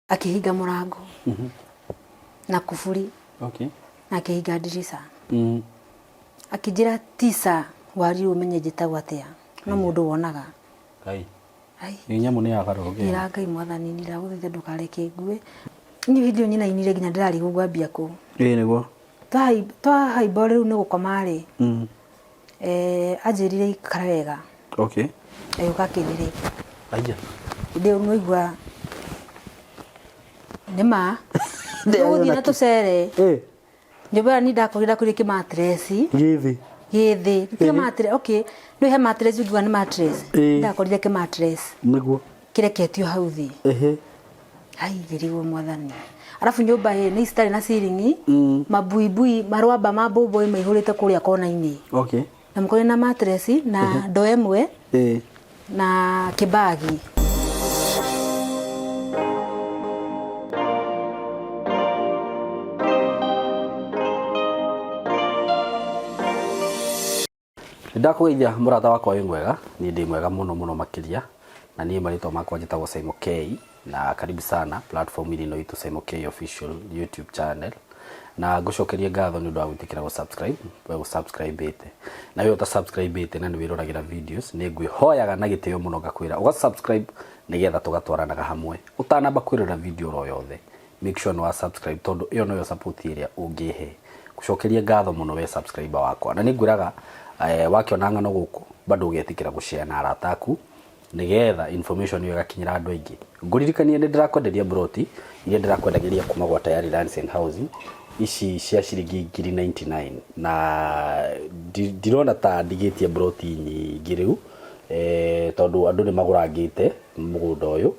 Akĩhinga mũrango na kuburi. Na akĩhinga ndirica. Akĩnjĩra tisa warirwo ũmenye njĩtagwo atĩa no mũndũ wonaga. Ngai. Ai. Ĩ nyamũ nĩ yagarũrũkire. Ngĩra Ngai mwathani ndagũthaitha ndũkareke ngue. Niĩ hĩndĩ ĩyo nyinainire nginya ndĩrarigwo ngwambia kũ. Ĩ nĩguo. Twahaimba rĩu nĩ gũkoma rĩ. Eh, anjĩrire ikara wega. Agĩũka akĩnĩrĩ. Aya. Hĩndĩ ĩyo nĩwaigua nĩ ma. Tũgũthiĩ na tũcere. Nyũmba ĩyo niĩ ndakorire ndakorire kĩmatireci. Gĩthĩ. Gĩthĩ. Ti mattress, okay. Nĩ he mattress ũngiuga nĩ mattress. Ndakorire kĩmatireci. Nĩguo. Kĩreketio hau thĩ. Ai ngĩrigwo mwathani. Arabu nyũmba ĩ nĩ citarĩ na ceiling. Mabuibui marwamba ma mbũmbũĩ maihũrĩte kũrĩa kona-inĩ. Na mũkorire na mattress na ndoo ĩmwe na kĩbagi. Nĩndakũgeithia mũrata wakwa wĩ mwega, niĩ ndĩ mwega mũno mũno makĩria, na niĩ marĩtwa makwa njĩtagwo Simon K, na karibu sana platform-inĩ ĩno itũ Simon K Official YouTube channel, na ngũcokerie ngatho nĩ ũndũ wa gwĩtĩkĩra gũ subscribe, we ũ subscribe ĩte, na we ũta subscribe ĩte na nĩ wĩroragĩra videos, nĩ ngwĩhoyaga na gĩtĩo mũno ngakwĩra ũga subscribe nĩgetha tũgatwaranaga hamwe, ũtanamba kwĩrorera video oro yothe, make sure nĩ wa subscribe tondũ ĩyo noyo support ĩrĩa ũngĩhe ngũcokerie ngatho mũno we subscriber wakwa na nĩ ngwĩraga eh, wakĩona ng'ano gũkũ bado ũgetĩkĩra gũshare na arata aku nĩgetha information ĩyo ĩgakinyĩra andũ aingĩ ngũririkanie nĩ ndĩrakwenderia broti iria ndĩrakwendagĩria kuma gwa Tayari Lands and Housing ici cia ciringi ngiri 99 na ndirona ta ndigĩtie broti nyingĩ rĩu eh, tondũ andũ nĩ magũrangĩte mũgũnda ũyũ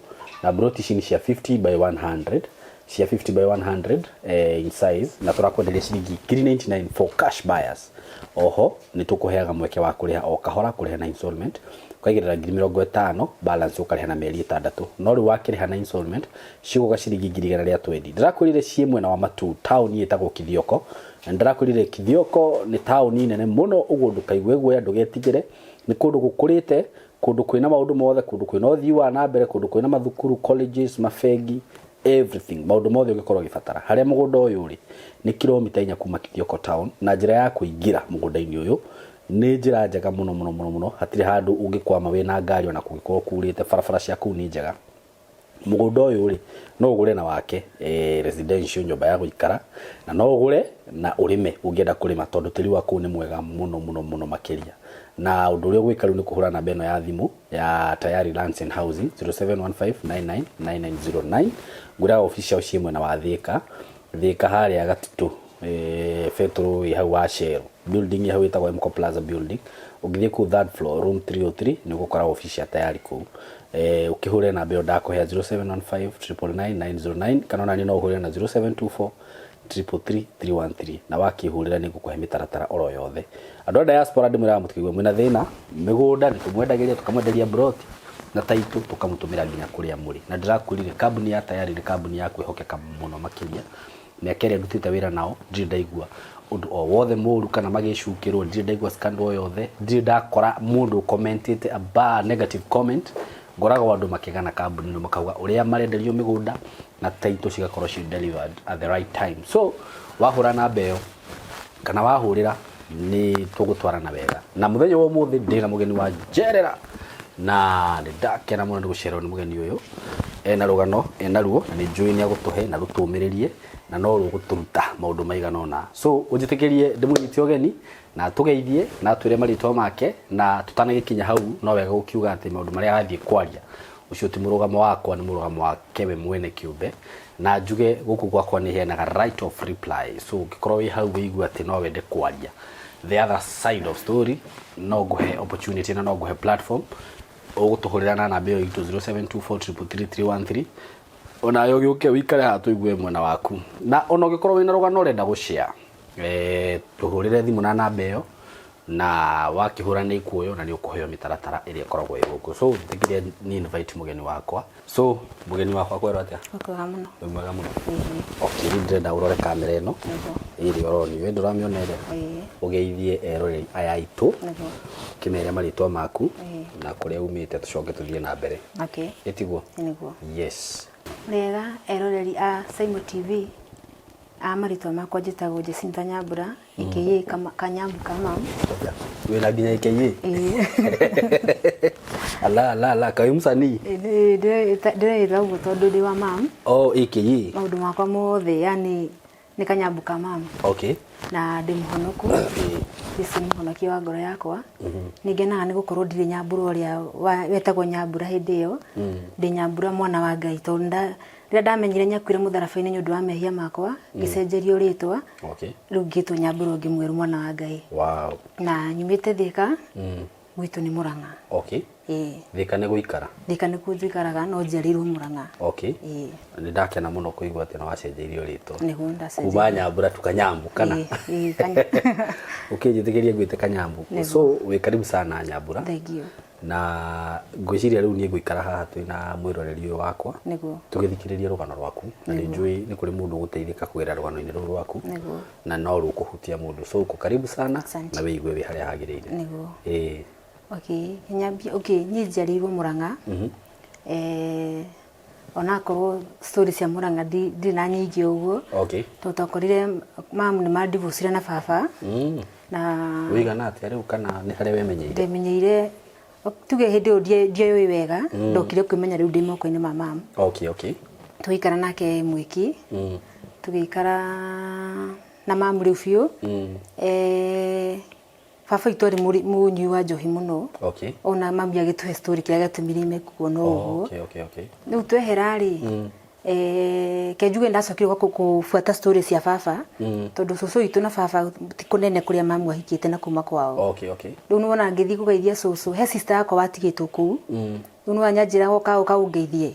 na broti ici nĩ cia 50 by 100 cia 50 by 100 eh, in size na tũrakwenderia ciringi 399 for cash buyers oho nĩ tũkũheaga mweke wa kũrĩha o kahora kũrĩha na installment ũkaigĩrĩra 50,000 balance ũkarĩha na mĩeri ĩtandatũ no rĩu wakĩrĩha na installment cigũka ciringi ngiri igana rĩa twendi ndĩrakwĩrire ciĩ mwena wa Matuu taũni ĩtagwo Kithioko na ndĩrakwĩrire Kithioko nĩ taũni nene mũno ũguo ndũkaigue guoya ndũgetigĩre nĩ kũndũ gũkũrĩte Kũndũ kwĩna maũndũ mothe, kũndũ kwĩna ũthii wa na mbere, kũndũ kwĩna mathukuru, colleges, mabengi, everything, maũndũ mothe ũngĩkorwo ũgĩbatara. Harĩa mũgũnda ũyũ ũrĩ nĩ kilomita inya kuma Kithioko town, na njĩra ya kũingĩra mũgũnda-inĩ ũyũ nĩ njĩra njega mũno mũno mũno mũno, hatirĩ handũ ũngĩkwama wĩna ngari ona kũngĩkorwo kurĩte, barabara cia kũu nĩ njega. Mũgũnda ũyũ rĩ, no ũgũre na wake residential nyũmba ya gũikara, na no ũgũre na ũrĩme ũngĩenda kũrĩma tondũ tĩri wa kũu nĩ mwega mũno mũno mũno makĩria. Na ũndũ ũrĩa ũgwĩka rĩu nĩ kũhũra namba ĩno ya thimũ ya Tayari Lands and Housing 0715999909. Ngwĩraga obici ciao ciĩ mwena wa Thĩka, Thĩka harĩa Gatitũ betũrũ ĩ hau wa Shell. Building ĩ hau ĩtagwo Mco Plaza building. Ũngĩthiĩ kũu third floor room 303 nĩ ũgũkora obici cia Tayari kũu. Ũkĩhũre namba ĩyo ndakũhe 0715 999 909 kana ona niĩ no ũhũre na 0724 333 313 na wakĩhũrĩra nĩ ngũkũhe mĩtaratara oro yothe. Andũ a diaspora ndĩmwĩraga mũtikaigue mwĩna thĩna, mĩgũnda nĩ tũmwendagĩria tũkamwenderia mburoti na taitũ tũkamũtũmĩra nginya kũrĩa mũrĩ. Na ndĩrakwĩrire kambuni ya Tayari nĩ kambuni ya kwĩhokeka mũno makĩria. Mĩaka ĩrĩa ndutĩte wĩra nao ndirĩ ndaigua ũndũ o wothe mũru kana magĩcukĩrwo, ndirĩ ndaigua scandal o yothe, ndirĩ ndakora mũndũ ũkomentĩte a bad negative comment, ngoragwo andũ makĩgana kambuni ĩno makauga ũrĩa marenderio mĩgũnda na title cigakorwo ci delivered at the right time. So wahũra namba ĩyo kana wahũrĩra nĩ tũgũtwarana wega. Na mũthenya wa ũmũthĩ ndĩna mũgeni wa njerera na nĩ ndakena mũno nĩ gũcererwo nĩ mũgeni ũyũ. Ena rũgano ena ruo na nĩ njũĩ nĩ agũtũhe na rũtũmĩrĩrie na no rũgũtũruta maũndũ maigana ũna. So ũnjĩtĩkĩrie ndĩmũnyite ũgeni na atũgeithie na atwĩre marĩtwa make na tũtanagĩkinya hau no wega gũkiuga atĩ maũndũ marĩa arathiĩ kwaria ũcio ti mũrũgamo wakwa nĩ mũrũgamo wake we mwene kĩũmbe na njuge gũkũ gwakwa nĩ heanaga right of reply so ũngĩkorwo wĩ hau wĩigue atĩ no wende kwaria the other side of story no ngũhe opportunity na no ngũhe platform ũgũtũhũrĩra na namba ĩyo itũ 0724333313 onawe ũgĩũke ũikare haha tũigue mwena waku na ona ũngĩkorwo wĩna rũgano ũrenda gũshare eh, tũhũrĩre thimũ na namba ĩyo na wakĩhũra nĩ ikuoywo na nĩ ũkũheo mĩtaratara ĩrĩa ĩkoragwo ĩ gũkũ so njĩtĩkĩrie ni invite mũgeni wakwa so mũgeni wakwa kwerwo atĩa Kwega mũno. Wĩ mwega mũno okay rĩu ndĩrenda ũrore kamera ĩno Nĩguo. ĩrĩa ũronio ĩ ndũramĩona ĩrĩa Ĩĩ. ũgeithie eroreri aya aitũ Nĩguo. kĩmere marĩtwa maku Ĩĩ. na kũrĩa umĩte tũcoke tũthiĩ na mbere Okay. ĩtiguo Nĩguo. yes. Mũrĩega eroreri a Saimo TV, a marĩtwa makwa njĩtagwo Jacinta Nyambura aka Kanyambu ka mam. Wĩna nginya aka? Ala ala ala, kaĩ msanii? Ndĩreĩta ũguo tondũ ndĩ wa mam. Oh, aka. Maũndũ makwa mothe yani nĩ Kanyambu ka mam. Na ndĩ mũhonoku. Jesu nĩ mũhonokia wa ngoro yakwa. Nĩ ngenaga nĩ gũkorwo ndirĩ Nyambura ũrĩa wetagwo Nyambura hĩndĩ ĩyo. Ndĩ Nyambura mwana wa Ngai tondũ rĩrĩa ndamenyire nyakuire mũtharaba-inĩ nĩ ũndũ wa mehia makwa, ngĩcenjerio rĩtwa. Rĩu ngĩtwo Nyambura ũngĩ mwerũ mwana wa Ngai. Na nyumĩte Thĩka, gwitũ nĩ Mũrang'a. Ĩĩ. Thĩka nĩ gũikara? Thĩka nĩkuo njikaraga no njiarĩirwo Mũrang'a. Ĩĩ. Nĩ ndakena mũno kũigua atĩ nĩ wacenjeirio rĩtwa. Nĩguo ndacenjeirio. Kuma Nyambura tu Kanyambu kana? Ĩĩ, ĩĩ, Kanya. Ũkĩnjĩtĩkĩria ngwĩte Kanyambu. Nĩguo. So wĩ karibu sana Nyambura. Thank you. Na ngwĩciria rĩu niĩ ngũikara haha twĩ na mwĩroreri ũyũ wakwa. Nĩguo. Tũgĩthikĩrĩria rũgano rwaku. Na nĩ njũĩ nĩ kũrĩ mũndũ ũgũteithĩka kũgerera rũgano-inĩ rũrũ rwaku. Nĩguo. Na no rũkũhutia mũndũ. So uko karibu sana. Asante. Na wĩigue wĩ harĩa hagĩrĩire. Nĩguo. Ĩĩ. Okay, nyambie, okay, niĩ njiarĩirwo Mũrang'a. Onakorwo story cia Mũrang'a ndirĩ na nyingĩ ũguo. Tondũ twakorire mamu nĩ mandivũcire na baba. Na Wĩigana atĩa rĩu kana nĩ harĩa wemenyeire? Ndemenyeire, tuge hĩndĩ ĩyo ndioĩ wega, ndokire kwĩmenya rĩu ndĩ moko-inĩ ma mamu. Tũgĩikara nake mwĩki, tũgĩikara na mamu rĩu biũ. Baba witũ arĩ mũnyui wa njohi mũno. Ona mami agĩtũhe story kĩrĩa gĩatũmire ime kuona ũguo. Rĩu twehera rĩ, ke njuge ndacokire gwa kũbuata story cia baba, tondũ cũcũ witũ na baba ti kũnene kũrĩa mamu ahikĩte na kuma kwao. Rĩu nĩwona ngĩthiĩ kũgeithia cũcũ, he sister yakwa watigĩtwo kũu. Rĩu nĩwanyanjĩra woka ũka ũngeithie.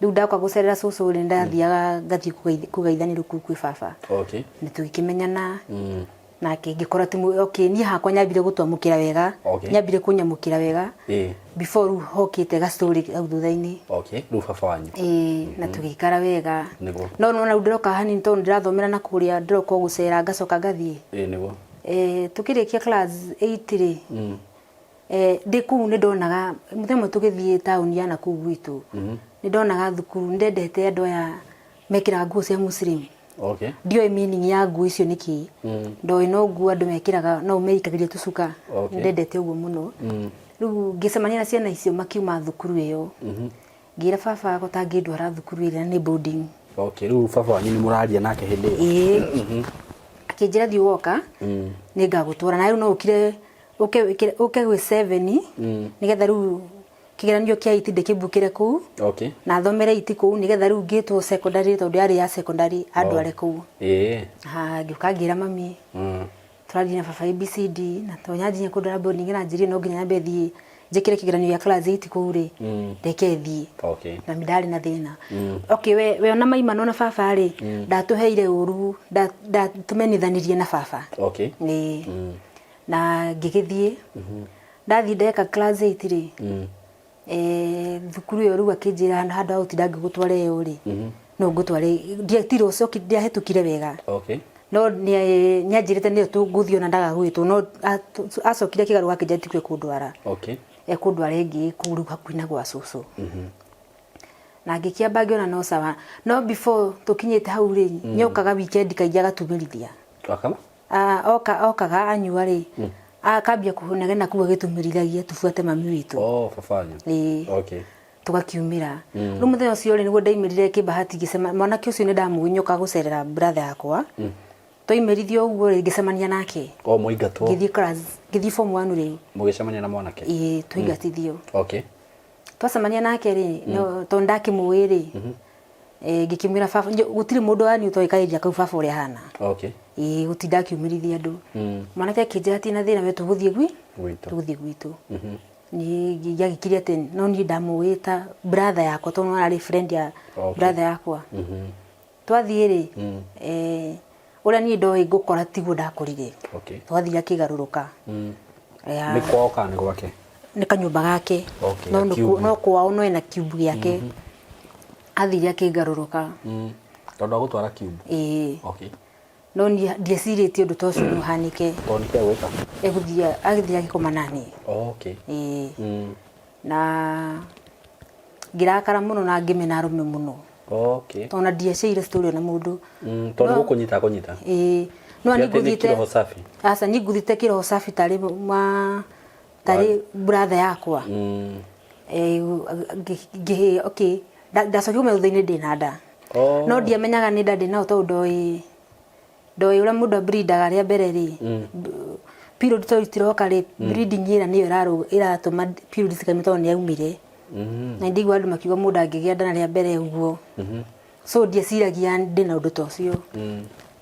Rĩu ndaũka gũcerera cũcũ rĩ, ndathiaga ngathiĩ kũgeithanĩrio kũu kwĩ baba. Na tũgĩkĩmenyana. Nake ngĩkora ti okay, niĩ hakwa nyambire gũtwamũkĩra wega. Nyambire kũnyamũkĩra wega. Before rĩu hokĩte ga story hau thutha-inĩ. Rĩu baba wanyu. Ĩĩ, na tũgĩikara wega. Nĩguo. No nĩwona rĩu ndĩroka hanini tondũ ndĩrathomera na kũrĩa ndĩroka o gũcera ngacoka ngathiĩ. Ĩĩ, nĩguo. Tũkĩrĩkia class 8 rĩ, ndĩ kũu nĩ ndonaga mũthenya ũmwe tũgĩthiĩ taũni ya nakũu gwitũ, nĩ ndonaga thukuru, nĩ ndendete andũ aya mekĩraga nguo cia Muslim. Ndioĩ meaning ya nguo icio nĩ kĩ. Ndoĩ no nguo andũ mekĩraga no meikagĩria tũcuka. Ndendete ũguo mũno. Rĩu ngĩcemania na ciana icio makiuma thukuru ĩyo. Ngĩra baba wakwa ta angĩndwara thukuru ĩrĩa nĩ boarding. Rĩu baba wanyu nĩ mũraria nake hĩndĩ ĩyo? Ĩĩ. Akĩnjĩra thiĩ woka nĩ ngagũtwara na rĩu no ũkire ũke gwĩ 7 nĩgetha rĩu kĩgeranio kĩa IT ndĩkĩmbukĩre kũu. Na thomere IT kũu nĩgetha rĩu ngĩtwo secondary tondũ yarĩ ya secondary andware kũu. Ha, ngĩũka ngĩra mami. Tũrathiĩ na baba ABCD na to nyanjinya kũndwara boarding na njĩrire no nginya nyambe thiĩ njĩkĩre kĩgeranio gĩa class 8 kũu rĩ. Reke thiĩ. Na ndarĩ na thĩna. Okay, we ona maimano na baba rĩ, ndatũheire ũru, ndatũmenithanirie na baba. Ĩĩ. Na ngĩgĩthiĩ. Ndathiĩ ndeka class 8 rĩ, thukuru ĩyo rĩu akĩnjĩra handũ ha gũtinda ngĩgũtwara ĩyo rĩ, no ngũtware, ndiatirwo coki, ndiahĩtũkire wega. No nĩanjĩrĩte nĩyo tũgũthiĩ ona ndaga gwĩtwo, no acokire akĩgarũra akĩnjĩra tikuo ekũndwara. Ekũndwara ĩngĩ kũu rĩu hakuhĩ na gwa cũcũ. Na ngĩkĩamba ngĩona no sawa. No before tũkinyĩte hau rĩ, nĩokaga weekend kaingĩ agatumĩrithia. Akama? Oka okaga anyua rĩ, akambia kũnegena kũu agĩtũmĩrithagia tũbuate mami witũ. Oh, baba wanyu. Ĩĩ. Tũgakiumĩra. Rĩu mũthenya ũcio rĩ, nĩguo ndaimĩrire kĩbahati ngĩcema, mwanake ũcio nĩ ndamũĩ nyoka gũcerera brother yakwa. Twaimĩrithio ũguo rĩ, ngĩcemania nake. Oh, mũingatwo. Ngĩthiĩ class, ngĩthiĩ form 1 rĩu. Mũgĩcemania na mwanake? Ĩĩ, twaingatithio. Twacemania nake rĩ, tondũ ndakĩmũĩ rĩ, ngĩkĩmwĩra baba, gũtirĩ mũndũ wanyu ũtoĩ kaĩria kau baba ũrĩa ahana. Ĩĩ, gũtinda akiumĩrithia andũ. Mwanake akĩnjĩra ti na thĩna we tũgũthiĩ Gwitũ. tũgũthiĩ gwitũ. Niĩ ngĩagĩkire atĩ no niĩ ndamũĩ ta brother yakwa tondũ ararĩ friend ya brother yakwa. Twathiĩ rĩ, ũrĩa niĩ ndoĩ ngũkora tiguo ndakorire. Twathiĩ akĩgarũrũka. Nĩ kwao kana nĩ gwake? Nĩ kanyũmba gake. No no kwao no ena kiumbu gĩake. Athire akĩngarũrũka. Tondũ agũtwara kiumbu? Ĩĩ. No niĩ ndiecirĩtie ũndũ ta ũcio no ũhanĩke. Tondũ nĩkĩ egwĩka? Egũthiĩ agĩthiĩ agĩkoma naniĩ. Ĩĩ. Na ngĩrakara mũno na ngĩmena arũme mũno. Okay. Tondũ ona ndiaceire story ona mũndũ. Tondũ gũkũnyita kũnyita. Ĩĩ, no Ti niĩ atĩ nĩ ngũthiĩte kĩroho safi. Aca, niĩ ngũthiĩte kĩroho safi tarĩ ma tarĩ brother yakwa. Okay, ndacokire kũmenya thutha-inĩ ndĩna nda. Oh. No ndiamenyaga nĩ nda ndĩnayo tondũ ndoĩ ndoĩ ũrĩa mũndũ ableedaga rĩa mbere rĩ. Period tondũ itiroka rĩ, bleeding ĩrĩa nĩyo ĩratũma period cikauma tondũ nĩ yaumire. Na ndiguaga andũ makiuga mũndũ angĩgĩa nda na rĩa mbere ũguo. So ndieciragia ndĩna ũndũ ta ũcio.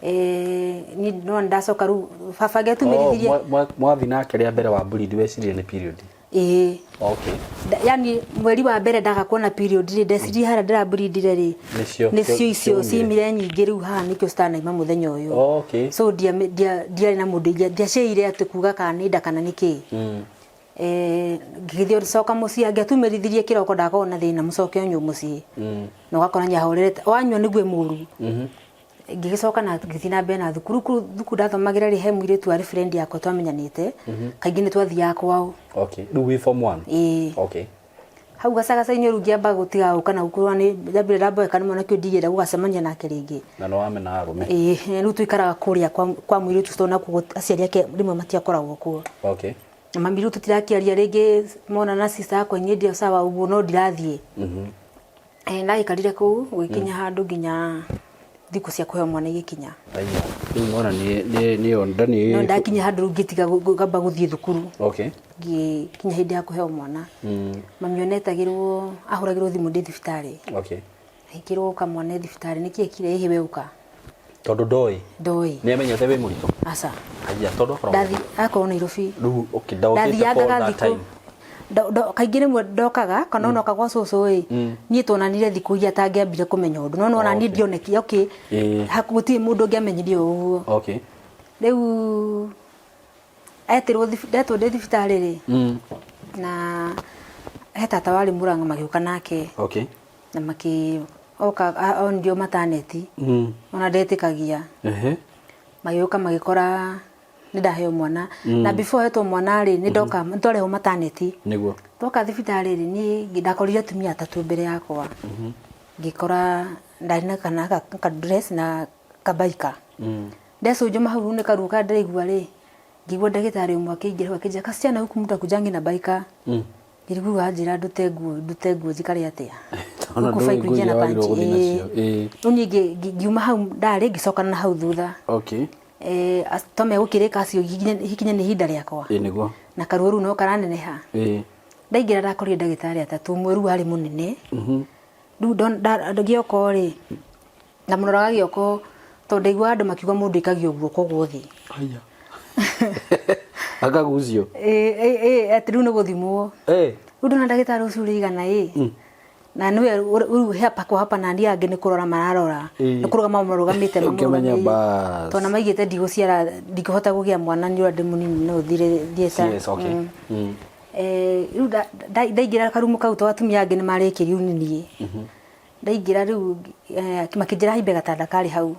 Niĩ no ndacoka rĩu baba angĩatumirithirie. Oh, mwathi nake rĩa mbere wa bleed wecirie nĩ period. Ĩĩ. Okay. Yani mweri wa mbere ndaga kuona period rĩ, ndecirie harĩa ndĩrableedire rĩ, Nĩcio nĩcio icio ciumire. ciumire nyingĩ rĩu haha nĩkĩo citanaima mũthenya ũyũ. Okay. So ndiarĩ na mũndũ, ndiaceire atĩ kuga kana nĩ nda kana nĩ kĩĩ. Ngĩgĩthiĩ coka mũciĩ, angĩatumirithirie kĩroko ndakoragwo na thĩna mũcoke ũnyue mũciĩ. Na ũgakora nĩahorerete, wanyua nĩguo mũru. Ngĩgĩcoka na ngĩthiĩ na mbere na thukuru. Kũu thukuru ndathomagĩra rĩ, he mũirĩtu warĩ friend yakwa twamenyanĩte. Kaingĩ nĩ twathiaga kwao. Okay. Rĩu wĩ form 1? Ĩĩ. Okay. Hau gacagaca-inĩ rĩu ngĩamba gũtiga gũka na gũkũ nĩ ndambire ndamboeka nĩ mwanake ũyũ ndigĩra gũgacemania nake rĩngĩ. Na nĩ wamena arũme? Ĩĩ, rĩu tũikaraga kũrĩa kwa mũirĩtu tondũ nakuo aciari ake rĩmwe matiakoragwo kuo. Okay. Na mami rĩu tũtirakĩaria rĩngĩ mona na sister yakwa inyuĩ ndio sawa ũguo no ndirathiĩ. Ndagĩikarire kũu gũgĩkinya handũ nginya thikũ cia kũheo mwana igĩkinya. Aya, rĩu mwana nĩ nda nĩ No ndakinya handũ rĩu ngĩtiga ngamba gũthiĩ thukuru. Okay. Ngĩkinya hĩndĩ ya kũheo mwana. Mami ona etagĩrwo, ahũragĩrwo thimũ ndĩ thibitarĩ. Okay. Agĩkĩrwo ũka mwana e thibitarĩ, nĩkĩ ekire ĩhĩ we ũka. Tondũ ndoĩ. Ndoĩ. Nĩ amenyete wĩ mũritũ? Aca. Aya, tondũ akoragwo Ndathi, akorwo Nairobi. Rĩu, okay, ndokĩte for Ndathiangaga that thikũ. time. Kaingĩ rĩmwe ndokaga kana onoka gwa cũcũ ĩ, niĩ tuonanire thikũ iria atangĩambire kũmenya ũndũ, no nĩwona niĩ ndionekire, okay, gũtirĩ mũndũ ũngĩamenyire ũguo. Okay. Rĩu etirwo ndetwo ndĩ thibitarĩ rĩ, na he tata warĩ Murang'a magĩũka nake. Okay. Na makĩ oka onirio mataneti. Ona ndetĩkagia. Magĩũka magĩkora nĩ ndaheo mwana. Na before hetwo mwana rĩ, nĩ ndoka, nĩ twarehwo maternity. Nĩguo. Twoka thibitarĩ rĩ, niĩ ndakorire atumia atatũ mbere yakwa. Ngĩkora ndarĩ na kana ka dress na kabaika. Ndecũnjũma hau nĩ karuo karĩa ndĩraigua rĩ, ngĩigua ndagĩtarĩ ũmwe akĩingĩra hau akĩnjĩra, kasichana huku mtu hakujangi na baika. Ngĩrigwo anjĩra ndute nguo, ndute nguo njikare atĩa. Tondũ Huku bike ndũĩ nguo kuingia na iria wagĩrĩirwo panty, gũthiĩ ĩĩ. nacio, ĩĩ. Rĩu niĩ ngiuma hau ndarĩ ngĩcokana na hau thutha. Okay. Tome gũkĩrĩka acio ikinye nĩ ihinda rĩakwa. Ĩĩ nĩguo. Na karuo rĩu no karaneneha. Ĩĩ. Ndaingĩra ndakorire ndagĩtarĩ atatũ, ũmwe rĩu arĩ mũnene. Rĩu ngĩoka rĩ, ndamũroraga gĩoko tondũ ndaiguaga andũ makiuga mũndũ aikagio guoko guothe. Aya. Akagucio. Ĩĩ, ĩĩ, atĩ rĩu nĩ gũthimwo. Ĩĩ. Rĩu ndona ndagĩtarĩ ũcio ũrĩa igana ĩ. Na nĩwe rĩu hapa kwa hapa na arĩa angĩ nĩ kũrora mararora. Nĩ kũrũgama marũgamĩte Ũkĩmenya mamũrũgamĩrĩire. bas. Tondũ maigĩte ndigũciara, ndingĩhota kũgĩa mwana nĩ ũrĩa ndĩ mũnini no thire theatre. Yes, okay. Rĩu ndaingĩra karumu kau tondũ atumia angĩ nĩ marĩkĩrio nĩ niĩ. Ndaingĩra rĩu makĩnjĩra haimbe gatanda karĩ hau.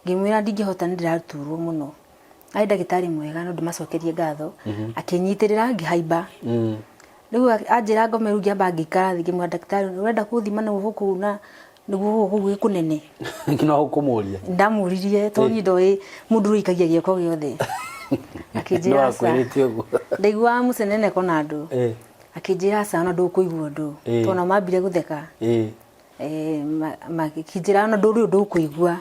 Ngĩmwĩra ndingĩhota nĩ ndĩraturwo mũno. Arĩ ndagĩtarĩ mwega no ndĩmacokerie ngatho. Akĩnyitĩrĩra ngĩhaimba. Rĩu anjĩra ngome rĩu ngĩamba ngĩikara thĩ ngĩmwĩra ndagĩtarĩ ũrenda kũthima na guoko kũu na nĩguo gũkũ gwĩ kũnene. No ũkũmũria. Ndamũririe tondũ niĩ ndoĩ mũndũ ũikagia gĩoko gĩothe. Akĩnjĩra No aca. akwĩrĩte ũguo. Ndaiguaga mũceneneko na andũ. Akĩnjĩra aca ona ndũkũigua ũndũ. Tondũ nao mambire gũtheka. Makĩnjĩra ona ndũrĩ ũndũ ũkũigua.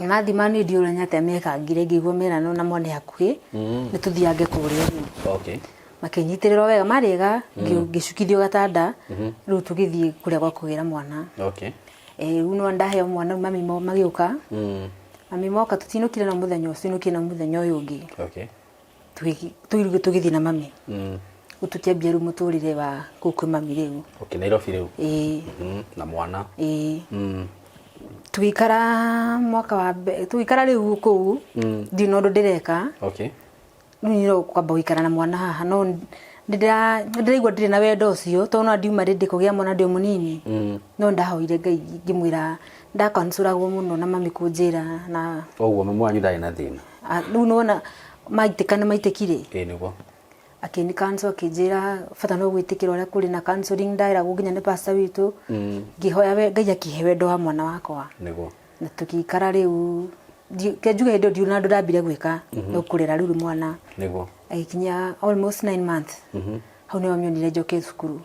Mathima niĩ ndiũĩ ũrĩa atĩa mekangire ngĩigua merana ona mwana e hakuhĩ nĩ tũthiange kũrĩa ũguo. Okay. Makĩnyitĩrĩra wega marĩ ega ngĩcukithio gatanda rĩu tũgĩthiĩ kũrĩa gwa kũgĩra mwana. Okay. Rĩu no ndaheo mwana rĩu mami magĩũka. Mami moka tũtinũkire na mũthenya ũcio tũinũkire na mũthenya ũyũ ũngĩ. Okay. Tũgĩthiĩ na mami. Rĩu tũkĩambia rĩu mũtũrĩre wa kũu kwĩ mami rĩu. Okay, Nairobi rĩu. Ĩĩ. Na mwana. Ĩĩ. Tũgĩikara mwaka wa mbere, tũgĩikara rĩu kũu, ndirĩ na ũndũ ndĩreka. Okay. Rĩu niĩ no kwamba gũikara na mwana haha no nĩndĩraigua ndirĩ na wendo ũcio tondũ no ndiuma rĩndĩ kũgĩa mwana ndĩ o mũnini. No ndahoire Ngai ngĩmwĩra ndakansuragwo mũno na mami kũnjĩra na Ũguo mami wanyu ndarĩ na thĩna. Rĩu nĩwona maitĩka nĩ maitĩkire. Ĩĩ nĩguo. Akĩni counsel, akĩnjĩra bata no gwĩtĩkĩra ũrĩa kũrĩ na counseling, ndaĩragwo nginya nĩ pastor witũ. Ngĩhoya we Ngai akĩhe wendo wa mwana wakwa. Na tũgĩikara rĩu, ke njuge hĩndĩ ĩyo ndiũĩ na ũndũ ndambire gwĩka no kũrera rĩu mwana. Agĩkinyia almost 9 months, hau nĩho nyonire njoke cukuru.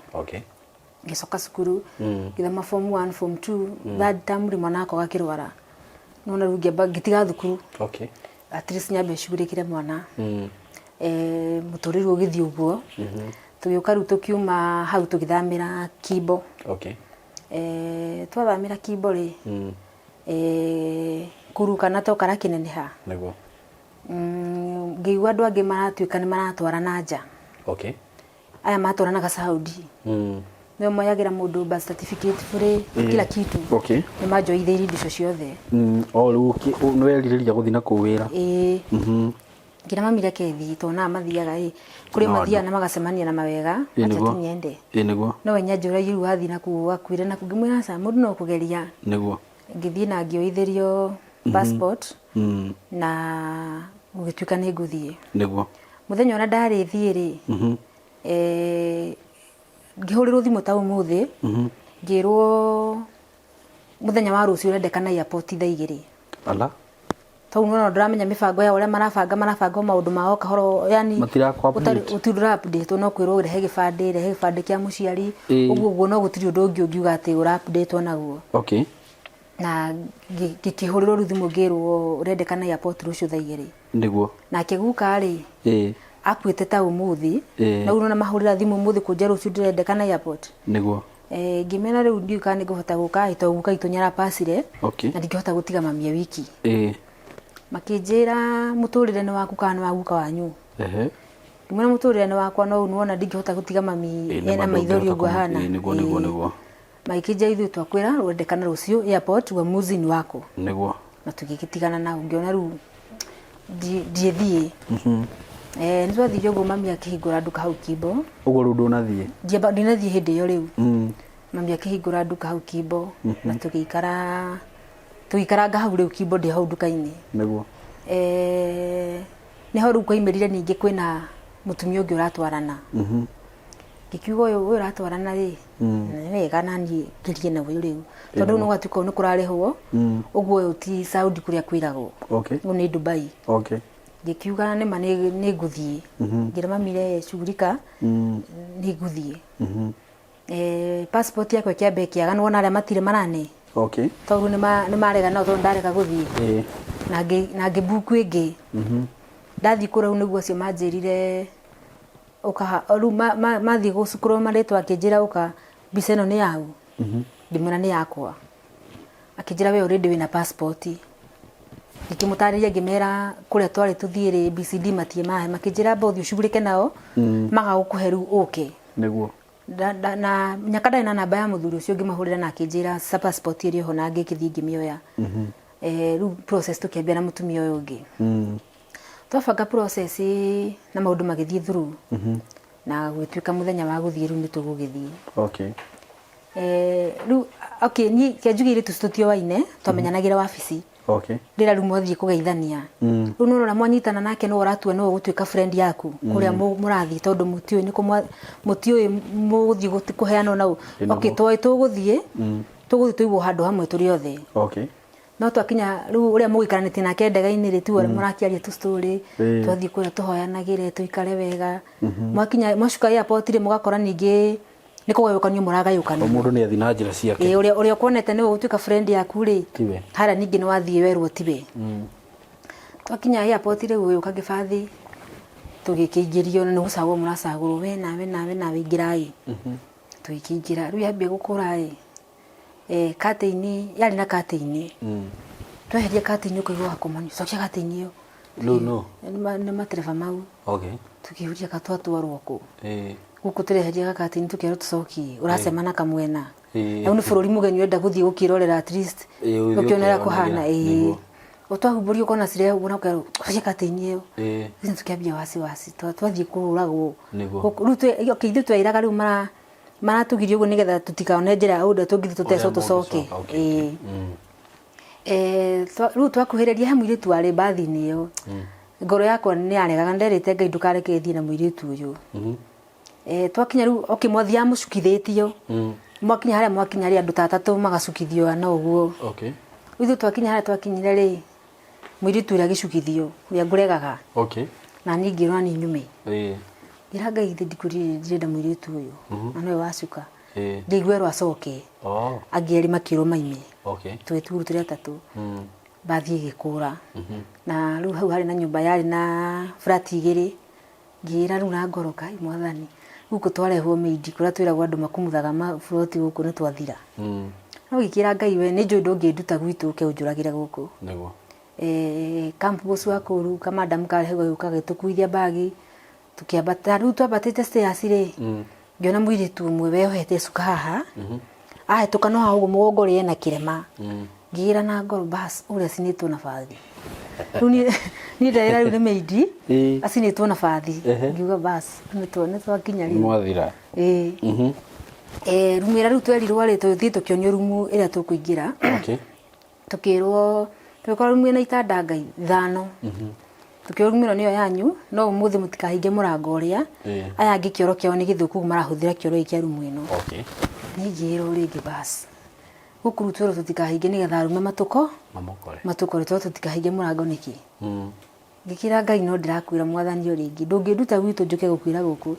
Ngĩcoka cukuru, ngĩthoma form 1, form 2, third term rĩ, mwana wakwa agakĩrwara, nona rĩu ngĩamba ngĩtiga thukuru. At least nyambe cugurĩkĩre mwana. Mũtũrĩre ũgĩthiĩ ũguo, tũgĩũka rĩu, tũkiuma hau, tũgĩthamĩra Kimbo. Twathamĩra Kimbo rĩ, kũu kana to karakĩneneha. Ngĩigua andũ angĩ maratuĩka nĩ maratwarana nja. Aya matwaranaga Saudi. Nĩo moyagĩra mũndũ birth certificate bure, kila kitu. Nĩ manjoithĩirie indo icio ciothe. O rĩu nĩ werirĩria gũthiĩ na kũu wĩra? Ĩĩ. Nginya mami reke thiĩ, tondũ nao mathiaga ĩ kũrĩa. No andũ. Mathiaga na magacemania na mawega. Acha tu niende. Ĩĩ nĩguo. No we nyanjũragia, rĩu wathiĩ na kũu wakuire na kũu? Ngĩmwĩra aca, mũndũ no kũgeria. Ngĩthiĩ na ngĩoithĩrio passport na gũgĩtuĩka nĩ ngũthiĩ. Mũthenya ũrĩa ndarĩ thiĩ rĩ, ngĩhũrĩrwo thimũ ta ũmũthĩ, ngĩrwo mũthenya wa rũciũ ũrendekana airport thaa 2. Ala. Tau nona ndũramenya mĩbango yao ũrĩa marabanga, marabanga o maũndũ mao kahoro, yani Matirakũ update. Ũtirĩ ũra update, no kwĩrwo rehe gĩbandĩ, rehe gĩbandĩ kĩa mũciari. Ũguo ũguo, no gũtirĩ ũndũ ũngĩ ũngiuga atĩ ũra update naguo. Na ngĩkĩhũrĩrwo rĩu thimũ, ngĩrwo ũrendekana airport rũciũ thaa 2. Nake guka rĩ, akuĩte ta ũmũthĩ. Na rĩu nona mahũrĩra thimũ ũmũthĩ kũnja rũciũ ndĩrendekana airport. Ngĩmera rĩu ndiũĩ kana nĩngũhota gũka ĩ, tondũ guka witũ nĩarapacire. Na ndingĩhota gũtiga mami e wiki. Makĩnjĩra mũtũrĩre nĩ waku kana nĩ wa guka wanyu? Ngĩmwĩra mũtũrĩre nĩ wakwa, no nĩwona ndingĩhota gũtiga mami ena Nĩma maithori ndũngĩhota ũguo ahana. Ĩĩ, nĩguo nĩguo nĩguo. Magĩkĩnjĩra ithuĩ twakwĩra ũrendekana rũciũ airport, uamuzi ni wako. Na tũgĩgĩtigana nao, ngĩona rĩu ndiĩthiĩ. Nĩ twathire ũguo, mami akĩhingũra nduka hau Kimbo. Ũguo rĩu ndũnathiĩ? Ndinathiĩ hĩndĩ ĩyo rĩu. Mami akĩhingũra nduka hau Kimbo na tũgĩikara, tũgĩikaranga hau rĩu Kimbo, ndĩ hau nduka-inĩ. Nĩho rĩu kwaimĩrire ningĩ kwĩna mũtumia ũngĩ ũratwarana. Ngĩkiuga ũyũ ũratwarana rĩ, nĩ wega na niĩ ngerie na ũyũ rĩu, tondũ rĩu nĩ gwatuĩka nĩ kũrarĩhwo ũguo, ũyũ ti Saudi kũrĩa kwĩragwo. Ũyũ nĩ Dubai. Ngĩkiuga nĩma nĩ ngũthiĩ. Ngĩra mami re shughulika, nĩ ngũthiĩ. Passport yakwa ĩkĩamba ĩkĩaga, nĩwona arĩa matirĩ marane. Tondũ nĩ marega nao, tondũ ndarega gũthiĩ. Na ngĩbuku ĩngĩ. Ndathiĩ kũu rĩu nĩguo acio manjĩrire ũka, rĩu mathiĩ gũcukũrwo marĩtwa, akĩnjĩra ũka, mbica ĩno nĩ yau? Ngĩmwĩra nĩ yakwa. Akĩnjĩra we already wĩna passport. Ngĩkĩmũtarĩria, ngĩmera kũrĩa twarĩ tũthiĩ rĩ, BCD matirĩ mahe. Makĩnjĩra amba ũthiĩ ũcugurĩke nao, maga gũkũhe rĩu ũke. Na nyaka ndarĩ na namba ya mũthuri ũcio, ngĩmahũrĩra na akĩnjĩra sa passport ĩrĩ oho, na ngĩkĩthiĩ ngĩmĩoya. Rĩu process tũkĩambia na mũtumia ũyũ ũngĩ. Twabanga process na maũndũ magĩthiĩ through na gũgĩtuĩka mũthenya wa gũthiĩ rĩu nĩ tũgũgĩthiĩ. Rĩu okay, niĩ kĩa njuge airĩtu tũtioaine, twamenyanagĩra wabici. Rĩrĩa rĩu mwathiĩ kũgeithania, rĩu nĩ ũrona mwanyitana nake, nĩwe ũratua nĩwe ũgũtuĩka friend yaku kũrĩa mũrathiĩ, tondũ mũtiũĩ nĩkũ mũtiũĩ mũgũthiĩ kũheanwo nau. Okay, twoĩ tũgũthiĩ tũigwo handũ hamwe tũrĩ othe. No twakinya rĩu ũrĩa mũgũikaranĩtie nake ndege-inĩ rĩ, tiwe ũrĩa mũrakĩaria tu story. Twathiĩ kũrĩa tũhoyanagĩre tũikare wega. Mwakinya mwacuka airport rĩ, mũgakora ningĩ nĩ kũgayũkanio O mũragayũkanio. Mũndũ nĩ athiĩ na njĩra ciake. Ĩĩ, ũrĩa ũkuonete nĩwe ũgũtuĩka friend yaku rĩ, Tiwe. Harĩa ningĩ nĩ wathiĩ werwo tiwe. Twakinya airport rĩu, ũgĩũka gĩbathi, tũgĩkĩingĩrio, na nĩ gũcagũrwo mũracagũrwo, we nawe nawe nawe ingĩrai. Tũgĩkĩingĩra, rĩu yambia gũkũra ĩ, curtain yarĩ na curtain. Tweheria curtain ũkaigua wakomanio, cokia curtain ĩyo. Rĩu no. Nĩ matereba mau. Tũkĩhuria ka twatwarwo kũ? Gũkũ tũreheria gakatini, tũkerwo tũcokie, ũracema na kamwena. Rĩu nĩ bũrũri mũgeni ũrenda gũthiĩ gũkĩrorera, at least Ĩĩ, ũthiĩ ũkĩonera ũkĩonagĩra. kũhana. Ũtwahumbũrio ũkona cirehwo na ũkerwo cokia curtain ĩyo. Rĩu tũkĩambia wasiwasi, twathiĩ kũragwo. Rĩu okay, ithuĩ tweĩraga rĩu maratũgiria ũguo nĩgetha tũtikone njĩra ya ũndũ tũngĩthiĩ tũtecwo Ũrĩa tũcoke. mũngĩcoka, okay. Rĩu twakuhĩrĩria, he mũirĩtu warĩ mbathi-inĩ ĩyo. Ngoro yakwa nĩ yaregaga, nderĩte Ngai ndũkareke thiĩ na mũirĩtu ũyũ. Twakinya rĩu, okay, mwathiaga mũcukithĩtio. Mwakinya harĩa mwakinya rĩ, andũ ta atatũ magacukithio na ũguo. Rĩu ithuĩ twakinya harĩa twakinyire rĩ, mũirĩtu ũrĩa agĩcukithio, ũrĩa ngũregaga. Na niĩ ngĩrwo niĩ nyume. Ngĩra Ngai githĩ ndikwĩrire ndirenda mũirĩtu ũyũ, na nowe wacuka. Ngĩigua erwo acoke. Angĩ erĩ makĩrwo maime. Tũgĩtigwo rĩu tũrĩ atatũ. Mbathi ĩgĩkũra. Na rĩu hau harĩ na nyũmba yarĩ na flat igĩrĩ. Ngĩĩra rĩu na ngoro, Kai mwathani, gũkũ twarehwo maid kũrĩa twĩragwo andũ makumuthaga maburoti gũkũ nĩ twathira. No ngĩkĩra Ngai we nĩ njũĩ ndũngĩnduta gwitũ ũke ũnjũragĩre gũkũ. Nĩguo. Camp boss wa kũu rĩu kamandamu karĩ hau gagĩũka gagĩtũkuithia bag tũkĩambata. Rĩu twambatĩte stairs rĩ, ngĩona mũirĩtu ũmwe weyohete cuka haha, ahĩtũka no haha ũguo mũgongo ũrĩa ena kĩrema. Ngĩĩra na ngoro bas ũrĩa acinĩtwo na bathi. Rĩu niĩ niĩ nderĩra rĩu nĩ maid acinĩtwo na bathi. Ngiuga bas nĩ twakinya rĩu. Mwathira. Ĩĩ. Rumu ĩrĩa rĩu twerirwo rĩ, tũgĩthiĩ tũkĩonio rumu ĩrĩa tũkũingĩra. Tũkĩrwo tũgĩkora rumu ĩna itanda nga ithano. Tũkĩrwo rumu ĩno nĩyo yanyu no ũmũthĩ mũtikahinge mũrango ũrĩa. Aya angĩ kĩoro kĩao nĩ gĩthũku ũguo marahũthĩra kĩoro gĩkĩ kĩa rumu ĩno. Niĩ ngĩĩrwo rĩngĩ bas gũkũ rĩu twerwo tũtikahinge nĩgetha arũme matũko Mamũkore. Matũkore twerwo tũtikahinge mũrango nĩkĩ? Ngĩkĩra Ngai no ndĩrakwĩra mwathani o rĩngĩ ndũngĩnduta gwitũ njũke gũkwĩra gũkũ.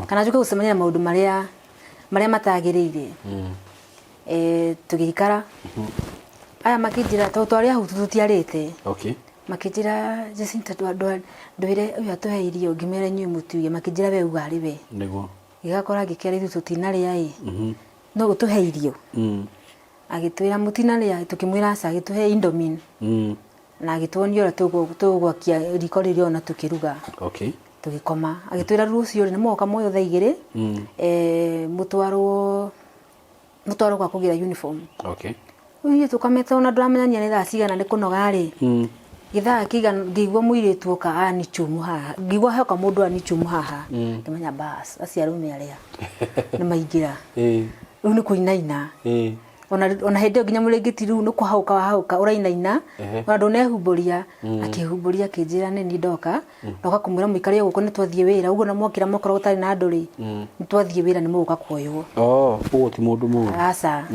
Kana njũke gũcemania na maũndũ marĩa marĩa matagĩrĩire. Tũgĩikara. Aya makĩnjĩra tondũ twarĩ ahutu tũtiarĩte. Makĩnjĩra Jacinta ndwĩre ũyũ atũhe irio, ngĩmera inyuĩ mũtiuge, makĩnjĩra we uga arĩ we. Ngĩgakora ngĩkera ithuĩ tũtinarĩa ĩ, no ũtũhe irio? Agĩtwĩra mũtinarĩa, tũkĩmwĩra aca, agĩtũhe indomie. Na agĩtuonia ũrĩa tũgwakia riko rĩrĩa ona tũkĩruga. Tũgĩkoma. Agĩtwĩra rũciũ rĩ, nĩ mũgoka muoyo thaa igĩrĩ, mũtwarwo mũtwarwo gwa kũgĩra uniform. Rĩu ithuĩ tũkomete ona ndũramenya nĩ thaa cigana nĩ kũnoga rĩ, gĩthaa kĩigana ngĩigua mũirĩtu oka anichumu haha, ngĩigua hoka mũndũ anichumu haha, ngĩmenya bas acio arũme arĩa nĩ maingĩra. Rĩu nĩ kũinaina. Ona ona hĩndĩ ĩyo nginya mũrĩngĩti rĩu nĩ kũhaũka wahaũka ũrainaina, ona ndũnehumbũria, akĩhumbũria akĩnjĩra nĩ niĩ ndoka, ndoka kũmwĩra mũikare o gũkũ nĩ twathiĩ wĩra, ũguo na mwokĩra mwakorwo gũtarĩ na andũ rĩ, nĩ twathiĩ wĩra nĩ mũgũka kuoywo. Oh, ũguo ti mũndũ mũũru. Aca.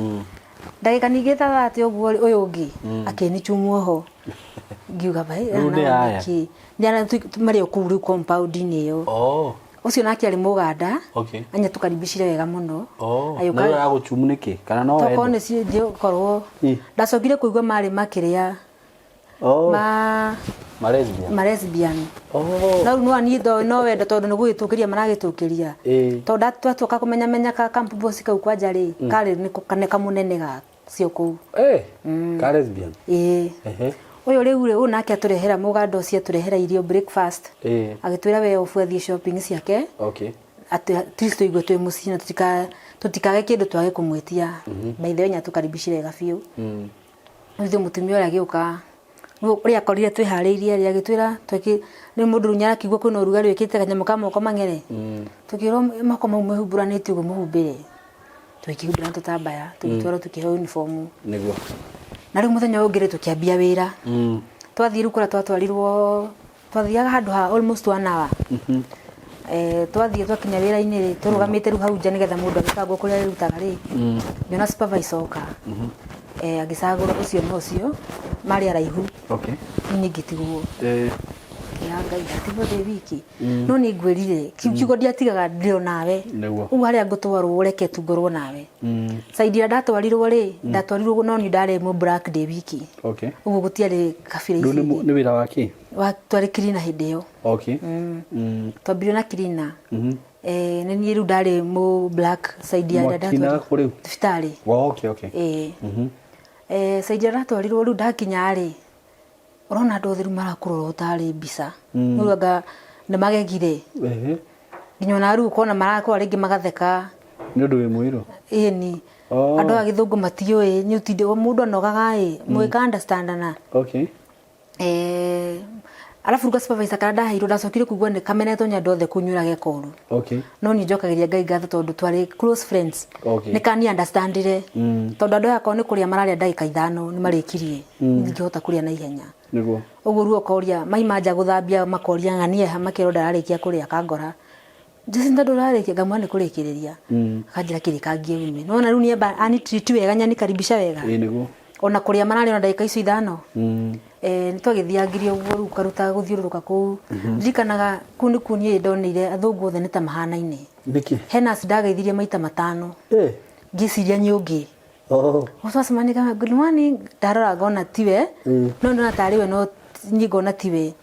Ndagĩka ningĩ ta thate ũguo rĩ, ũyũ ũngĩ akĩnichumwo ho. Ngiuga bai, Rĩu nĩ aya? nĩkĩ? Nĩ arĩa marĩ o kũu rĩu compound-inĩ ĩyo. Ũcio nake arĩ mũganda. Anya tũkaribicire wega mũno. Agĩũka. Na rĩu aragũchumu nĩkĩ? Kana no Tokorwo wendo? nĩ cikorwo. Ndacokire kũigua marĩ makĩrĩa ma Ma lesbian. Ma lesbian. No rĩu no niĩ no wendo tondũ nĩ gũgĩtũkĩria maragĩtũkĩria. Tondũ twatuĩka kũmenya menya ka camp boss kau kwanja rĩ, karĩ nĩ kamũnene gacio kũu. Ka lesbian. Ĩĩ. Ũyũ rĩu rĩ, ũyũ nake atũrehera mũganda ũcio atũrehera irio breakfast. Agĩtwĩra we obu athiĩ shopping ciake. Atĩ at least tũigue twĩ mũciĩ na tũtikage kĩndũ twage kũmwĩtia. By the way nĩatũkaribicire wega biũ. Rĩu ithuĩ mũtumia ũrĩa agĩũka, rĩu ũrĩa akorire twĩharĩirie rĩ, agĩtwĩra rĩu mũndũ rĩu nĩarakĩigua kwĩna ũrugarĩ wĩkĩrĩte kanyamũ ka moko mang'ere. Tũkĩrwo moko mau mwĩhumbũranĩtie ũguo mũhumbĩre. Tũgĩkĩhumbĩra na tũtambaya, tũgĩtwarwo tũkĩheo uniform. Na rĩu mũthenya ũyũ ũngĩ rĩ, tũkĩambia wĩra. Twathiĩ rĩu kũrĩa twatwarirwo, twathiaga handũ ha almost one hour. Twathiĩ twakinya wĩra-inĩ rĩ, tũrũgamĩte rĩu hau nja nĩgetha mũndũ agĩbangwo kũrĩa arĩrutaga rĩ, ngĩona supervisor oka. Agĩcagũra ũcio na ũcio, marĩ araihu. Niĩ ngĩtigwo. Ngĩra Ngai ndatigwo ndĩ wiki. No nĩ ngwĩrire, kĩu kiugo ndiatigaga ndĩ o nawe. Ũguo harĩa ngũtwarwo reke tu ngorwo nawe. Side ĩrĩa ndatwarirwo rĩ, ndatwarirwo no niĩ ndarĩ mũ black ndĩ wiki. Ũguo gũtiarĩ kabira ici ingĩ. Nĩ wĩra wa kĩ? Wa twarĩ cleaner hĩndĩ ĩyo. Twambirio na cleaner. Nĩ niĩ rĩu ndarĩ mũ black side ya ĩrĩa Mwakiinaga ndatwarirwo. kũ rĩu? Thibitarĩ. Oh, okay, okay. Ĩĩ. Side ĩrĩa ndatwarirwo rĩu ndakinya rĩ, ũrona andũ othe rĩu marakũrora ũtarĩ mbica. Rĩu anga nĩ magegire. Nginya ona rĩu ũkona marakũrora rĩngĩ magatheka. Nĩ ũndũ wĩ mũirũ? Ĩni. Andũ a gĩthũngũ matiũĩ, nĩ ũtinde mũndũ anogaga ĩ, mũgĩka understand ana. Arabu ga supervisor karĩa ndaheirwo ndacokire kũigua nĩ kamenetwo nĩ andũ othe kũnyuĩra ge koru. No niĩ njokagĩria Ngai ngatho tondũ twarĩ close friends. Nĩ kani understandire. Tondũ andũ aya akorwo nĩ kũrĩa mararĩa ndagĩka 5 nĩ marĩkirie. Ndingĩhota kũrĩa na ihenya. Nĩguo. Ũguo rĩu ũkoria maima nja gũthambia makoria ng'ania ha makerwo ndararĩkia kũrĩa akangora. Jacinta ndũrarĩkia ngamwĩra nĩ kũrĩkĩrĩria. Akanjĩra kĩrĩkangie ume. Nĩwona rĩu nĩamba ani treat wega nyanikaribisha wega. Ĩĩ nĩguo. Ona kũrĩa mararĩa ona ndagĩka icio 5. Nĩ twagĩthiangire ũguo rĩu ũkaruta gũthiũrũrũka kũu. Ndirikanaga kũu nĩkuo niĩ ndonire athũngũ othe nĩ ta mahanaine. Nĩkĩ? He nurse ndageithirie maita 5. Ngĩciria nĩ ũngĩ. Twacemania ngauga good morning ndarora ngona tiwe. No ndona tarĩ we no niĩ ngona tiwe.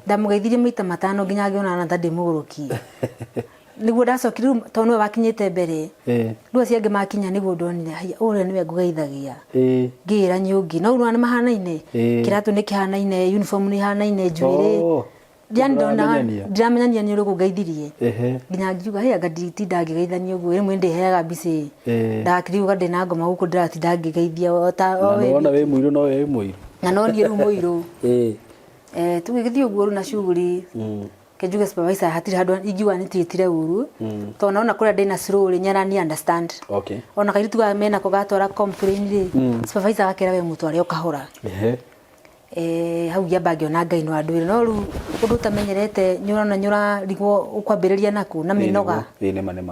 Ndamũgeithirie maita 5 nginya ngĩona ona ta ndĩ mũgũrũki. Nĩguo ndacokire rĩu tondũ nĩwe wakinyĩte mbere. Rĩu acio angĩ makinya nĩguo ndonire haiya ũrĩa nĩwe ngũgeithagia. Ngĩĩra nĩ ũngĩ. No rĩu nĩ mahanaine. Kĩratũ nĩ kĩhanaine, uniform nĩ ihanaine, njuĩrĩ. Yani ndonaga ndiramenyania nĩ ũrĩkũ ngeithirie. Nginya ngiuga hĩ anga nditinda ngĩgeithania ũguo rĩmwe ndĩheaga mbici. Ndakĩriuga ndĩna ngoma gũkũ ndĩratinda ngĩgeithia o ta o we. Na wĩ mũirũ no wĩ mũirũ. Na no niĩ rĩu mũirũ. Tũgĩgĩthiĩ ũguo rĩu na shughuli. Reke njuge supervisor hatirĩ handũ ingiuga nĩ treatire ũru. Tondũ ona kũrĩa ndĩna slow rĩ, nĩ arani understand. Ona kairĩtu gaka menako gatwara complain rĩ, supervisor agakera we mũtware o kahora. Hau ngĩamba ngĩona Ngai no andũĩre. No rĩu ũndũ ũtamenyerete nĩ ũrona nĩ ũrarigwo ũkwambĩrĩria nakũ na mĩnoga.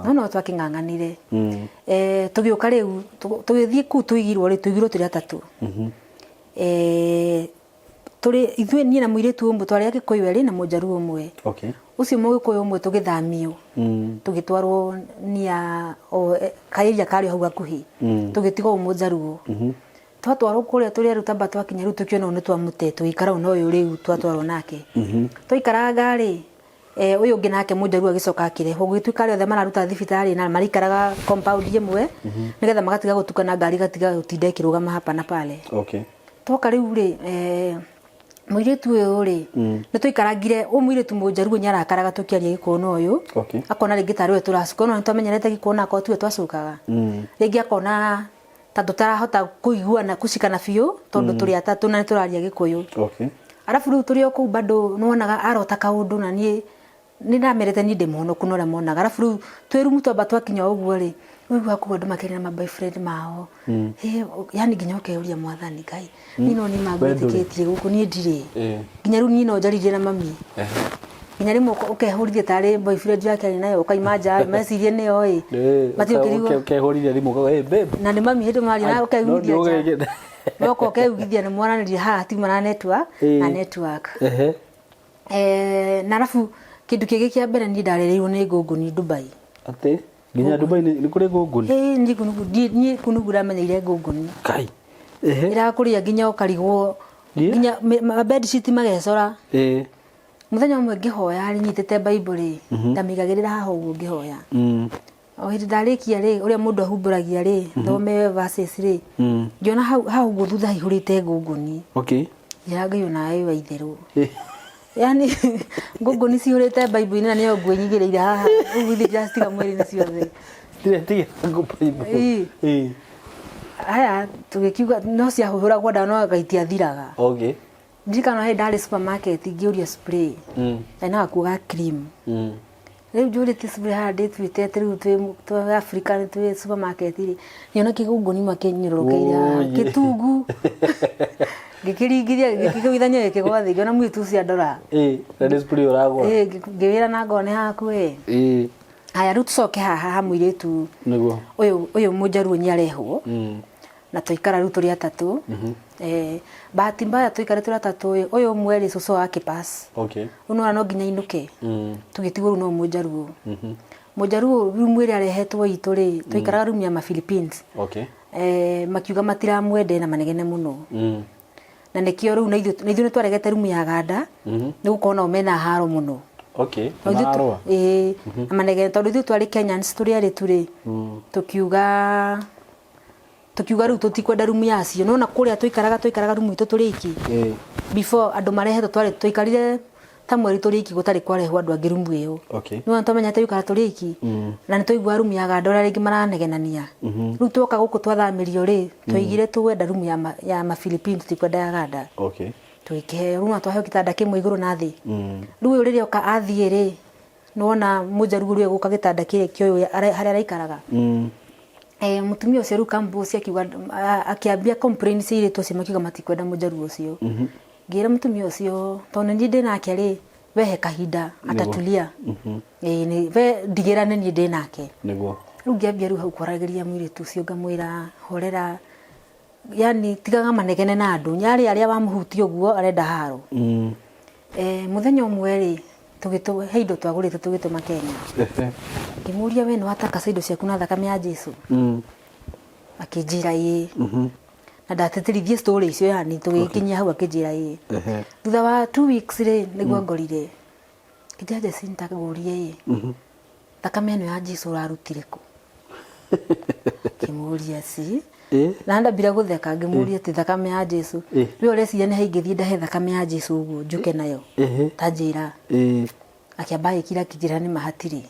No no twakĩng'ang'anire. Tũgĩũka rĩu tũgĩthiĩ kũu tũigirwo rĩ, tũigirwo tũrĩ atatũ. Tũrĩ ithuĩ niĩ na mũirĩtu ũmwe twarĩ Agĩkũyũ erĩ na Mũnjaruo ũmwe. Ũcio Mũgĩkũyũ ũmwe tũgĩthamio. Tũgĩtwarwo nia o kaĩria karĩ hau hakuhĩ. Tũgĩtigwo ũyũ Mũnjaruo. Twatwarwo kũrĩa tũrĩ erũ tamba twakinya rĩu tũkĩona ũyũ nĩ twamũte tũgĩikara ũyũ na ũyũ rĩu twatwarwo nake. Twaikaranga rĩ, ũyũ ũngĩ nake Mũnjaruo agĩcoka akĩrehwo gũgĩtuĩka arĩa othe mararuta thibitarĩ na marĩikaraga compound ĩmwe nĩgetha magatiga gũtukana ngari igatiga gũtinda ĩkĩrũgama hapa na pale. Twoka rĩu rĩ, mũirĩtu ũyũ rĩ, nĩ twaikarangire, ũyũ mũirĩtu Mũnjaruo nĩ arakaraga tũkĩaria Gĩkũyũ na ũyũ, akona rĩngĩ tarĩ we tũracuka, no nĩ twamenyerete Gĩkũyũ na akorwo tiwe twacukaga. Rĩngĩ akona ta tũtarahota kũiguana kũcikana biũ tondũ tũrĩ atatũ na nĩ tũraria Gĩkũyũ. Arabu rĩu tũrĩ o kũu bado nĩ wonaga arota kaũndũ na niĩ nĩ ndamerete niĩ ndĩ mũhonoku na ũrĩa monaga. Arabu rĩu twĩ rumu twamba twakinya ũguo rĩ, ũiguaga kũu andũ makĩaria na ma boyfriend mao. Yani nginya ũkeyũria Mwathani Ngai, niĩ no niĩ mangwĩtĩkĩtie gũkũ, niĩ ndirĩ. Nginya rĩu niĩ no njaririe na mami. Nginya rĩmwe ũkehũrithia tarĩ boyfriend yake arĩ nayo ũkaima nja mecirie nĩyo ĩ. Matiũkĩrigwo. Ũkehũrithia thimũ ũkauga, hey babe. Na nĩ mami hĩndĩ mwaria na ũkeigithia nja. Woka ũkeigithia nĩ mwaranĩria haha hatiuma na network na network. Na arabu kĩndũ kĩngĩ kĩa mbere niĩ ndarereirwo nĩ ngũngũni Dubai. Atĩ? Nginya Dubai nĩ kũrĩ ngũngũni? Ĩĩ niĩ niĩ kunugu ndamenyeire ngũngũni. Kai. Ĩrakũrĩa nginya ũkarigwo nginya ma bed sheet magecora. Mũthenya ũmwe ngĩhoya rĩ nyitĩte Bible rĩ, ndamĩigagĩrĩra haha ũguo ngĩhoya. O hĩndĩ ndarĩkia rĩ, ũrĩa mũndũ ahumbũragia rĩ, thome verses rĩ, ngĩona hau hau ũguo thutha haihũrĩte ngũngũni. Njĩra Ngai onawe wĩ wa itherũ. Yani ngũngũni cihũrĩte Bible-inĩ na nĩyo nguo nyigĩrĩire haha, ũguo ithe ndĩracitiga mwĩrĩ-inĩ ciothe. Tiga Bible. Haya tũgĩkiuga no ciahũragwo ndawa no anga itiathiraga. Ndirikana hĩndĩ ndarĩ supermarket ngĩũria spray. Ndarĩ na gakuo ga cream. Rĩu njũrĩtie spray haha ndĩtuĩte atĩ rĩu twĩ Africa nĩ twĩ supermarket rĩ, ngĩona kĩgũngũni ma kĩnyũrũrũkĩire haha, kĩtungu. Ngĩkĩringithia ngĩkĩgũithania gĩkĩgwa thĩ, ngĩona mũirĩtu ũcio andora. Na nĩ spray ũragũra. Ngĩwĩra na ngoro nĩ haku ĩ. Haya rĩu tũcoke haha ha mũirĩtu Nĩguo. ũyũ ũyũ Mũnjaruo nĩ arehwo. Na twaikara rĩu tũrĩ atatũ. Bahati mbaya twaikara tũrĩ atatũ ĩ, ũyũ ũmwe rĩ cũcũ wake pass. Rĩu nĩwona no nginya ainũke. Tũgĩtigwo rĩu no Mũnjaruo. Mũnjaruo rumu ĩrĩa arehetwo itũ rĩ, twaikaraga rumu ya ma Philippines. Makiuga matiramwenda ena manegene mũno. Na nĩkĩo rĩu na ithuĩ nĩ twaregete rumu ya ganda, nĩ gũkorwo nao mena haro mũno. Mararũa? Ĩĩ, na manegene tondũ ithuĩ twarĩ Kenyans tũrĩ erĩ tu rĩ, tũkiuga tũkiuga rĩu tũtikwenda rumu yacio. Nĩwona kũrĩa twaikaraga twaikaraga rumu itũ tũrĩ aiki. Before andũ marehetwo twarĩ twaikarire ta mweri tũrĩ aiki gũtarĩ kwarehwo andũ angĩ rumu ĩyo. Nĩwona twamenyete gũikara tũrĩ aiki. Na nĩ twaiguaga rumu ya ganda ũrĩa rĩngĩ maranegenania. Rĩu twoka gũkũ twathamĩrio rĩ, twaigire tũkwenda rumu ya ma Philippines tũtikwenda ya ganda. Tũgĩkĩheo rĩu, no twaheo gĩtanda kĩmwe igũrũ na thĩ. Rĩu ũyũ rĩrĩa oka athiĩ rĩ, nĩwona mũjaruo rĩu egũka gĩtanda kĩrĩa kĩa ũyũ harĩa araikaraga. Mũtumia ũcio rĩu kambosi akiuga, akĩambia complain cia airĩtu acio makiuga matikwenda mũjaruo ũcio. Ngĩra mũtumia ũcio, tondũ nĩ niĩ ndĩ nake rĩ, wehe kahinda atatulia. Ĩĩ we ndigĩra nĩ niĩ ndĩ nake. Rĩu ngĩambia rĩu hau kwaragĩria mũirĩtu ũcio, ngamwĩra horera, yani tigaga manegene na andũ, nyarĩ arĩa wamũhutia ũguo arenda haro. Mũthenya ũmwe rĩ, tũgĩtũ he indo twagũrĩte tũgĩtũma Kenya. Ngĩmũria, we nĩ watakasa indo ciaku na thakame ya Jesu? Akĩnjĩra ĩĩ. Na ndatĩtĩrithie story icio, yani tũgĩkinyia hau akĩnjĩra ĩĩ. Thutha wa 2 weeks rĩ, nĩguo ngorire kĩnjĩra, Jacinta, ngũrie ĩ, thakame ĩno ya Jesu ũrarutire kũ? Ngĩmũria ci na ndambire gũtheka, ngĩmũria atĩ thakame ya Jesu we ũreciria nĩ haingĩthiĩ ndahe thakame ya Jesu ũguo njũke nayo? Ta njĩra. Akĩamba agĩkira, akĩnjĩra nĩ ma hatirĩ.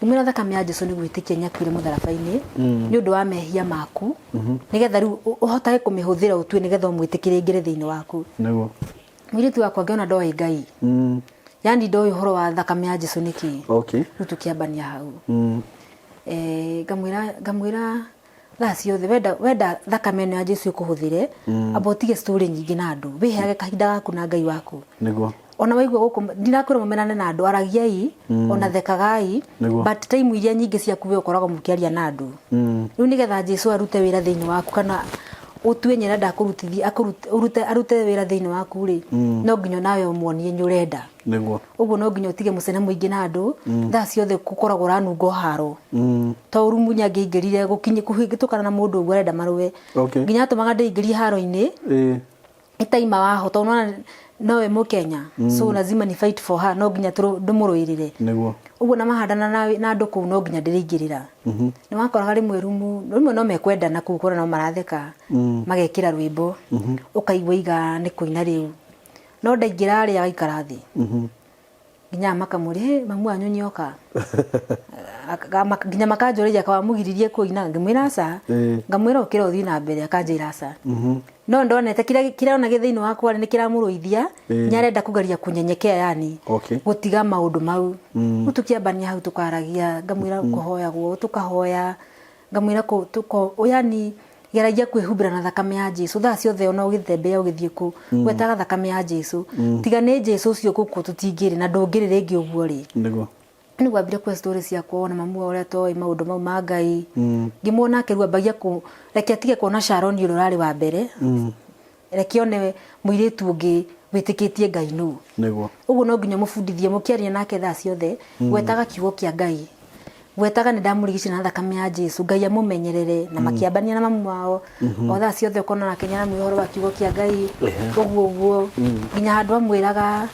Ngĩmwĩra thakame ya Jesu nĩ gwĩtĩkia nyakuire mũtharaba-inĩ nĩ ũndũ wa mehia maku, nĩgetha rĩu ũhotage kũmĩhũthĩra, ũtue nĩgetha ũmwĩtĩkĩre aingĩre thĩinĩ waku. Mũirĩtu wakwa ngĩona ndoĩ Ngai, yani ndoĩ ũhoro wa thakame ya Jesu nĩkĩ. Rĩu tũkĩambania hau. Ngamwĩra thaa ciothe wenda thakame ĩno ya Jesu ĩkũhũthĩre, amba ũtige story nyingĩ na andũ, wĩheage kahinda gaku na Ngai waku. Ona waigua gũkũ ndirakwĩra mũmenane na andũ, aragiai ona thekagai, but time iria nyingĩ ciaku we ũkoragwo mũkĩaria na andũ. Rĩu nĩgetha Jesu arute wĩra thĩinĩ waku, kana ũtue nyerenda akũrutithie, arute wĩra thĩinĩ waku rĩ, no nginya nawe ũmuonie nĩ ũrenda. Ũguo no nginya ũtige mũcene mũingĩ na andũ. Thaa ciothe gũkoragwo ũranunga haro. To rumu nyangĩingĩrire kũhĩtũkana na mũndũ ũguo arenda marũe. Nginya atũmaga ndĩingĩrie haro-inĩ. Itaima waho tondũ nĩwona nowe mũkenya, so lazima ni fight for her, no nginya ndĩmũrũĩrĩre. Ũguo na mahandana na andũ kũu, no nginya ndĩrĩingĩrĩra. Nĩ wakoraga rĩmwe rumu rĩmwe no mekwendana kũu, ũkona no maratheka, magekĩra rwĩmbo, ũkaigua iga nĩ kũina rĩu, no ndaingĩra rĩ, agaikara thĩ nginya makamũria, "Hey, mamu wanyu nĩoka?" Nginya makanjũrĩria kawamũgiririe kũina. Ngĩmwĩra aca. Ngamwĩra ũkĩra ũthiĩ na mbere, akanjĩra aca. No ndonete kĩrĩa kĩrĩa ona gĩ thĩinĩ wakwa rĩ, nĩ kĩramũrũithia. Nĩ arenda kũgeria kũnyenyekea, yani gũtiga maũndũ mau. Rĩu tũkĩambania hau tũkaragia, ngamwĩra kũhoyagwo, tũkahoya, ngamwĩra yani geragia kwĩhumbĩra na thakame ya Jesu thaa ciothe, ona ũgĩthembea ũgĩthiĩ kũ, gwetaga thakame ya Jesu. Tiga nĩ Jesu ũcio gũkũ tũtingĩrĩ na ndũngĩrĩ rĩngĩ ũguo rĩ. Nĩguo ambire kũhe story ciakwa, ona mamu wao ũrĩa toĩ maũndũ mau ma Ngai. Ngĩmuona akĩrua ambagia kũ reke atige kuona Sharon ũrĩa ũrarĩ wa mbere, reke one mũirĩtu ũngĩ wĩtĩkĩtie Ngai nũ. Ũguo no nginya mũbundithie, mũkĩaria nake thaa ciothe gwetaga kiugo kĩa Ngai, gwetaga nĩ ndamũrigicĩria na thakame ya Jesu, Ngai amũmenyerere. Na makĩambania na mamu wao o thaa ciothe, ũkona nake nĩaramwĩra ũhoro wa kiugo kĩa Ngai. Ũguo ũguo nginya handũ amwĩraga,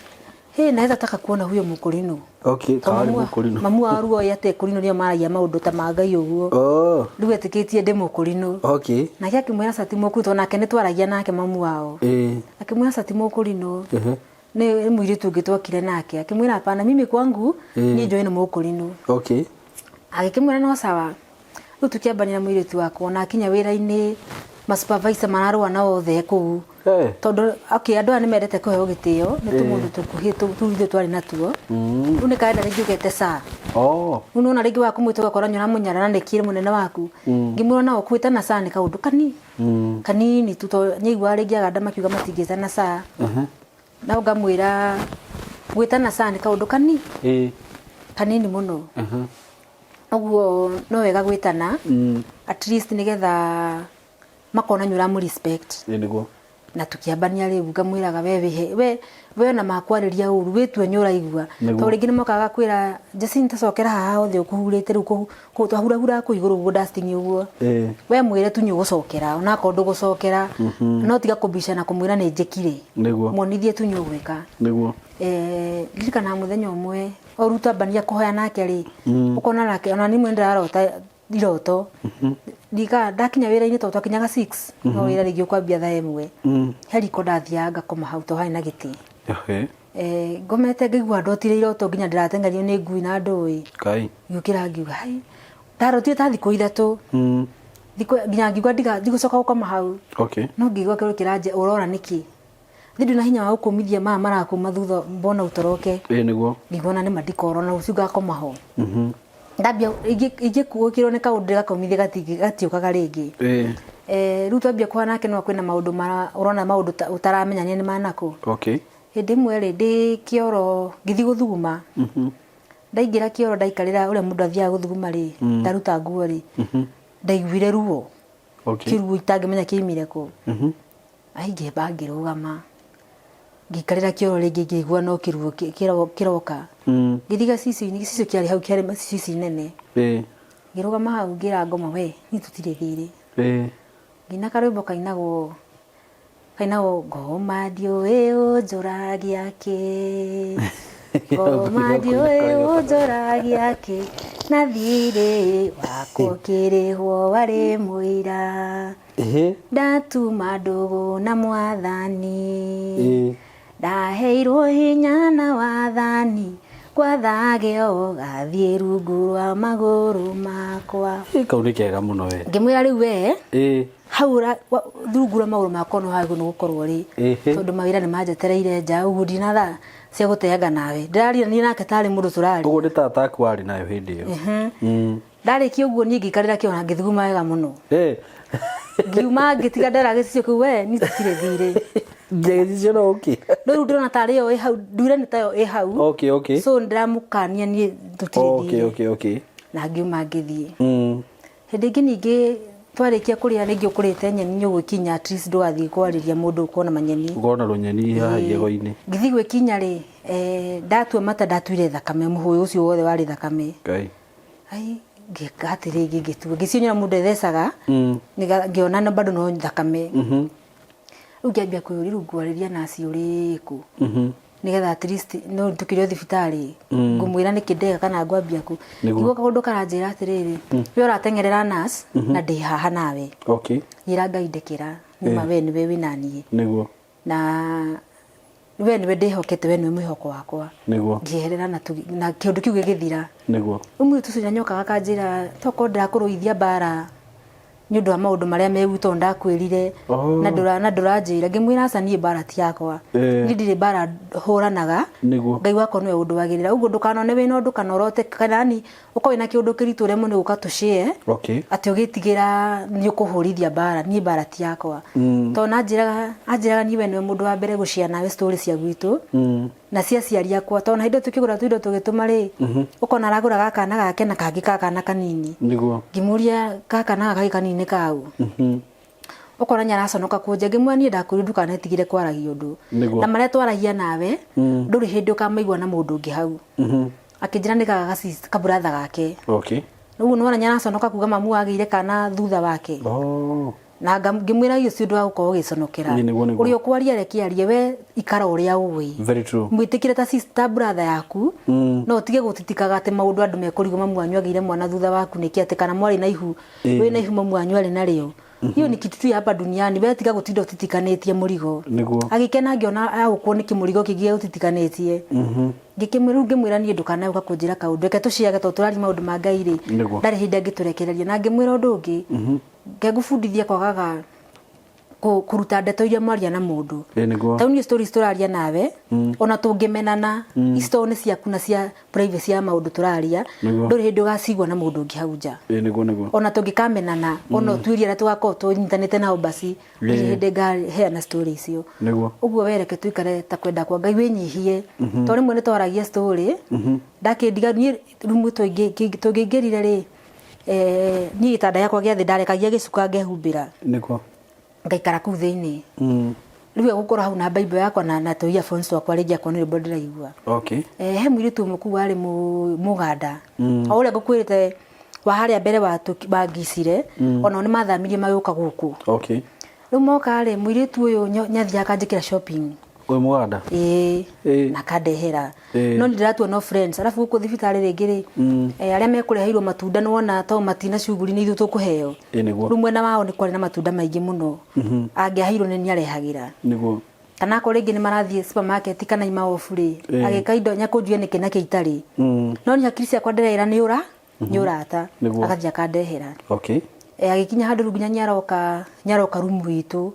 "Hey, naweza taka kuona huyo mũkũrinũ." Kawari mũkũrinũ. Mamu wao rĩu oĩ atĩ kũrinũ nĩo maragia maũndũ ta ma Ngai ũguo. Rĩu etĩkĩtie ndĩ mũkũrinũ. Nake akĩmwĩra cati mũkũrinũ, tondũ nake nĩ twaragia nake mamu wao. Akĩmwĩra cati mũkũrinũ nĩ mũirĩtu ũngĩ twokire nake. Akĩmwĩra hapana, mimi kwangu niĩ njũĩ nĩ mũkũrinũ. Agĩkĩmwĩra no sawa. Rĩu tũkĩambania na mũirĩtu wakwa, ona akinya wĩra-inĩ masupervisor mararũa na othe kũu. Tondũ okay, andũ aya nĩ mendete kũheo gĩtĩo nĩ tũmũndũ tũkuhĩ tũu ithuĩ twarĩ natuo. Rĩu nĩ karenda rĩngĩ ũgete saa. Rĩu nĩwona rĩngĩ wa kũmwĩta ũgakora nĩ ũramũnyarara nĩkĩ mũnene waku. Ngĩmwĩra no kwĩtana saa nĩ kaũndũ kanini tu, tondũ nĩaiguaga rĩngĩ aganda makiuga matingĩtana saa. No ngamwĩra gwĩtana saa nĩ kaũndũ kanini mũno. Ũguo no wega gwĩtana, at least nĩgetha makona nĩ ũramũ respect. Na tũkĩambania rĩu ngamwĩraga we wĩhe we ona makwarĩria ũru wĩtue nĩ ũraigua. Tondũ rĩngĩ nĩ mokaga kwĩra Jacinta cokera haha hothe ũkũhurĩte rĩu twahurahura kũu igũrũ ũguo dusting ũguo. We mwĩre tu nĩ ũgũcokera, onakorwo ndũgũcokera, no tiga kũbicana kũmwĩra nĩ njĩkire. Muonithie tu nĩ ũgwĩka. Ndirikanaga mũthenya ũmwe o rĩu twambania kũhoya nake rĩ, ũkona nake ona niĩ ndĩrarota iroto. Ndika ndakinya wĩra-inĩ, tondũ twakinyaga 6, no wĩra rĩngĩ ũkwambia thaa 1. He riko ndathiaga ngakoma hau tondũ harĩ na gĩtĩ. Ngomete ngaigua ndotire iroto nginya ndĩrateng'erio nĩ ngui na ndũĩ. Kai. Ngĩũkĩra ngiuga hai ndarotire ta thikũ 3. Thikũ nginya ngiuga ndigũcoka gũkoma hau. No ngĩigua kĩro kĩranja ũrora nĩkĩ. Ndĩ na hinya wa gũkũmithia maya marakuma thutha mbona utoroke. Ĩĩ nĩguo. Ngĩigua nĩ ma ndikora na rũciũ ngakoma ho. Ndambia ingĩkuũkĩrwo nĩ kaũndũ ndĩgakomithie gatiũkaga rĩngĩ. Ĩĩ. Rĩu twambia kũhana nake no kwĩna maũndũ ũrona maũndũ ũtaramenya nĩ manakũ. Okay. Hĩndĩ ĩmwe rĩ ndĩ kĩoro ngĩthiĩ gũthuguma. Ndaingĩra kĩoro ndaikarĩra ũrĩa mũndũ athiaga gũthuguma rĩ, ndaruta nguo rĩ, ndaiguire ruo. Okay. Kĩruo itangĩmenya kĩaumire kũ. Ai ngĩamba ngĩrũgama ngĩikarĩra kĩoro rĩngĩ ngĩigua no kĩruo kĩroka. Ngĩthiĩ gacicio-inĩ, gĩcicio kĩarĩ hau kĩarĩ cici nene. Ngĩrũgama hau ngĩra ngoma we niĩ tũtirĩ thirĩ. Ngĩina karwĩmbo kainagwo kainagwo ngoma ndiũĩ ũnjũragia kĩ, ngoma ndiũĩ ũnjũragia kĩ, na thirĩ wakwa ũkĩrĩhwo warĩ mũira. Ĩhĩ. Ndatuma ndũgũ na mwathani. Ĩĩ. Ndaheirwo hinya na wathani gwathage o gathiĩ rungu rwa magũrũ makwa. Ĩ kau nĩ kega mũno we. Ngĩmwĩra rĩu we Ĩĩ. hau rungu rwa magũrũ makwa no hagĩrĩirwo nĩ gũkorwo rĩ Ĩhĩ. tondũ mawĩra nĩ manjetereire nja ũguo ndina thaa cia gũteanga nawe. Ndĩraria niĩ nake tarĩ mũndũ tũraria. Ũguo nĩ tata aku warĩ nayo hĩndĩ ĩyo. Ndarĩkia ũguo niĩ ngĩikarĩra kĩo na ngĩthuguma wega mũno. Eh. Ngiuma ngĩtiga ndera gĩcicio kĩu we niĩ tũtirĩ thirĩ. Nginya gĩcicio no ũkĩ. No rĩu ndĩrona tarĩ yo ĩ hau nduire nĩ tayo ĩ hau. Okay, okay. So ndĩramũkania niĩ tũtirĩ Okay, thirĩ. okay, okay. Na ngiuma ngĩthiĩ. Hĩndĩ ĩngĩ ningĩ twarĩkia kũrĩa rĩngĩ ũkũrĩte nyeni nĩ ũgwĩkinya at least ndũgathiĩ kwarĩria mũndũ ũkona manyeni. Ũkona rũnyeni haha igego-inĩ. Ngĩthiĩ gwĩkinya rĩ, ndatua mata ndatuire thakame mũhũyũ ũcio wothe warĩ thakame. Ngai. Ai, ngĩka atĩrĩ ngĩtua ngĩcionyora mũndũ ethecaga ngĩona no bado no thakame. Rĩu ngĩambia kwĩyũria rĩu ngwarĩria naci ũrĩkũ nĩgetha at least no tũkĩrĩ o thibitarĩ ngũmwĩra nĩkĩ ndeka kana ngwambia kũ. Nĩguo. Nĩguo kaũndũ karanjĩra atĩrĩrĩ we ũrateng'erera nurse na ndĩ haha nawe. Okay. Njĩra Ngai ndekera nĩma we nĩwe wĩna niĩ. Nĩguo. Na we nĩwe ndĩhokete we nĩwe mwĩhoko wakwa. Nĩguo. Ngĩeherera na kĩũndũ kĩu gĩgĩthira. Nĩguo. Rĩu mũirĩtu ũcio nĩanyokaga akanjĩra tokorwo ndĩrakũrũithia mbara nĩ ũndũ wa maũndũ marĩa me gwitũ tondũ ndakwĩrire Oh. na ndũranjĩra. Ngĩmwĩra aca niĩ mbara ti yakwa. Niĩ ndirĩ mbara hũranaga. Nĩguo. Ngai wakwa nĩwe ũndũagĩrĩra. Ũguo ndũkanone wĩna ũndũ kana ũrote kana yani ũkorwo wĩna kĩũndũ kĩritũ ũremwo nĩ gũka tũshare. Okay. Atĩ ũgĩtigĩra nĩ ũkũhũrithia mbara. Niĩ mbara ti yakwa. Tondũ anjĩraga niĩ we nĩwe mũndũ wa mbere gũshare nawe story cia gwitũ. Na cia aciari akwa. Tondũ na hĩndĩ ĩyo tũkĩgũra tũindo tũgĩtũma rĩ, ũkona aragũra ga kana gake na kangĩ ga kana kanini. Nĩguo. Ngĩmũria gaka na gaka kanini nĩ kaũ. Ũkona nĩ araconoka kũnjia. Ngĩmwĩra niĩ ndakwĩrire ndũkanetigĩre kwaragia ũndũ. Nĩguo. Na marĩa twaragia nawe, ndũrĩ hĩndĩ ũkamaigua na mũndũ ũngĩ hau. Akĩnjĩra nĩ gaka kaburatha gake. Okay. Rĩu nĩ wona nĩ araconoka kuga mamu agĩire kana thutha wake. Oh. Na ngĩmwĩra hiyo si ũndũ wa gũkorwo ũgĩconokera. Ĩĩ, nĩguo, nĩguo. Ũrĩa ũkwaria reke arie, we ikara ũrĩa ũĩ. Very true. Mwĩtĩkĩre ta sister brother yaku. No ũtige gũtitikaga atĩ maũndũ andũ mekũrigwo mamu wanyu agĩire mwana thutha waku nĩkĩ atĩ kana mwarĩ na ihu. Wĩna ihu mamu wanyu arĩ narĩo. Hiyo ni kitu tu ya hapa duniani. We tiga gũtinda ũtitikanĩtie mũrigo. Nĩguo. Agĩkena ngĩona agũkwo nĩkĩ mũrigo kĩngĩ gĩgũtitikanĩtie. Ngĩkĩmwĩra rĩu ngĩmwĩra niĩ ndũkanae ũka kũnjĩra kaũndũ. Reke tũciage tondũ tũraria maũndũ ma Ngai rĩ. Nĩguo. Ndarĩ hĩndĩ angĩtũrekereria. Na ngĩmwĩra ũndũ ũngĩ. Nge ngũbundithie kwagaga kũruta ndeto iria mwaria na mũndũ. Ĩĩ, nĩguo. Tondũ niĩ stories tũraria nawe, ona tũngĩmenana, ici tondũ nĩ ciaku na cia privacy ya maũndũ tũraria, Nĩguo. ndũrĩ hĩndĩ ũgacigua na mũndũ ũngĩ hau nja. Ĩĩ, nĩguo, nĩguo. Ona tũngĩkamenana, ona ũtuĩrie arĩa tũgakorwo tũnyitanĩte nao basi, ndirĩ hĩndĩ ngaheana story icio. Nĩguo. Ũguo we reke tũikare ta kwenda kwa Ngai wĩnyihie. Tondũ rĩmwe nĩ twaragia story, ndakĩndiga niĩ rumu tũngĩingĩrire rĩ, niĩ gĩtanda gĩakwa gĩa thĩ ndarekagia gĩcuka ngehumbĩra. Nĩguo. Ngaikara kũu thĩinĩ. Rĩu egũkorwo hau na Bible yakwa na tũ earphones twakwa rĩngĩ akorwo nĩ rwĩmbo ndĩraigua. Okay. He mũirĩtu ũmwe kũu warĩ Mũganda. O ũrĩa ngũkwĩrĩte wa harĩa mbere wangicire, onao nĩ mathamirie magĩũka gũkũ. Okay. Rĩu moka rĩ, mũirĩtu ũyũ nĩathiaga akanjĩkĩra shopping. Ũyũ Mũganda? Ĩĩ. Ĩĩ. Na akandehera. Ĩĩ. No nĩ ndĩratua no friends. Arabu gũkũ thibitarĩ rĩngĩ rĩ, arĩa mekũreheirwo matunda nĩ wona to matina cuguri nĩ ithuĩ tũkũheo. Ĩĩ nĩguo. Rĩu mwena wao nĩ kwarĩ na matunda maingĩ mũno. Angĩaheirwo nĩ niĩ arehagĩra. Nĩguo. Kana akorwo rĩngĩ nĩ marathiĩ supermarket kana imaobu rĩ, agĩka indo nyakũnjia nĩkĩ nakĩ itarĩ. No niĩ hakiri ciakwa ndĩreĩra nĩ ũra, nĩ ũrata. Nĩguo. Agathiĩ akandehera. Okay. Agĩkinya handũ rĩu nginya nĩaroka nĩaroka rumu itũ.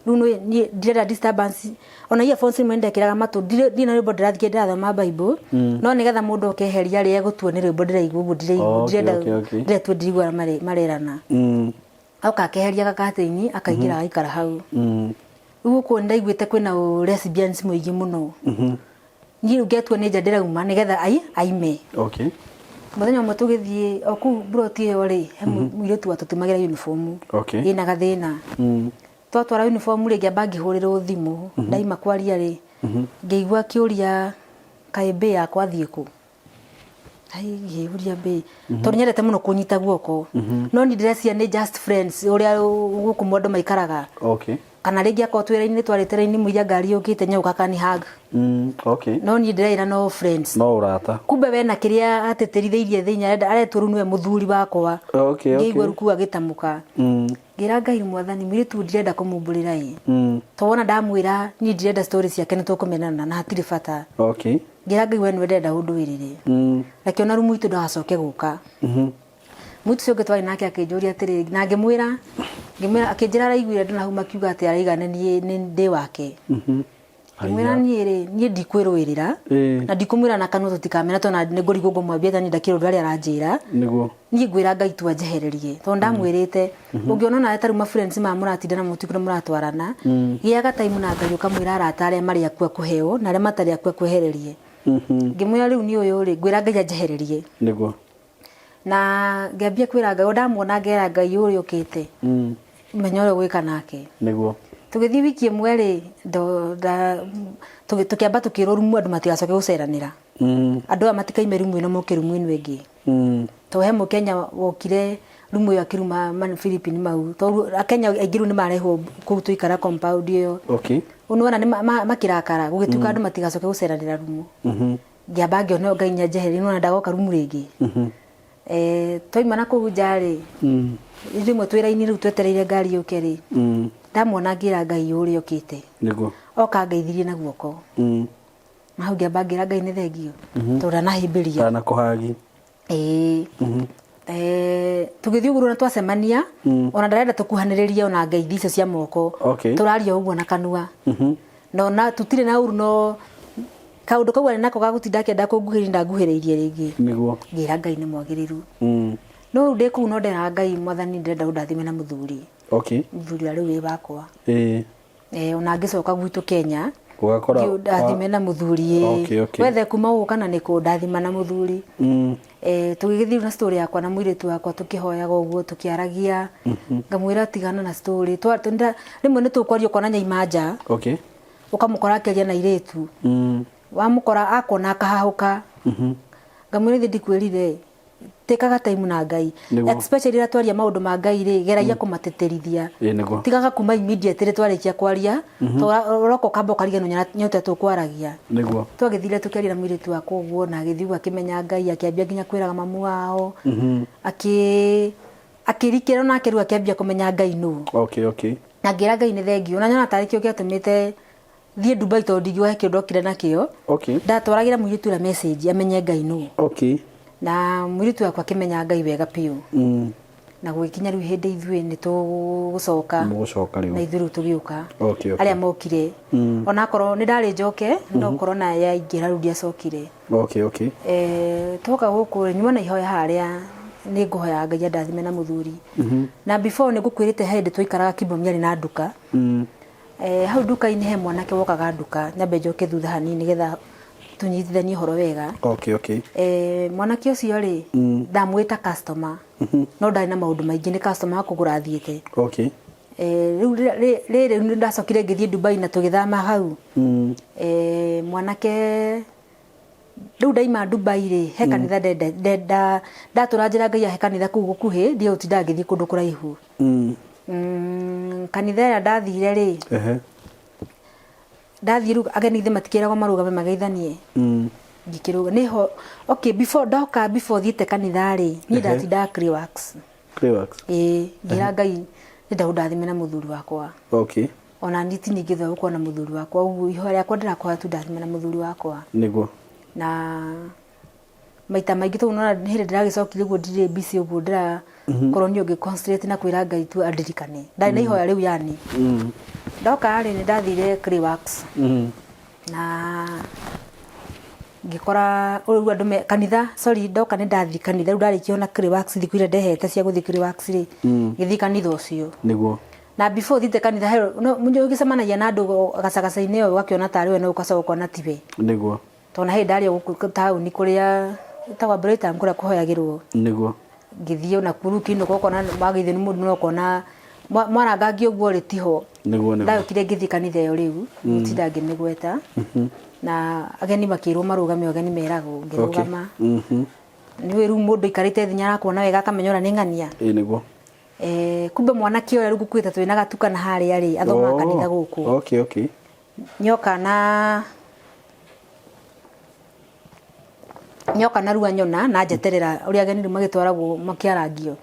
Rĩu nĩ niĩ ndirenda disturbance, ona earphones rĩmwe nĩndekĩraga matũ, ndirĩ na rwĩmbo ndĩrathiĩ ndĩrathoma Bible, no nĩgetha mũndũ oke eheria rĩ egũtua nĩ rwĩmbo ndĩraigua ũguo ndiraigua, ndirenda ndĩretua ndiraigua ũrĩa marerana. Oka akeheria gakatĩini akaingĩra agaikara hau. Rĩu gũkũ nĩndaiguĩte kwĩna ũ lesbians mũingĩ mũno. Niĩ rĩu ngetua nĩ nja ndĩrauma nĩgetha aime. Mũthenya ũmwe tũgĩthiĩ o kũu mburoti ĩyo rĩ, he mũirĩtu watũtumagĩra uniform ĩna gathĩna. Twatwara uniform rĩ, ngĩamba ngĩhũrĩrwo thimũ, ndaima kwaria rĩ, ngĩigua akĩũria kaĩ mbĩ yakwa athiĩ kũ? Ai ngĩũria mbĩ, tondũ nyendete mũno kũnyita guoko. No niĩ ndĩreciria nĩ just friends ũrĩa gũkũ andũ maikaraga. Kana rĩngĩ akorwo twĩ raini twarĩte raini mũiria ngari yũkĩte nyoka kani hug. No niĩ ndĩraira no friends. No ũrata. Kumbe we na kĩrĩa atĩtĩrithĩirie thĩinĩ arenda aretwo rĩu nĩwe mũthuri wakwa. Ngĩigua rĩu kuu agĩtamũka. Ngĩra Ngai mwathani mũirĩtu ũyũ ndirenda kũmumbũrĩra ĩ. To wona ndamwĩra niĩ ndirenda story ciake nĩ tũkũmenana na hatirĩ bata. Ngĩra Ngai we nĩwe ndĩrenda ũndũĩrĩre. Reke ona rumu itũ ndagacoke gũka. Mũirĩtu ũcio ũngĩ twarĩ nake akĩnjũria atĩrĩrĩ, na ngĩmwĩra, ngĩmwĩra, akĩnjĩra araiguire andũ nahau makiuga atĩ araiga nĩ niĩ nĩ ndĩ wake. Ngĩmwĩra niĩ rĩ, niĩ ndikwĩrũĩrĩra, na ndikũmwĩra na kanua tũtikamena tondũ ona nĩ ngũrigwo ngũmwambia atĩa niĩ ndakĩrĩ ũndũ arĩa aranjĩra. Niĩ ngwĩra Ngai tu anjehererie, tondũ ndamwĩrĩte, ũngĩona onawe ta rĩu ma friends maya mũratinda namo ũtukũ na mũratwarana, gĩaga time na Ngai ũkamwĩra arata arĩa marĩ aku akũheo na arĩa matarĩ aku akwehererie. Ngĩmwĩra rĩu niĩ ũyũ rĩ, ngwĩra Ngai anjehererie. Na ngĩambia kwĩra Ngai, o ndamuona ngera Ngai ũrĩa ũkĩte, menya ũrĩa ũgwĩka nake. Tũgĩthiĩ wiki ĩmwe rĩ, tũkĩamba tũkĩrwo rumu andũ matigacoke gũceranĩra. Andũ aya matikaime rumu ĩno moke rumu ĩno ĩngĩ. Tondũ he mũkenya wokire rumu ĩyo akĩruma Philippines mau. Tondũ akenya aingĩ rĩu nĩmarehwo kũu tũikara compound ĩyo. Rĩu nĩwona makĩrakara gũgĩtuĩka andũ matigacoke gũceranĩra rumu. Ngĩamba ngĩona Ngai nĩanjehereire nĩwona ndagoka rumu rĩngĩ. Twaima na kũu nja rĩ, rĩmwe twĩ raini rĩu twetereire ngari yũke rĩ, ndamuona ngĩra Ngai ũrĩa ũkĩte. Oka angeithirie na guoko. Na hau ngĩamba ngĩra Ngai nĩ thengiũ tondũ ndanahĩmbĩria. Ndanakũhagi. Ĩĩ. Tũgĩthiĩ ũguo na twacemania, ona ndarenda tũkuhanĩrĩrie ona ngeithi icio cia moko. Tũraria ũguo na kanua. Na ona tũtirĩ na ũru no kaũndũ kau arĩ nako ga gũtinda akĩenda kũnguhĩrĩria ndanguhĩrĩirie rĩngĩ. Ngĩra Ngai nĩ mwagĩrĩru. No rĩu ndĩ kũu no nderaga Ngai mwathani ndĩrenda ũndathime na mũthuri. Mũthuri ũrĩa rĩu wĩ wakwa. Ona ngĩcoka gwitũ Kenya Ũgakora ndathime na mũthuri ĩĩ. Wethe kuma gũkũ kana nĩ kũ ndathima na mũthuri. Tũgĩgĩthiĩ na story yakwa na mũirĩtu wakwa tũkĩhoyaga ũguo tũkĩaragia. Ngamwĩra tigana na story. Rĩmwe nĩ tũkwaria ũkona nyaima nja. Ũkamũkora akĩaria na airĩtu. Wamũkora akuona akahahũka. Ngamwĩra ithe ndikwĩrire tĩkaga time na Ngai. Especially rĩrĩa twaria maũndũ ma Ngai rĩ, geragia kũmatĩtĩrithia. Tigaga kuma immediately twarĩkia kwaria, tondũ ũroka ũkamba ũkariganĩrwo nĩ atĩa tũkwaragia. Twagĩthire tũkĩaria na mũirĩtu wakwa ũguo na agĩthiĩ ũguo akĩmenya Ngai, akĩambia nginya kwĩraga mamu wao, akĩrikĩra onake rĩu akĩambia kũmenya Ngai nũ. Na ngĩra Ngai nĩ thengiũ, na nyona tarĩ kĩo gĩatũmĩte thiĩ Dubai tondũ ndingiuga he kĩndũ ndokire nakĩo. Ndatwaragĩra mũirĩtu ũrĩa message amenye Ngai nũ. Na mũirĩtu wakwa akĩmenya Ngai wega biũ. Na gũgĩkinya rĩu hĩndĩ ithuĩ nĩ tũgũcoka. Mũgũcoka rĩu. Na ithuĩ rĩu tũgĩũka. Arĩa mokire. Onakorwo nĩ ndarĩ njoke, no corona yaingĩra rĩu ndiacokire. Twoka gũkũ rĩ, nyuma na ihoya harĩa nĩ ngũhoya Ngai andathime na mũthuri. Na before nĩ ngũkwĩrĩte he hĩndĩ twaikaraga Kibomia na nduka. Hau nduka-inĩ he mwanake wokaga nduka, nyambe njoke thutha hanini nĩgetha tũnyitithanie ũhoro wega. Mwanake ũcio rĩ, ndamwĩta customer, no ndarĩ na maũndũ maingĩ, nĩ customer wa kũgũra athiĩte. Rĩu rĩrĩ nĩ ndacokire ngĩthiĩ Dubai na tũgĩthama hau. Mwanake rĩu ndaima Dubai rĩ, he kanitha ndatũra njĩra Ngai ahe kanitha kũu gũkuhĩ, ndige gũtinda ngĩthiĩ kũndũ kũraihu. Kanitha ĩrĩa ndathire rĩ, ndathiĩ rĩu ageni ithe matikĩragwo marũgame mageithanie. Ngĩkĩrũga nĩho, okay, before ndoka, before thiĩte kanitha rĩ, niĩ ndatindaga Clayworks. Clayworks? Ĩĩ, ngĩra Ngai ndĩrenda ũndathime na mũthuri wakwa. Ona niĩ ti ningĩ gũkorwo na mũthuri wakwa, ũguo ihoya rĩakwa ndĩrakũhoya tu ndathime na mũthuri wakwa. Na maita maingĩ tondũ nĩwona hĩndĩ ndĩragĩcokire ũguo ndirĩ busy ũguo ndĩra Korwo niĩ ũngĩ concentrate na kwĩra Ngai tu andirikane. Ndarĩ na ihoya rĩu yani. Ndoka rĩ, nĩ ndathire Clayworks. Na ngĩkora rĩu andũ me kanitha, sorry, ndoka nĩ ndathiĩ kanitha, rĩu ndarĩkia ona Clayworks thikũ iria ndehete cia gũthiĩ Clayworks rĩ, ngĩthiĩ kanitha ũcio. Na before thiĩte kanitha he no ũgĩcemanagia na andũ gacagaca-inĩ ĩyo ũgakĩona tarĩ we no ũgacoka ũkona tiwe. Tondũ na hĩndĩ ndarĩ o gũkũ taũni kũrĩa ĩtagwo Brighton kũrĩa kũhoyagĩrwo. Ngĩthiĩ ona kuo rĩu ũkĩinũka ũkona wageithio nĩ mũndũ no ũkona mwarangangi ũguo rĩ tiho. Ndagĩũkire ngĩthiĩ kanitha ĩyo rĩu ngũtinda ngĩmĩgweta. Na ageni makĩrwo marũgame ageni meragwo ngĩrũgama. Nĩ ũĩ rĩu mũndũ aikarĩte thĩ nĩ arakuona wega akamenya ũrĩa nĩ ng'ania. Kumbe mwanake ũrĩa rĩu ngũkuĩte twĩna gatukana harĩa rĩ athomaga kanitha gũkũ. Nyoka na nyoka narua nyona na njeterera ũrĩa ageni rĩu magĩtwaragwo makĩarangio.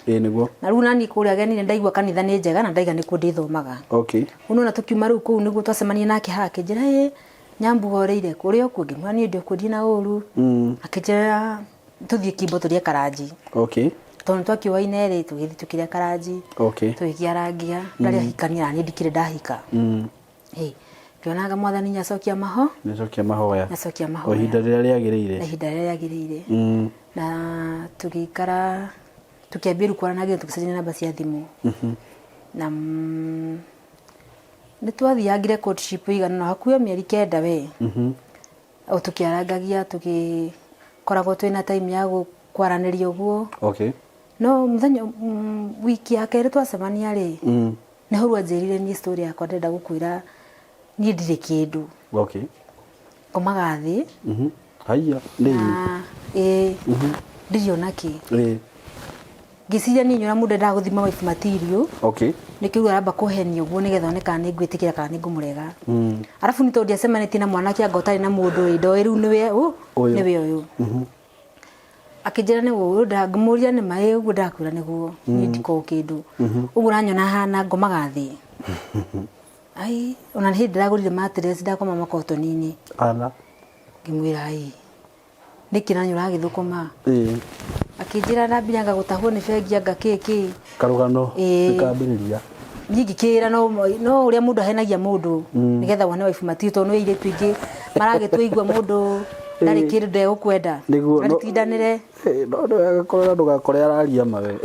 Na rĩu nani kũrĩa ageni nĩ ndaigua kanitha nĩ njega na ndaiga nĩkuo ndĩthomaga. Rĩu nĩwona tũkiuma rĩu kũu nĩguo twacemania nake haha akĩnjĩra ĩ Nyambu horeire kũ ũrĩ o kuo ngĩmwĩra niĩ ndĩ o kuo ndirĩ na ũru. Akĩnjĩra tũthiĩ Kimbo tũrĩe karanji. Tondũ nĩ twakĩũaine rĩ tũgĩthiĩ tũkĩrĩa karanji. Tũgĩkĩarangia ndarĩ ahikania na niĩ ndikĩrĩ ndahika. Ĩ, ngĩonaga mwathani nĩacokia maho Nĩacokia mahoya. Nĩacokia O mahoya. ihinda rĩrĩa rĩagĩrĩire. Na ihinda rĩrĩa rĩagĩrĩire. Na tũgĩikara tũkĩambia rĩu kwaranagĩria tũgĩcenjania namba cia thimũ. Na nĩ twathiangire courtship ĩigana ũna hakuhĩ mĩeri 9 we. O tũkĩarangagia tũgĩkoragwo twĩna time ya kwaranĩria ũguo. No mũthenya wiki ya kerĩ twacemania rĩ, nĩ hau anjĩrire niĩ story yakwa ndĩrenda gũkwĩra niĩ ndirĩ kĩndũ. Ngomaga thĩ. Haiya, nĩ Na ĩĩ ndirĩ ona kĩ. Ngĩciria niĩ nyona mũndũ endaga gũthima wife material. Nĩkĩo rĩu aramba kũhenia ũguo nĩgetha one kana nĩ ngwĩtĩkĩra kana nĩ ngũmũrega. Arabu nĩ tondũ ndiacemanĩtie na mwanake anga ũtarĩ na mũndũ ĩ ndoĩ rĩu nĩwe ũ nĩwe ũyũ. Akĩnjĩra nĩ ũũ ngĩmũria nĩ ma ĩ ũguo ndakwĩra nĩguo niĩ ndikoragwo kĩndũ. Ũguo ũranyona hana ngomaga thĩ. Ai ona nĩ hĩndĩ ndĩragũrire mattress ndakoma makotoni-inĩ. Ala. Ngĩmwĩra ai nĩkĩ nani ũragĩthũkũma? Akĩnjĩra ndambire anga gũtahwo nĩ bengi anga kĩ kĩ. Karũgano nĩkambĩrĩria. Niĩ ngĩkĩra no no ũrĩa mũndũ ahenagia mũndũ nĩgetha wone wife material tondũ nĩ airĩtu aingĩ maragĩtũigua mũndũ ndarĩ kĩndũ ndegũkwenda. Nĩguo, no- Agĩtindanĩre. No nĩ wega kũrora ndũgakore araria ma we.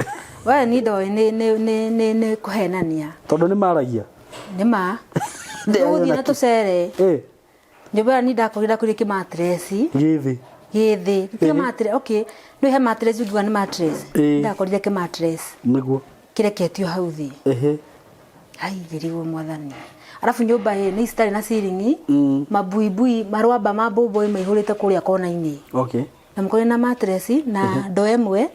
We niĩ ndoĩ nĩ nĩ nĩ nĩ nĩ kũhenania. Tondũ nĩ maragia. Nĩ ma. Tũgũthiĩ na tũcere. Nyũmba ĩyo niĩ ndakorire ndakorire kĩ mattress. Gĩ thĩ. Gĩ thĩ. Ti mattress, okay. Nĩ he mattress ũngiuga nĩ mattress. Ndakorire kĩ mattress. Kĩreketio hau thĩ. Ai ngĩrigwo mwathani. Arabu nyũmba ĩ nĩ citarĩ na ceiling. Mabuibui marwamba ma mbũmbũĩ maihũrĩte kũrĩa kona-inĩ. Na mũkorire na mattress na ndoo ĩmwe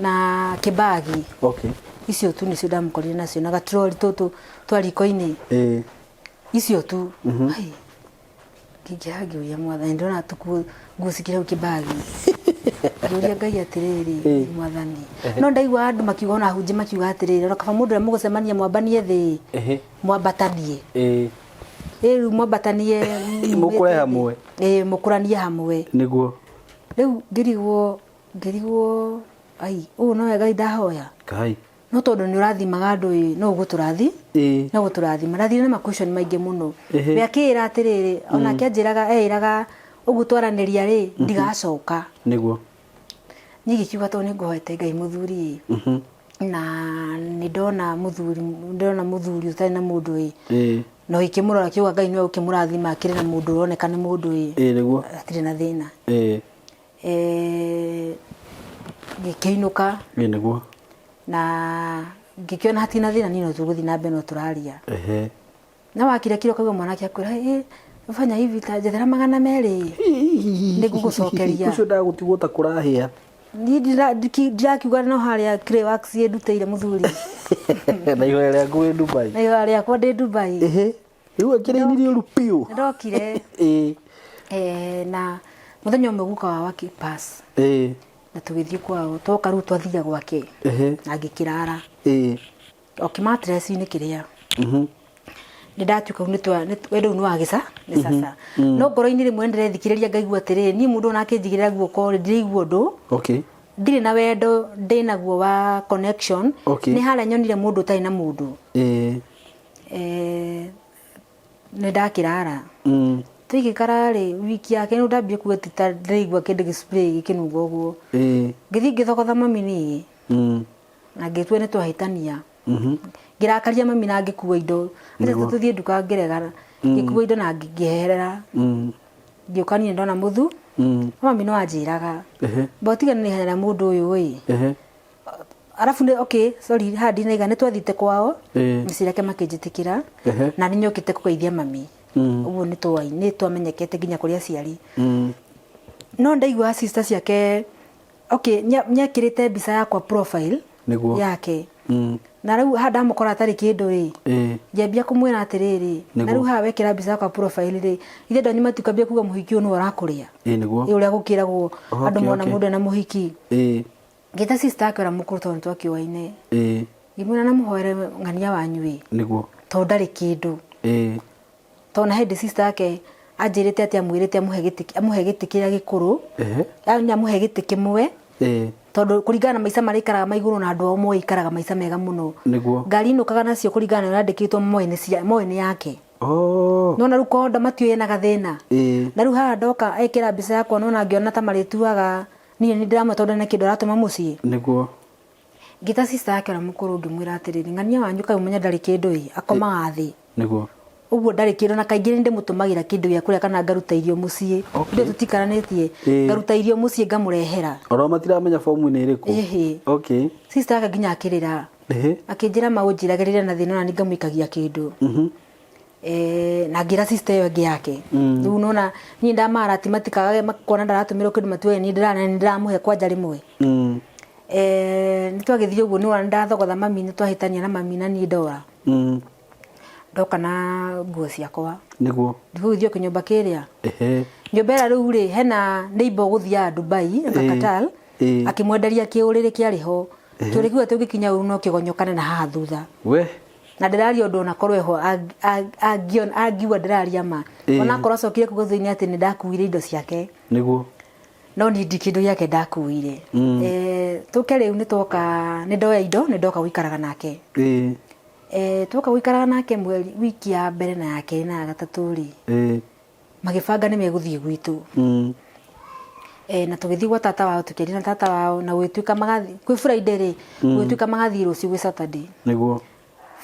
na kĩbagi. Icio tu nĩcio ndamũkorire nacio na gatroli tũtũ twa riko-inĩ. Icio tu. Ai ngĩingĩra ngĩũria mwathani ndĩrona tũkuo nguo cikĩrĩ hau kĩbagi. Ngĩũria Ngai atĩrĩrĩ mwathani. No ndaigua andũ makiuga ona ahunjia makiuga atĩrĩrĩ ona kaba mũndũ ũrĩa mũgũcemania mwambanie thĩ mwambatanie. Ĩ rĩu mwambatanie Mũkũre hamwe. Ĩ mũkũranie hamwe. Rĩu ngĩrigwo ngĩrigwo ai ũũ nowe Ngai ndahoya. Ngai. No tondũ nĩ ũrathimaga andũ ĩ no ũgũtũrathi no ũgũtũrathima. Ndathire na ma question maingĩ mũno. We akĩĩra atĩrĩrĩ onake anjĩraga eĩraga ũguo twaranĩria rĩ ndigacoka. Niĩ ngĩkiuga tondũ nĩ ngũhoete Ngai mũthuri ĩ na nĩ ndona mũthuri ndona mũthuri ũtarĩ na mũndũ ĩ na ũgĩkĩmũrora ũkiuga Ngai nĩwe ũkĩmũrathima akĩrĩ na mũndũ ũroneka nĩ mũndũ ĩ hatirĩ na thĩna. Ngĩkĩinũka. Na ngĩkĩona hatirĩ na thĩna niĩ no tũgũthiĩ na mbere no tũraria. Na wakira kira ũkaigua mwanake akwĩra ĩ fanya hivi ta njethera 200 nĩ ngũgũcokeria. Ũcio ndagũtigwo ta kũrahĩa. Niĩ ndirakiuga no harĩa Clay Works ĩndutĩire mũthuri. Na ihoya rĩaku wĩ Dubai. Na ihoya rĩakwa ndĩ Dubai. Rĩu akĩrĩinirie ũru biũ. Ndokire. Na mũthenya ũmwe guka wao akĩ pass. Na tũgĩthiĩ kwao twoka rĩu twathiia gwake. Na ngĩkĩrara. O kĩ mattress-inĩ kĩrĩa. Nĩ ndatuĩka rĩu we rĩu nĩ wagĩca nĩ sasa. No ngoro-inĩ rĩmwe nĩ ndĩrethikĩrĩria ngaigua atĩrĩrĩ niĩ mũndũ ona akĩnjigĩrĩra guoko rĩ ndiraigua ũndũ. Ndirĩ na wendo ndĩnaguo wa connection. Nĩ harĩa nyonire mũndũ ũtarĩ na mũndũ. Nĩ ndakĩrara. Tũigĩkara rĩ, wiki yake nĩ ndambire kuga ti ta ndĩraigua kĩndũ gĩ spray gĩkĩnunga ũguo. Ngĩthiĩ ngĩthogotha mami niĩ. Na ngĩtua nĩ twahĩtania. Ngĩrakaria mami na ngĩkua indo. Atĩ tũthiĩ nduka ngĩregana. Ngĩkua indo na ngĩherera. Ngĩũka niĩ ndona mũthu. Mami no anjĩraga. Mba tiga nĩ ihenya rĩa mũndũ ũyũ ĩ. Arabu nĩ okay, sorry, haha ndinaiga nĩ twathiĩte kwao. Mĩciĩ yake makĩnjĩtĩkĩra. Na nĩ nyokĩte kũgeithia mami. Ũguo nĩ nĩ twamenyekete nginya kũrĩ aciari. No ndaigua sister ciake, okay, nĩekĩrĩte mbica yakwa profile yake. Na rĩu haha ndamũkora atarĩ kĩndũ rĩ, ngĩambia kũmwĩra atĩrĩrĩ, na rĩu haha wekĩra mbica yakwa profile rĩ, ithe andũ anyu matikambia kuga mũhiki ũyũ nĩwe ũrakũrĩa. Nĩguo. Ĩ ũrĩa gũkĩragwo andũ mona mũndũ ena mũhiki. Ngĩta sister yake ũrĩa mũkũrũ tondũ nĩtwakĩũaine. Ngĩmwĩra na mũhoere ng'ania wanyu ĩ. Tondũ ndarĩ kĩndũ. Tondũ na hĩndĩ sister yake anjĩrĩte atĩ amwĩrĩte amũhe gĩtĩ amũhe gĩtĩ kĩrĩa gĩkũrũ. Yaani amũhe gĩtĩ kĩmwe. Tondũ kũringana na maica marĩa aikaraga ma igũrũ na andũ ao moĩ aikaraga maica mega mũno. Ngari inũkaga nacio kũringana na ũrĩa yandĩkĩtwo moĩ nĩ cia moĩ nĩ yake. Nona rĩu konda matiũĩ ena gathĩna. Na rĩu haha ndoka ekĩra mbica yakwa nona ngĩona ta marĩtuaga niĩ nĩ ndĩramwe tondũ nĩ kĩndũ aratũma mũciĩ. Ngĩta sister yake ũrĩa mũkũrũ ngĩmwĩra atĩrĩrĩ, ng'ania wanyu kaĩ ũmenye ndarĩ kĩndũ ĩ, akomaga thĩ. Ũguo ndarĩ kĩndũ na kaingĩ nĩ ndĩmũtũmagĩra kĩndũ gĩa kũrĩa kana ngaruta irio mũciĩ. Ithuĩ tũtikaranĩtie. Ngaruta irio mũciĩ ngamũrehera. Oro matiramenya bomu nĩ ĩrĩkũ. Sister yake nginya akĩrĩra. Akĩnjĩra ma ũnjĩrage rĩrĩa na thĩna ona niĩ ngamũikagia kĩndũ. Na ngĩra sister ĩyo ĩngĩ yake. Rĩu nona niĩ ndamara atĩ matikagage kuona ndaratũmĩrwo kĩndũ matuage niĩ ndĩramũhe kwanja rĩmwe. Nĩ twagĩthiĩ ũguo nĩ wona ndathogotha mami nĩ twahĩtania na mami na niĩ ndora. Ndoka na nguo ciakwa. Ndigũgĩthiĩ o kĩnyũmba kĩrĩa. Nyũmba ĩrĩa rĩu rĩ hena neighbor ũgũthiaga Dubai Qatar akĩmwenderia kĩũrĩrĩ kĩarĩ ho. Kĩũrĩrĩ kĩu atĩ ũngĩkinya ũru no kĩgonyokane na haha thutha. Na ndĩraria ũndũ onakorwo eho angiuga ndĩraria ma. Onakorwo acokire kuga thutha-inĩ atĩ nĩ ndakuire indo ciake. No niĩ ndi kĩndũ gĩake ndakuire. Tũke rĩu nĩ twoka nĩ ndoya indo nĩ ndoka gũikaraga nake. Twoka gũikaraga nake mweri wiki ya mbere na ya kerĩ na ya gatatũ rĩ, magĩbanga nĩ megũthiĩ gwitũ. Na tũgĩthiĩ gwa tata wao tũkĩaria na tata wao na gũgĩtuĩka magathiĩ kwĩ Friday rĩ, gũgĩtuĩka magathiĩ rũciũ gwĩ Saturday.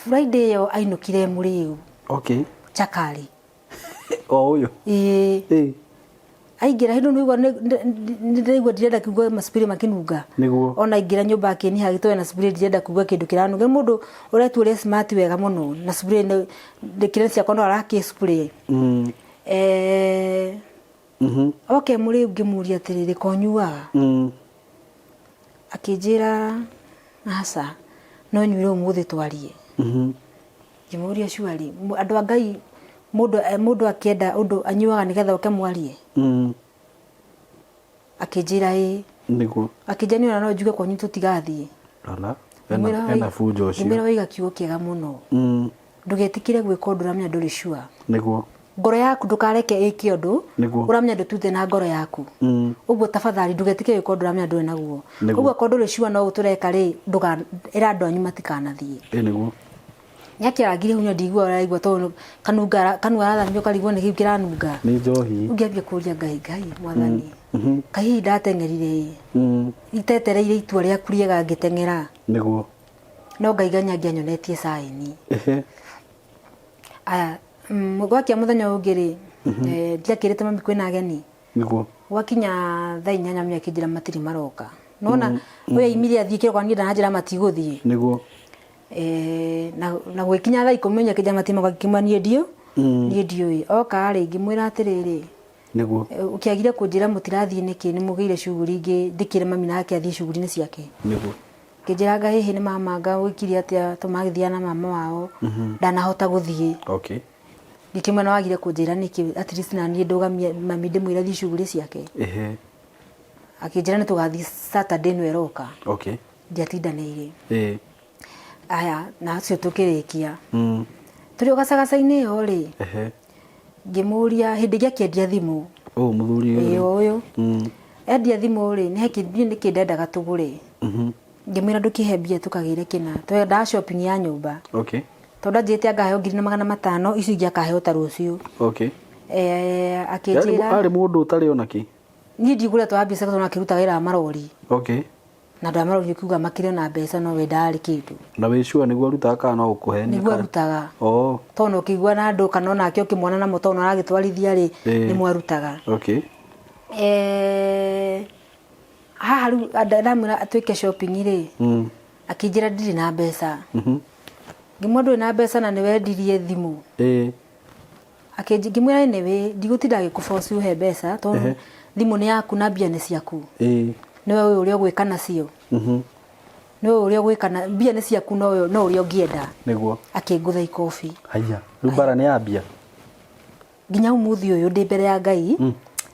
Friday ĩyo ainũkire mũrĩu. Chakari. O ũyũ. Ĩĩ. Aingĩra hĩndĩ nĩigua nĩndĩraigua ndirenda kuigua macipiri makĩnunga. Ona aingĩra nyũmba akĩniha gĩtoe na spray ndirenda kuigua kĩndũ kĩranunga. Nĩ mũndũ ũretua ũrĩa smart wega mũno na spray nĩ kĩrĩa ciakwa no arakĩ spray. Oke mũrĩu ngĩmũria atĩrĩrĩ ko ũnyuaga? Akĩnjĩra aca no nyuire ũmũthĩ twarie. Ngĩmũria surely andũ a Ngai mũndũ mũndũ akĩenda ũndũ anyuaga nĩgetha oke mwarie? Akĩnjĩra ĩĩ. Akĩnjĩra niĩ ona no njuge kwanyu tũtigathiĩ. Ala, ena bunjo ũcio. Ngĩmwĩra waiga kiugo kĩega mũno. Ndũgetĩkĩre gwĩka ũndũ ũramenya ndũrĩ sure. Ngoro yaku ndũkareke ĩke ũndũ ũramenya ndũtute na ngoro yaku. Ũguo tafadhali ndũgetĩkĩre gwĩka ũndũ ũramenya ndũrĩ naguo. Ũguo akorwo ndũrĩ sure no ũtũreka rĩ, ĩra andũ anyu matikanathiĩ. Nĩakĩrangire hunya ndiguaga ũraigua tondũ kanunga kanua arathamia ũkarigwo nĩ kĩu kĩranunga. Nĩ njohi. Rĩu ngĩambia kũria Ngai, Ngai mwathani. Kaĩ hihi ndateng'erire ĩ? Itetereire itua rĩaku rĩega ngĩteng'era. No Ngai nganya angĩanyonetie sign. Aya, gwakia mũthenya ũngĩ rĩ, ndiakĩrĩte mami kwĩna ageni. Gwakinya thaa 8 mami akĩnjĩra matirĩ maroka. Nona ũyũ aimire athiĩ kĩroko niĩ ndananjĩra matigũthiĩ. Na gũgĩkinya thaa 10 akĩnjĩra matirĩ maroka ngĩkĩmwĩra niĩ ndiũ. Niĩ ndiũĩ. Oka rĩ ngĩmwĩra atĩrĩrĩ, ũkĩagire kũnjĩra mũtirathiĩ nĩkĩ nĩ mũgĩire shughuli ingĩ ndĩkĩre mami nake athiĩ shughuli-inĩ ciake. Ngĩnjĩra anga hihi nĩ mama anga gwĩkire atĩa tondũ magĩthiaga na mama wao ndanahota gũthiĩ. Ngĩkĩmwĩra na wagire kũnjĩra nĩkĩ at least na niĩ ndũgamie mami ndĩmwĩre athiĩ shughuli ciake. Akĩnjĩra nĩ tũgathiĩ Saturday ĩno ĩroka. Ndiatindanĩire. Aya na acio tũkĩrĩkia. Tũrĩ o gacagaca-inĩ ĩyo rĩ, ngĩmũria hĩndĩ ĩngĩ akĩendia thimũ. Ũyũ mũthuri ũyũ. Ĩĩ ũyũ. Endia thimũ rĩ, nĩ he kĩ- nĩ kĩ ndendaga tũgũre. Ngĩmwĩra ndũkĩhe mbia tũkagĩre kĩna. Twendaga shopping ya nyũmba. Tondũ anjĩrĩte angaheo 1,500, icio ingĩ akaheo ta rũciũ. Eh, Yarĩ akĩnjĩra arĩ mũndũ ũtarĩ ona kĩ. Niĩ ndigũrĩa twa mbica tondũ akĩruta wĩra wa marori. Na andũ a marori ũkiuga makĩrĩ ona mbeca no we ndarĩ kĩndũ. Na wĩ sure nĩguo arutaga kana no gũkũhenia? Nĩguo arutaga. Oh. Tondũ ũkĩigua na andũ kana onake ũkĩmuona namo tondũ aragĩtwarithia rĩ, nĩ mwarutaga. Eh, haha rĩu ndamwĩra twĩke shopping rĩ, akĩnjĩra ndirĩ na mbeca. Ngĩmwĩra ndũrĩ na mbeca na nĩ wendirie thimũ. Ngĩmwĩra anyway ndigũtinda ngĩkũ force ũhe mbeca tondũ thimũ nĩ yaku na mbia nĩ ciaku. Nĩwe ũĩ ũrĩa ũgwĩka nacio. Nĩwe ũĩ ũrĩa ũgwĩka na mbia nĩ ciaku no no ũrĩa ũngĩenda. Nĩguo. Akĩngũtha ikobi. Haiya, rĩu mbara nĩ ya mbia? Nginya ũmũthĩ ũyũ ndĩ mbere ya Ngai,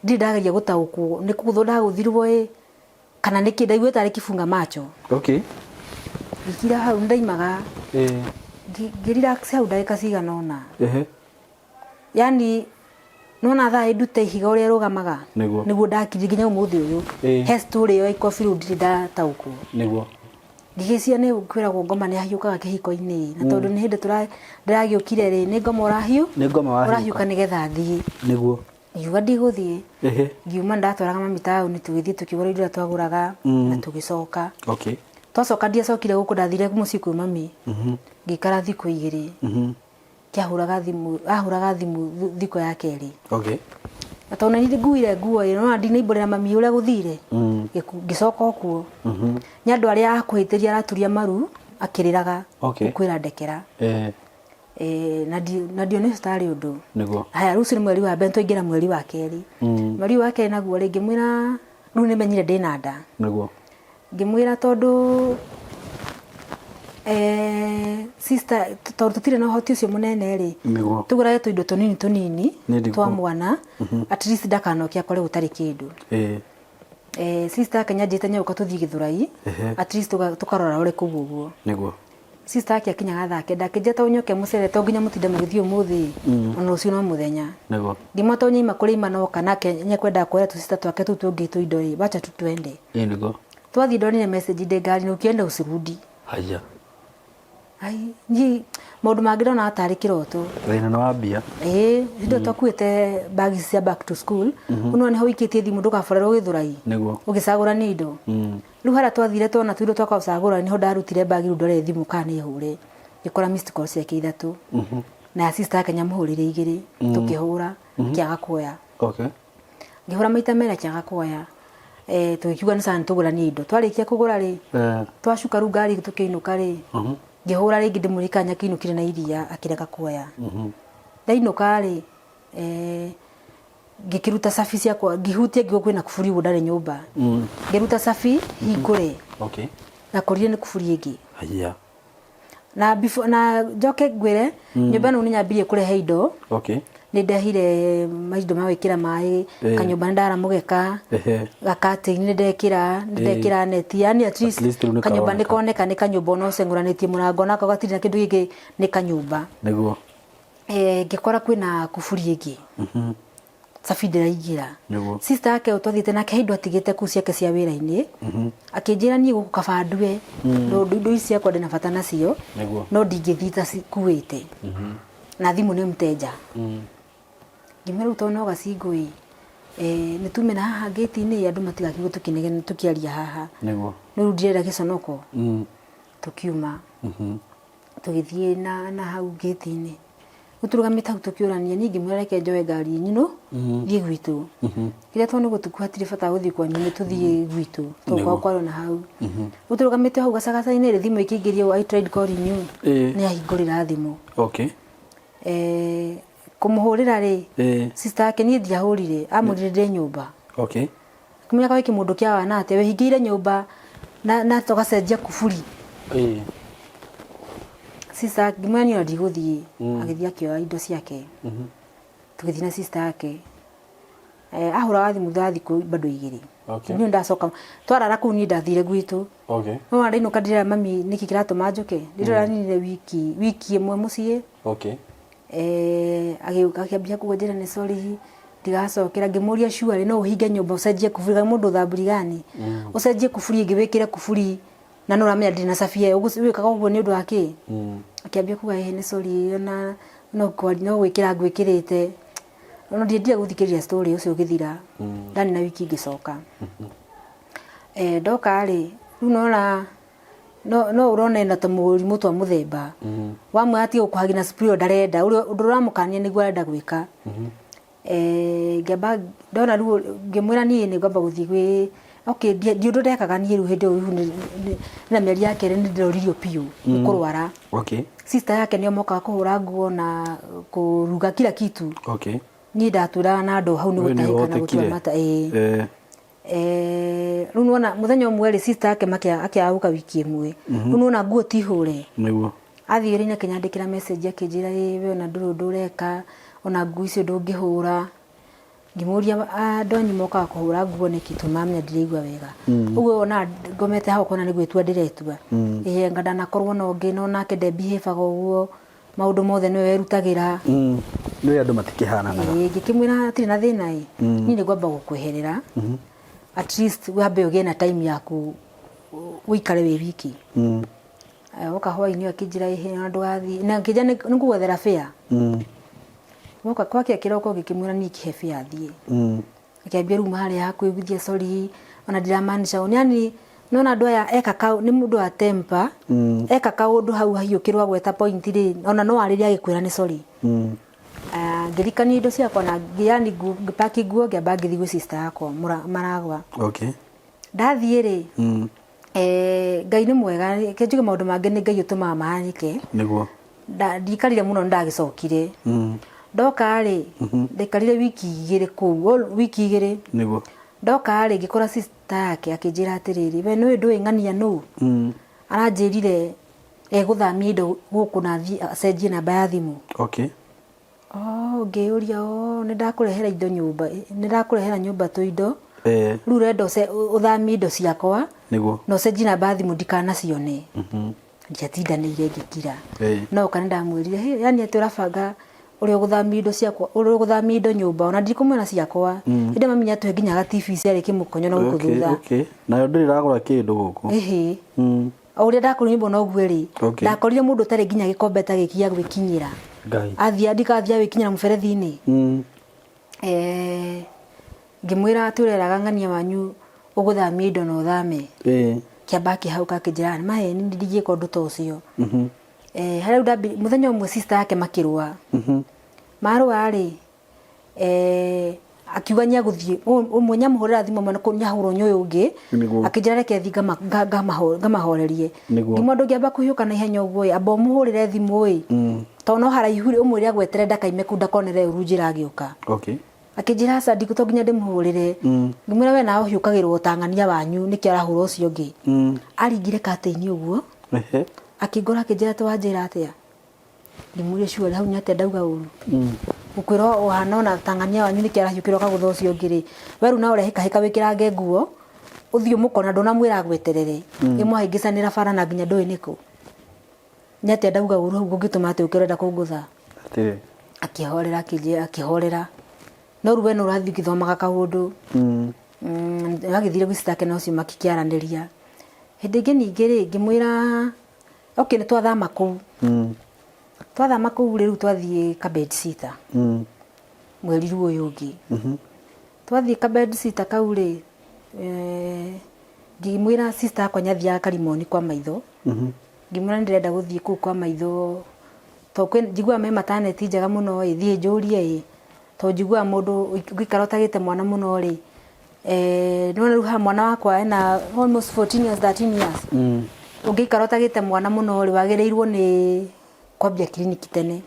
ndirĩ ndageria gũtaũkwo nĩ kũgũthwo ndagũthirwo ĩ, kana nĩkĩ ndaigua tarĩ kibunga macho. Ngĩkira hau nĩndaimaga. Ngĩ relax hau ndagĩka cigana ũna. Yani nona thaa ndute ihiga ũrĩa ĩrũgamaga. Nĩguo. Nĩguo ndakirire nginya ũmũthĩ ũyũ. He story ĩyo ya ikobi rĩu ndirĩ ndataũkwo. Nĩguo. Ngĩgĩciria nĩ kwĩragwo ngoma nĩ ahiũkaga kĩhiko-inĩ na tondũ nĩ hĩndĩ ndĩragĩũkire rĩ, nĩ ngoma ũrahiũ Nĩ ngoma wahiũka. Ũrahiũka nĩgetha thiĩ. Nĩguo. Ngiuga ndigũthiĩ. Ngiuma ndatwaraga mami taũni tũgĩthiĩ tũkĩgũra indo iria twagũraga na tũgĩcoka. Twacoka ndiacokire gũkũ ndathire mũciĩ kwĩ mami. Ngĩikara thikũ igĩrĩ. Kĩahũraga thimũ, ahũraga thimũ thikũ ya kerĩ. Na tondũ nĩ nguire nguo ĩ, nĩwona ndinaimbũrĩra mami ũrĩa gũthire. Ngĩcoka o kuo. Nĩ andũ arĩa akũhĩtĩria araturia maru akĩrĩraga. Gũkwĩra ndekera. Na ndionire ũcio tarĩ ũndũ. Nĩguo. Haya rũciũ nĩ mweri wa mbere twaingĩra mweri wa kerĩ. Mweri ũyũ wa kerĩ naguo rĩ, ngĩmwĩra rĩu nĩ menyire ndĩna nda. Nĩguo. Ngĩmwĩra tondũ sister tondũ tũtirĩ na ũhoti ũcio mũnene rĩ, Nĩguo. tũgũrage tũindo tũnini tũnini Nĩ ndiguo. twa mwana at least ndakanoke akore gũtarĩ kĩndũ. Sister yake nĩanjĩrĩte nĩegũka tũthiĩ Gĩthũrai at least tũkarora ũrĩ kũu ũguo. Nĩguo. Sister yake akinyaga thaa kenda akĩnjĩra to nyoke mũcere to nginya mũtinde mũgĩthiĩ ũmũthĩ ona rũciũ no mũthenya. Nĩguo. Ngĩmwĩra to nyaima kũrĩa ima noka nake nĩekwendaga kuoya tũsister twake tũu tũngĩ tũindo rĩ, wacha tu twende. Ĩĩ nĩguo. Twathiĩ ndonire message ndĩ ngari-inĩ ukienda usirudi. Haiya. Ai, niĩ maũndũ mangĩ ndonaga tarĩ kĩroto. Thĩna nĩ wa mbia. Ĩĩ, hĩndĩ ĩyo twakuĩte bags cia back to school, mm nĩho ũikĩtie thimũ ndũgaborerwo Gĩthũrai. Nĩguo. Ũgĩcagũrania indo. Rĩu harĩa twathire twona tũindo twa gũcagũra nĩho ndarutire bag rĩu ndore thimũ kana nĩ hũre. Ngĩkora missed call ciake ithatũ. Na ya sister yake nyamũhũrĩire igĩrĩ, tũkĩhũra, akĩaga kuoya. Ngĩhũra maita merĩ akĩaga kuoya. Tũgĩkiuga nĩ sawa nĩtũgũranie indo. Twarĩkia kũgũra rĩ, twacuka rĩu ngari tũkĩinũka rĩ, ngĩhũra rĩngĩ ndĩmũrie kana nĩakĩinũkire na iria akĩrega kuoya. Ndainũka rĩ, ngĩkĩruta cabi ciakwa, ngĩhutia ngĩigua kwĩna kuburi ũguo ndarĩ nyũmba. Ngĩruta cabi hingũre, ndakorire nĩ kuburi ĩngĩ. Haiya. Na before, na njoke ngwĩre, nyũmba ĩno nĩ nyambirie kũrehe indo. Nĩ ndehire maindo ma gwĩkĩra maĩ, kanyũmba nĩ ndara mũgeka, gakatĩini nĩ ndekĩra, nĩ ndekĩra neti, yani at least At least rĩu nĩ kanyũmba nĩ karoneka. koneka nĩ kanyũmba ona ũceng'ũranĩtie mũrango onako gatirĩ na kĩndũ gĩkĩ nĩ kanyũmba. Nĩguo. Ngĩkora kwĩna kuburi ĩngĩ. Cabi ndĩraingĩra. Nĩguo. Sister yake ũyũ twathiĩte nake he indo atigĩte kũu ciake cia wĩra-inĩ. Akĩnjĩra niĩ gũkũ kaba ndue. Tondũ indo ici ciakwa ndĩna bata nacio. Nĩguo. No ndingĩthiĩ itacikuĩte. Na thimũ nĩ mteja. Ngĩmwĩra rĩu tondũ no gacingũ ĩ, nĩ tume na haha ngĩti-inĩ andũ matigakiuge tũkĩnegena tũkĩaria haha. Nĩguo. Rĩu ndirenda gĩconoko. Tũkiuma. Tũgĩthiĩ na hau ngĩti-inĩ. Rĩu tũrũgamĩte hau tũkĩũrania, niĩ ngĩmwĩra reke njoe ngari nyinũ thiĩ gwitũ. Kĩrĩa tondũ nĩ gũtuku hatirĩ bata wa gũthiĩ kwanyu nĩ tũthiĩ gwitũ tondũ kwao kwarĩ o na hau. Rĩu tũrũgamĩte hau gacagaca-inĩ rĩ, thimũ ĩkĩingĩrio I tried calling you, nĩ ahingũrĩra thimũ. Kũmũhũrĩra rĩ, sister yake niĩ ndiahũrire, amwĩrire ndĩ nyũmba. Akĩmwĩra kaĩ wĩ kĩmũndũ kĩa wana atĩa, wĩhingĩire nyũmba na tũgacenjia kuburi. Sister ngĩmwĩra niĩ ona ndigũthiĩ, agĩthiĩ akĩoya indo ciake, tũgĩthiĩ na sister yake. Ahũraga thimũ thutha wa thikũ bado igĩrĩ. Niĩ ndacoka, twarara kũu niĩ ndathire gwitũ. No ona ndainũka ndĩrera mami nĩkĩ kĩratũma njũke, ndĩraninire wiki ĩmwe mũciĩ. Agĩũka akĩambia kũnjĩra nĩ sorry, Ndigacokera. Ngĩmũria, "Surely no ũhinge nyũmba, ũcenjie kuburi? Kaĩ mũndũ thamburi gani? Ũcenjie kuburi ĩngĩ, wĩkĩre kuburi, na nĩ ũramenya ndĩ na cabia ĩyo. Wĩkaga ũguo nĩ ũndũ wa kĩ?" Akĩambia kuga, "Ĩĩ, nĩ sorry, ona no gwĩkĩra ngwĩkĩrĩte." Ona ndiendire gũthikĩrĩria story ũcio ũgĩthira. Ndani na wiki ngĩcoka. Ndoka rĩ, rĩu nona no ũrona ena ta mũrimũ twa mũthemba wamwe, atige gũkũhagi na spray ĩyo ndarenda. Ũrĩa ũndũ ũramũkania nĩguo arenda gwĩka. Ngĩamba ndona rĩu, ngĩmwĩra niĩ nĩ ngwamba gũthiĩ gwĩ, okay, ndi ũndũ ndekaga niĩ. Rĩu hĩndĩ ĩyo ihu na mĩeri ya kerĩ nĩ ndĩroririo biũ nĩ kũrwara. Sister yake nĩo mokaga kũhũra nguo na kũruga kila kitu. Niĩ ndatũraga na andũ hau nĩ We nĩ gũtahĩka na gũtua ũhotekire. mata, ĩĩ. Rĩu nĩwona mũthenya ũmwe rĩ, sister yake makĩaga gũka wiki ĩmwe. Rĩu nĩwona nguo ti hũre. Athiĩ rĩ, akĩnyandĩkĩra message, akĩnjĩra, "Ĩ we ona ndũrĩ ũndũ ũreka, ona nguo icio ndũngĩhũra." Ngĩmũria, "Andũ anyu mokaga kũhũra nguo nĩkĩ? Tondũ mamenya ndiraigua wega ũguo." Ona ngomete hau, ũkona nĩ gwĩtua ndĩretua. Ĩĩ, anga ndanakorwo na ũngĩ, no nake ndembihabaga ũguo, maũndũ mothe nĩwe werutagĩra. Nĩ andũ matikĩhananaga. Ĩĩ, ngĩkĩmwĩra hatirĩ na thĩna, ĩ niĩ nĩ ngwamba gũkweherera, at least wambe ũgĩe na time yaku, ũikare wĩ wiki. Woka hwainĩ akĩnjĩra, "Ĩhĩ, ona ndũgathiĩ," na akĩnjĩra, "Nĩ ngũgwethera fare." Woka gwakĩa kĩroko, ngĩkĩmwĩra niĩ kĩhe fare thiĩ. Akĩambia rĩu harĩa kwĩguithia, "Sorry, ona ndiramaanisha ũũ." Yani nona andũ aya eka kau nĩ mũndũ wa temper. Eka kaũndũ hau ahiũkĩrwo, agweta point rĩ, ona no arĩrie agĩkwĩra nĩ sorry. Ah, ngĩrikania indo ciakwa na yani ngĩpaki nguo, ngĩamba ngĩthiĩ gwĩ sister yakwa Maragwa. Ndathiĩ rĩ, Ngai nĩ mwega. Reke njuge maũndũ mangĩ nĩ Ngai ũtũmaga mahanĩke. Ndiikarire mũno, nĩ ndagĩcokire. Ndoka rĩ, ndaikarire wiki 2 kũu, wiki 2. Ndoka rĩ, ngĩkora sister yake akĩnjĩra atĩrĩrĩ, "We nĩũĩ ndũĩ ng'ania nũ aranjĩrire egũthamia indo gũkũ na athiĩ acenjie namba ya thimũ." Oh, ngĩyũria, "Oh, nĩ ndakũrehera indo nyũmba, nĩ ndakũrehera nyũmba tũindo. Rĩu ũrenda ũthamie indo ciakwa na ũcenjie namba ya thimũ ndikanacione." Ndiatindanĩire, ngĩkira. No oka nĩ ndamwĩrire, "Hey, yani atĩ ũrabanga ũrĩa ũgũthamia indo ciakwa, ũrĩa ũgũthamia indo nyũmba, ona ndikũmwĩra ciakwa." Hĩndĩ mami nĩatũhe nginya ga TV ciarĩ kĩmũkonyo na gũkũ thutha. Nayo ndĩrĩ ĩragũra kĩndũ gũkũ. Ĩhĩ. O ũrĩa ndakorire nyũmba noguo rĩ, ndakorire mũndũ ũtarĩ nginya gĩkombe ta gĩkĩ gĩa gwĩkinyĩra. Ngai. Athiĩ ndikathiĩ gwĩkinyĩra mũberethi-inĩ. Ngĩmwĩra atĩ ũreraga ng'ania wanyu ũgũthamia indo na ũthame. Kĩamba akĩhauka, akĩnjĩra nĩ maheni, ndingĩka ũndũ ta ũcio. Harĩa rĩu mũthenya ũmwe sister yake makĩrũa. Marũa rĩ, akiuga nĩ egũthiĩ ũmwe nĩamũhũrĩra thimũ, ũmwe nĩahũrwo nĩ ũyũ ũngĩ. Akĩnjĩra reke thiĩ ngamahorerie. Ngĩmwĩra, "Ndũngĩamba kũhiũka na ihenya ũguo ĩ, amba ũmũhũrĩre thimũ ĩ, tondũ no haraihu rĩ, ũmwĩre agwetere ndakaime kũu, ndakonere ũru njĩra agĩũka." Akĩnjĩra, "Aca, to nginya ndĩmũhũrĩre." Ngĩmwĩra, "We nawe ũhiũkagĩrwo ta ng'ania wanyu, nĩkĩo arahũra ũcio ũngĩ." Aringire katĩini ũguo, akĩngora, akĩnjĩra, "Atĩ wanjĩra atĩa?" Ngĩmũria, "Sure, hau nĩ atĩa ndauga ũru? Gũkwĩra ũhana ona ta ng'ania wanyu nĩkĩo arahiũkĩrwo akagũtha ũcio ũngĩ rĩ, we rĩu nawe ũrehĩkahĩka wĩkĩrange nguo ũthiĩ ũmũkore na ndũnamwĩra agweterere, ĩmwahĩngĩcanĩra bara na nginya ndũĩ nĩkũ. Nĩ atĩa ndauga ũru hau ũngĩtũma atĩ ũke ũrenda kũngũtha?" Atĩrĩ. Akĩhorera, akĩnjĩra, akĩhorera. No rĩu we no ũrathiĩ ũgĩthomaga kaũndũ. Agĩthire gwĩ sister yake na ũcio makĩaranĩria. Hĩndĩ ĩngĩ ningĩ rĩ, ngĩmwĩra, okay, nĩ twathama kũu. Twathama kũu rĩ, rĩu twathiĩ ka bed sitter. Mweri rĩu ũyũ ũngĩ. Twathiĩ ka bed sitter kau rĩ, ngĩmwĩra sister yakwa nĩ athiaga Karimoni kwa maitho. Ngĩmwĩra nĩ ndĩrenda gũthiĩ kũu kwa maitho, tondũ kwĩ njiguaga me maternity njega mũno ĩ, thiĩ njũrie ĩ, tondũ njiguaga mũndũ ũngĩikara ũtagĩte mwana mũno rĩ, nĩwona rĩu haha mwana wakwa ena almost 14 years, 13 years. Ũngĩikara ũtagĩte mwana mũno rĩ, wagĩrĩirwo nĩ kwambia kiriniki tene.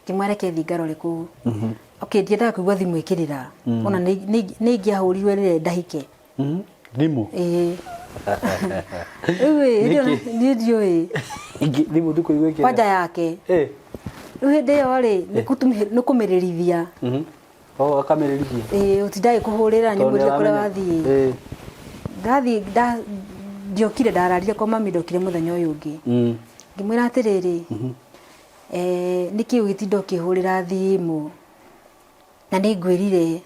Ngĩmwĩra reke thiĩ ngarore kũu. Okay, ndiendaga kũigua thimũ ĩkĩrĩra. Ona nĩ ingĩahũrirwo ĩrĩre ndahike. Thimũ? Ĩĩ. Rĩu ĩ, hĩndĩ ĩyo Nĩkĩ? niĩ ndiũĩ. Thimũ ndũkũigua ĩkĩrĩra? Kwanja yake. Rĩu hĩndĩ ĩyo rĩ, nĩ kũmĩrĩrithia. Oh, akamĩrĩrithia. Ĩĩ, ũtinda agĩkũhũrĩra Tondũ nyũmũrire kũrĩa nĩaramenya. wathiĩ. Ndathiĩ ndiokire, ndararire kwa mami, ndokire mũthenya ũyũ ũngĩ. Ngĩmwĩra atĩrĩrĩ, nĩkĩ ũgĩtinda ũkĩhũrĩra thimũ? Na nĩ ngwĩrire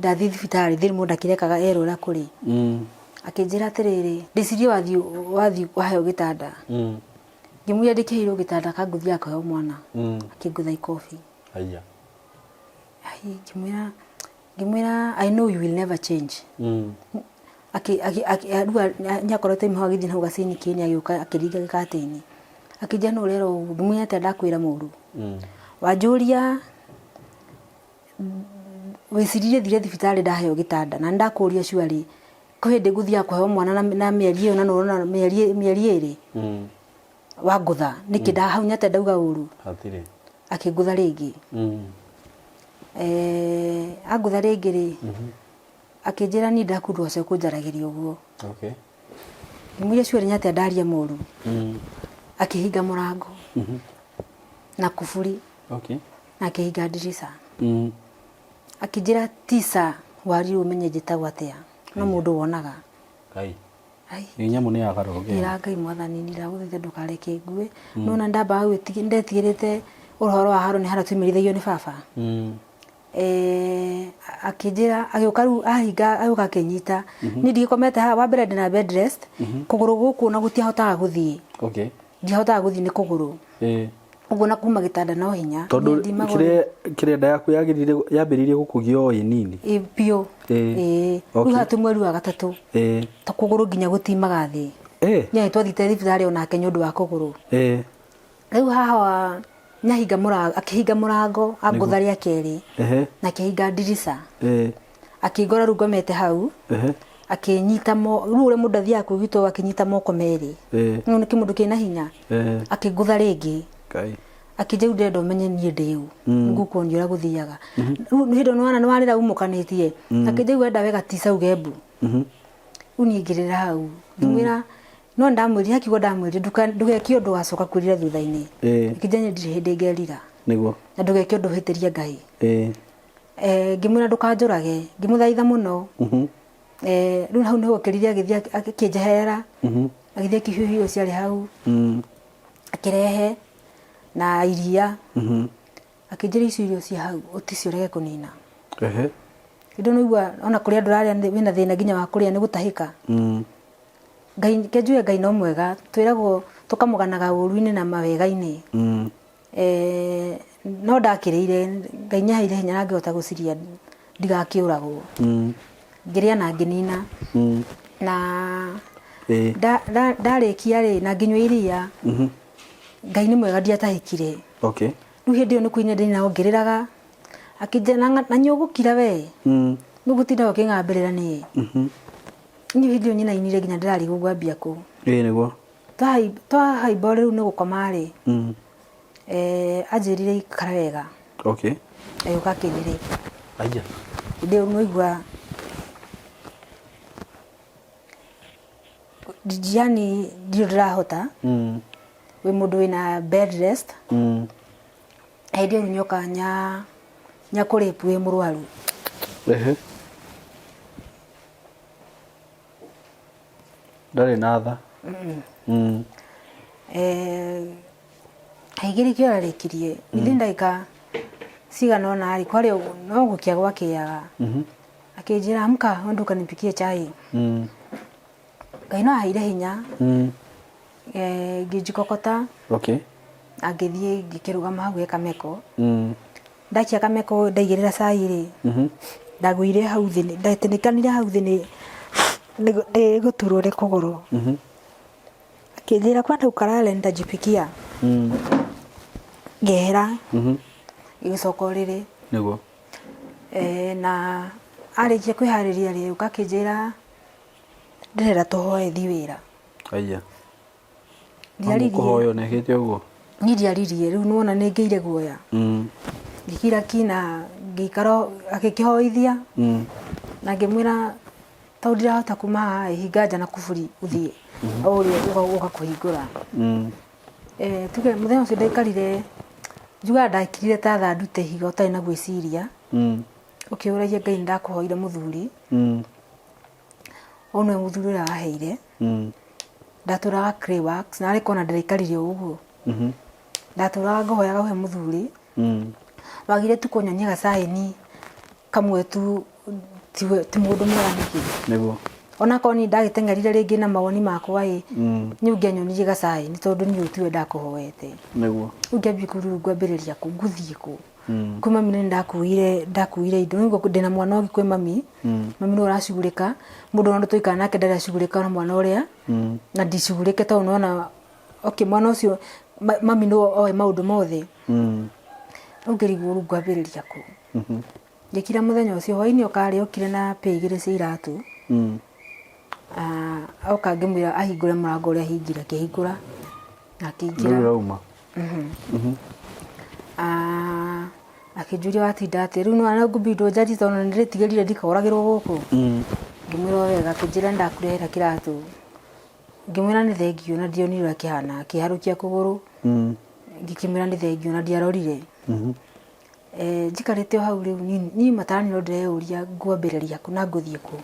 ndathiĩ thibitarĩ thĩrĩ mũndũ akĩrekaga erwo ũrĩa kũrĩ. Akĩnjĩra atĩrĩrĩ, ndĩcirie wathiĩ waheo gĩtanda. Ngĩmwĩra ndĩkĩheirwo gĩtanda kangũthiaga kũheo mwana. Akĩngũtha ikobi. Aya. Ai, ngĩmwĩra, "I know you will never change." Rĩu nĩakoretwo imwe hau agĩthiĩ na hau gacinikĩ-inĩ, agĩũka akĩringa gĩkatĩini, akĩnjĩra, "Nũ ũrera ũguo?" Ngĩmwĩra, "Atĩa ndakwĩra mũru? Wanjũria wĩciririe thire thibitarĩ ndaheo gĩtanda na nĩndakũria cuarĩ kwĩ hĩndĩ ngũthiaga kũheo mwana na mĩeri ĩyo na nĩũrona mĩeri 2 wangũtha nĩkĩ nda hau nĩatĩa ndauga ũru?" Hatirĩ. Akĩngũtha rĩngĩ. Angũtha rĩngĩ rĩ, akĩnjĩra, "Niĩ ndaku ndũgacoke kũnjaragĩria ũguo." Ngĩmũria, "Cuarĩ nĩatĩa ndaria mũru?" Akĩhinga mũrango na kuburi na akĩhinga ndirica. Akĩnjĩra, "Tisa wari ũmenye njĩtagwo atĩa no mũndũ wonaga." Ngai. Ai. Ĩ nyamũ nĩ yagarũrũkĩte. Ĩra Ngai, "Mwathani, ndagũthaitha ndũkareke ngue." Nona ndambaga ndetigĩrĩte ũhoro wa haro nĩ harĩa tuimĩrithagio nĩ baba. Akĩnjĩra, agĩũka rĩu ahinga, agĩũka akĩnyita. Niĩ ndigĩkomete haha, wa mbere ndĩna bed rest, kũgũrũ gũkũ na gũtiahotaga gũthiĩ. Ndiahotaga gũthiĩ nĩ kũgũrũ. Ũguo na kuma gĩtanda no hinya. Tondũ Niĩ ndimagwo kĩrĩa kĩrĩa nda yaku yagĩrĩire yambĩrĩirie gũkũgia o ĩ nini. Ĩ biũ. Ĩĩ. Rĩu haha twĩ mweri wa gatatũ. Ta kũgũrũ nginya gũtimaga thĩ. Nĩ twathiĩte thibitarĩ onake nĩ ũndũ wa kũgũrũ. Rĩu haha nyahinga mũrango, akĩhinga mũrango angũtha rĩa kerĩ. Na akĩhinga ndirica. Akĩngora rĩu ngomete hau. Akĩnyita mo rĩu ũrĩa mũndũ athiaga kwĩgitwo, akĩnyita moko merĩ. Rĩu nĩ kĩmũndũ kĩna hinya. Akĩngũtha rĩngĩ. Ngai. Akĩnjĩra, "Rĩu ndĩrenda ũmenye niĩ ndĩ ũ. Nĩngũkuonia ũrĩa gũthiaga." Rĩu hĩndĩ ĩyo nĩwona nĩwarĩra umũkanĩtie. Akĩnjĩra, "Rĩu wenda wega tica uge mbu." Rĩu niĩ ngĩrĩra hau. Ngĩmwĩra no ndamwĩrire, akiuga ndamwĩrire, "Ndũgeke ũndũ wacoka kwĩrira thutha-inĩ." Akĩnjĩra, "Niĩ ndirĩ hĩndĩ ngerira. Na ndũgeke ũndũ ũhĩtĩrie Ngai." Ngĩmwĩra, "Ndũkanjũrage." Ngĩmũthaitha mũno. Rĩu hau nĩho okĩrire agĩthiĩ akĩnjeherera. Agĩthiĩ akĩhiũhia irio ciarĩ hau. Akĩrehe na iria. Akĩnjĩra, "Icio irio ciĩ hau ũticio ũrege kũnina." Hĩndĩ ĩyo nĩwaigua ona kũrĩa ndũrarĩa wĩna thĩna nginya wa kũrĩa nĩ gũtahĩka. Ngai ke njuge Ngai no mwega, twĩragwo tũkamũganaga ũru-inĩ na mawega-inĩ. No ndakĩrĩire, Ngai nĩaheire hinya na ngĩhota gũciria ndigakĩũragwo. Ngĩrĩa na ngĩnina. Na ndarĩkia rĩ, na ngĩnyua iria. Ngai nĩ mwega ndiatahĩkire. Rĩu hĩndĩ ĩyo nĩ kũina ndĩna ngĩrĩraga. Akĩnjĩra, "Na nĩ ũgũkira we. Nĩ ũgũtinda ũkĩng'ambĩrĩra nĩ." Niĩ hĩndĩ ĩyo nyinainire nginya ndĩrarigwo ngwambia kũ. Ĩĩ nĩguo. Twahaimba rĩu nĩ gũkoma rĩ. Anjĩrire ikara wega. Agĩũka akĩnĩrĩ. Aya. Hĩndĩ ĩyo nĩwaigua yani ndirĩ ndĩrahota. Wĩ mũndũ wĩna bed rest. Hĩndĩ ĩyo nyoka nya nyakũrĩpu wĩ mũrwaru. Ndarĩ na tha. Aigĩrĩkio ararĩkirie within ndagĩka cigana ũna rĩ, kwarĩ no gũkĩa gwakĩaga. Akĩnjĩra, "Amka uende ukanipikie chai." Ngai no aheire hinya. Ngĩnjikokota. Na ngĩthiĩ ngĩkĩrũgama hau he kameko. Ndakia kameko ndaigĩrĩra cai rĩ, ndagũire hau thĩ, ndatĩnĩkanire hau thĩ nĩ gũturwo nĩ kũgũrũ. Akĩnjĩra, "Kwenda ukalale nitajipikia." Ngĩehera. Ngĩgĩcoka ũrĩrĩ. Nĩguo. Na arĩkia kwĩharĩria rĩ, ũka akĩnjĩra, "Ndĩrenda tũhoe thiĩ wĩra." Aya. Ndiaririe. Kũhoywo na ĩkĩte ũguo. Niĩ ndiaririe, rĩu nĩwona nĩ ngĩire guoya. Ngĩkira ki na ngĩikara agĩkĩhoithia. Na ngĩmwĩra, "Tondũ ndirahota kuma haha, hinga nja na kuburi ũthiĩ o ũrĩa ũgoka kũhingũra." Tuge mũthenya ũcio ndaikarire, njugaga ndakirire ta thaa ndute ihiga ũtarĩ na gwĩciria. Ũkĩũragia Ngai, nĩndakũhoire mũthuri. Ũyũ nĩwe mũthuri ũrĩa waheire. Ndatũraga clay works na arĩ kona ndĩraikarire o ũguo. Ndatũraga ngũhoyaga ũhe mũthuri. Wagire tu kũnyonia gacaĩni kamwe tu, ti mũndũ mwega nĩkĩ? Onakorwo niĩ ndagĩteng'erire rĩngĩ na mawoni makwa ĩ, nĩ ũngĩanyonirie gacaĩni tondũ niĩ ũyũ tiwe ndakũhoete. Rĩu ngĩambia rĩu ngwambĩrĩria kũ, ngũthiĩ kũ? Kwĩ mami nĩ ndakuire ndakuire indo, rĩu ndĩna mwana ũngĩ kwĩ mami, mami nĩwe ũracugurĩka, mũndũ ona tũikara nake ndarĩ acugurĩka na mwana ũrĩa, na ndicugurĩke tondũ nĩwona okay mwana ũcio mami nĩwe oĩ maũndũ mothe. Rĩu ngĩrigwo rĩu ngwambĩrĩria kũ. Ngĩkira mũthenya ũcio hwainĩ oka rĩ, okire na pay igĩrĩ cia iratũ. Ah, oka ngĩmwĩra ahingũre mũrango ũrĩa ahingire, akĩhingũra na akĩingĩra. Ndũrĩ ũrauma. Ah, akĩnjũria watinda atĩa, rĩu nĩwona ngũbindwo njarie tondũ nĩndĩretigĩrire ndikoragĩrwo gũkũ. Ngĩmwĩra o wega, akĩnjĩra nĩndakũrehera kĩratũ. Ngĩmwĩra nĩ thengiũ na ndionire ũrĩa kĩhana, akĩharũkia kũgũrũ. Ngĩkĩmwĩra nĩ thengiũ na ndiarorire. Njikarĩte o hau rĩu niĩ matarani no ndĩreyũria ngwambĩrĩria kũ na ngũthiĩ kũ.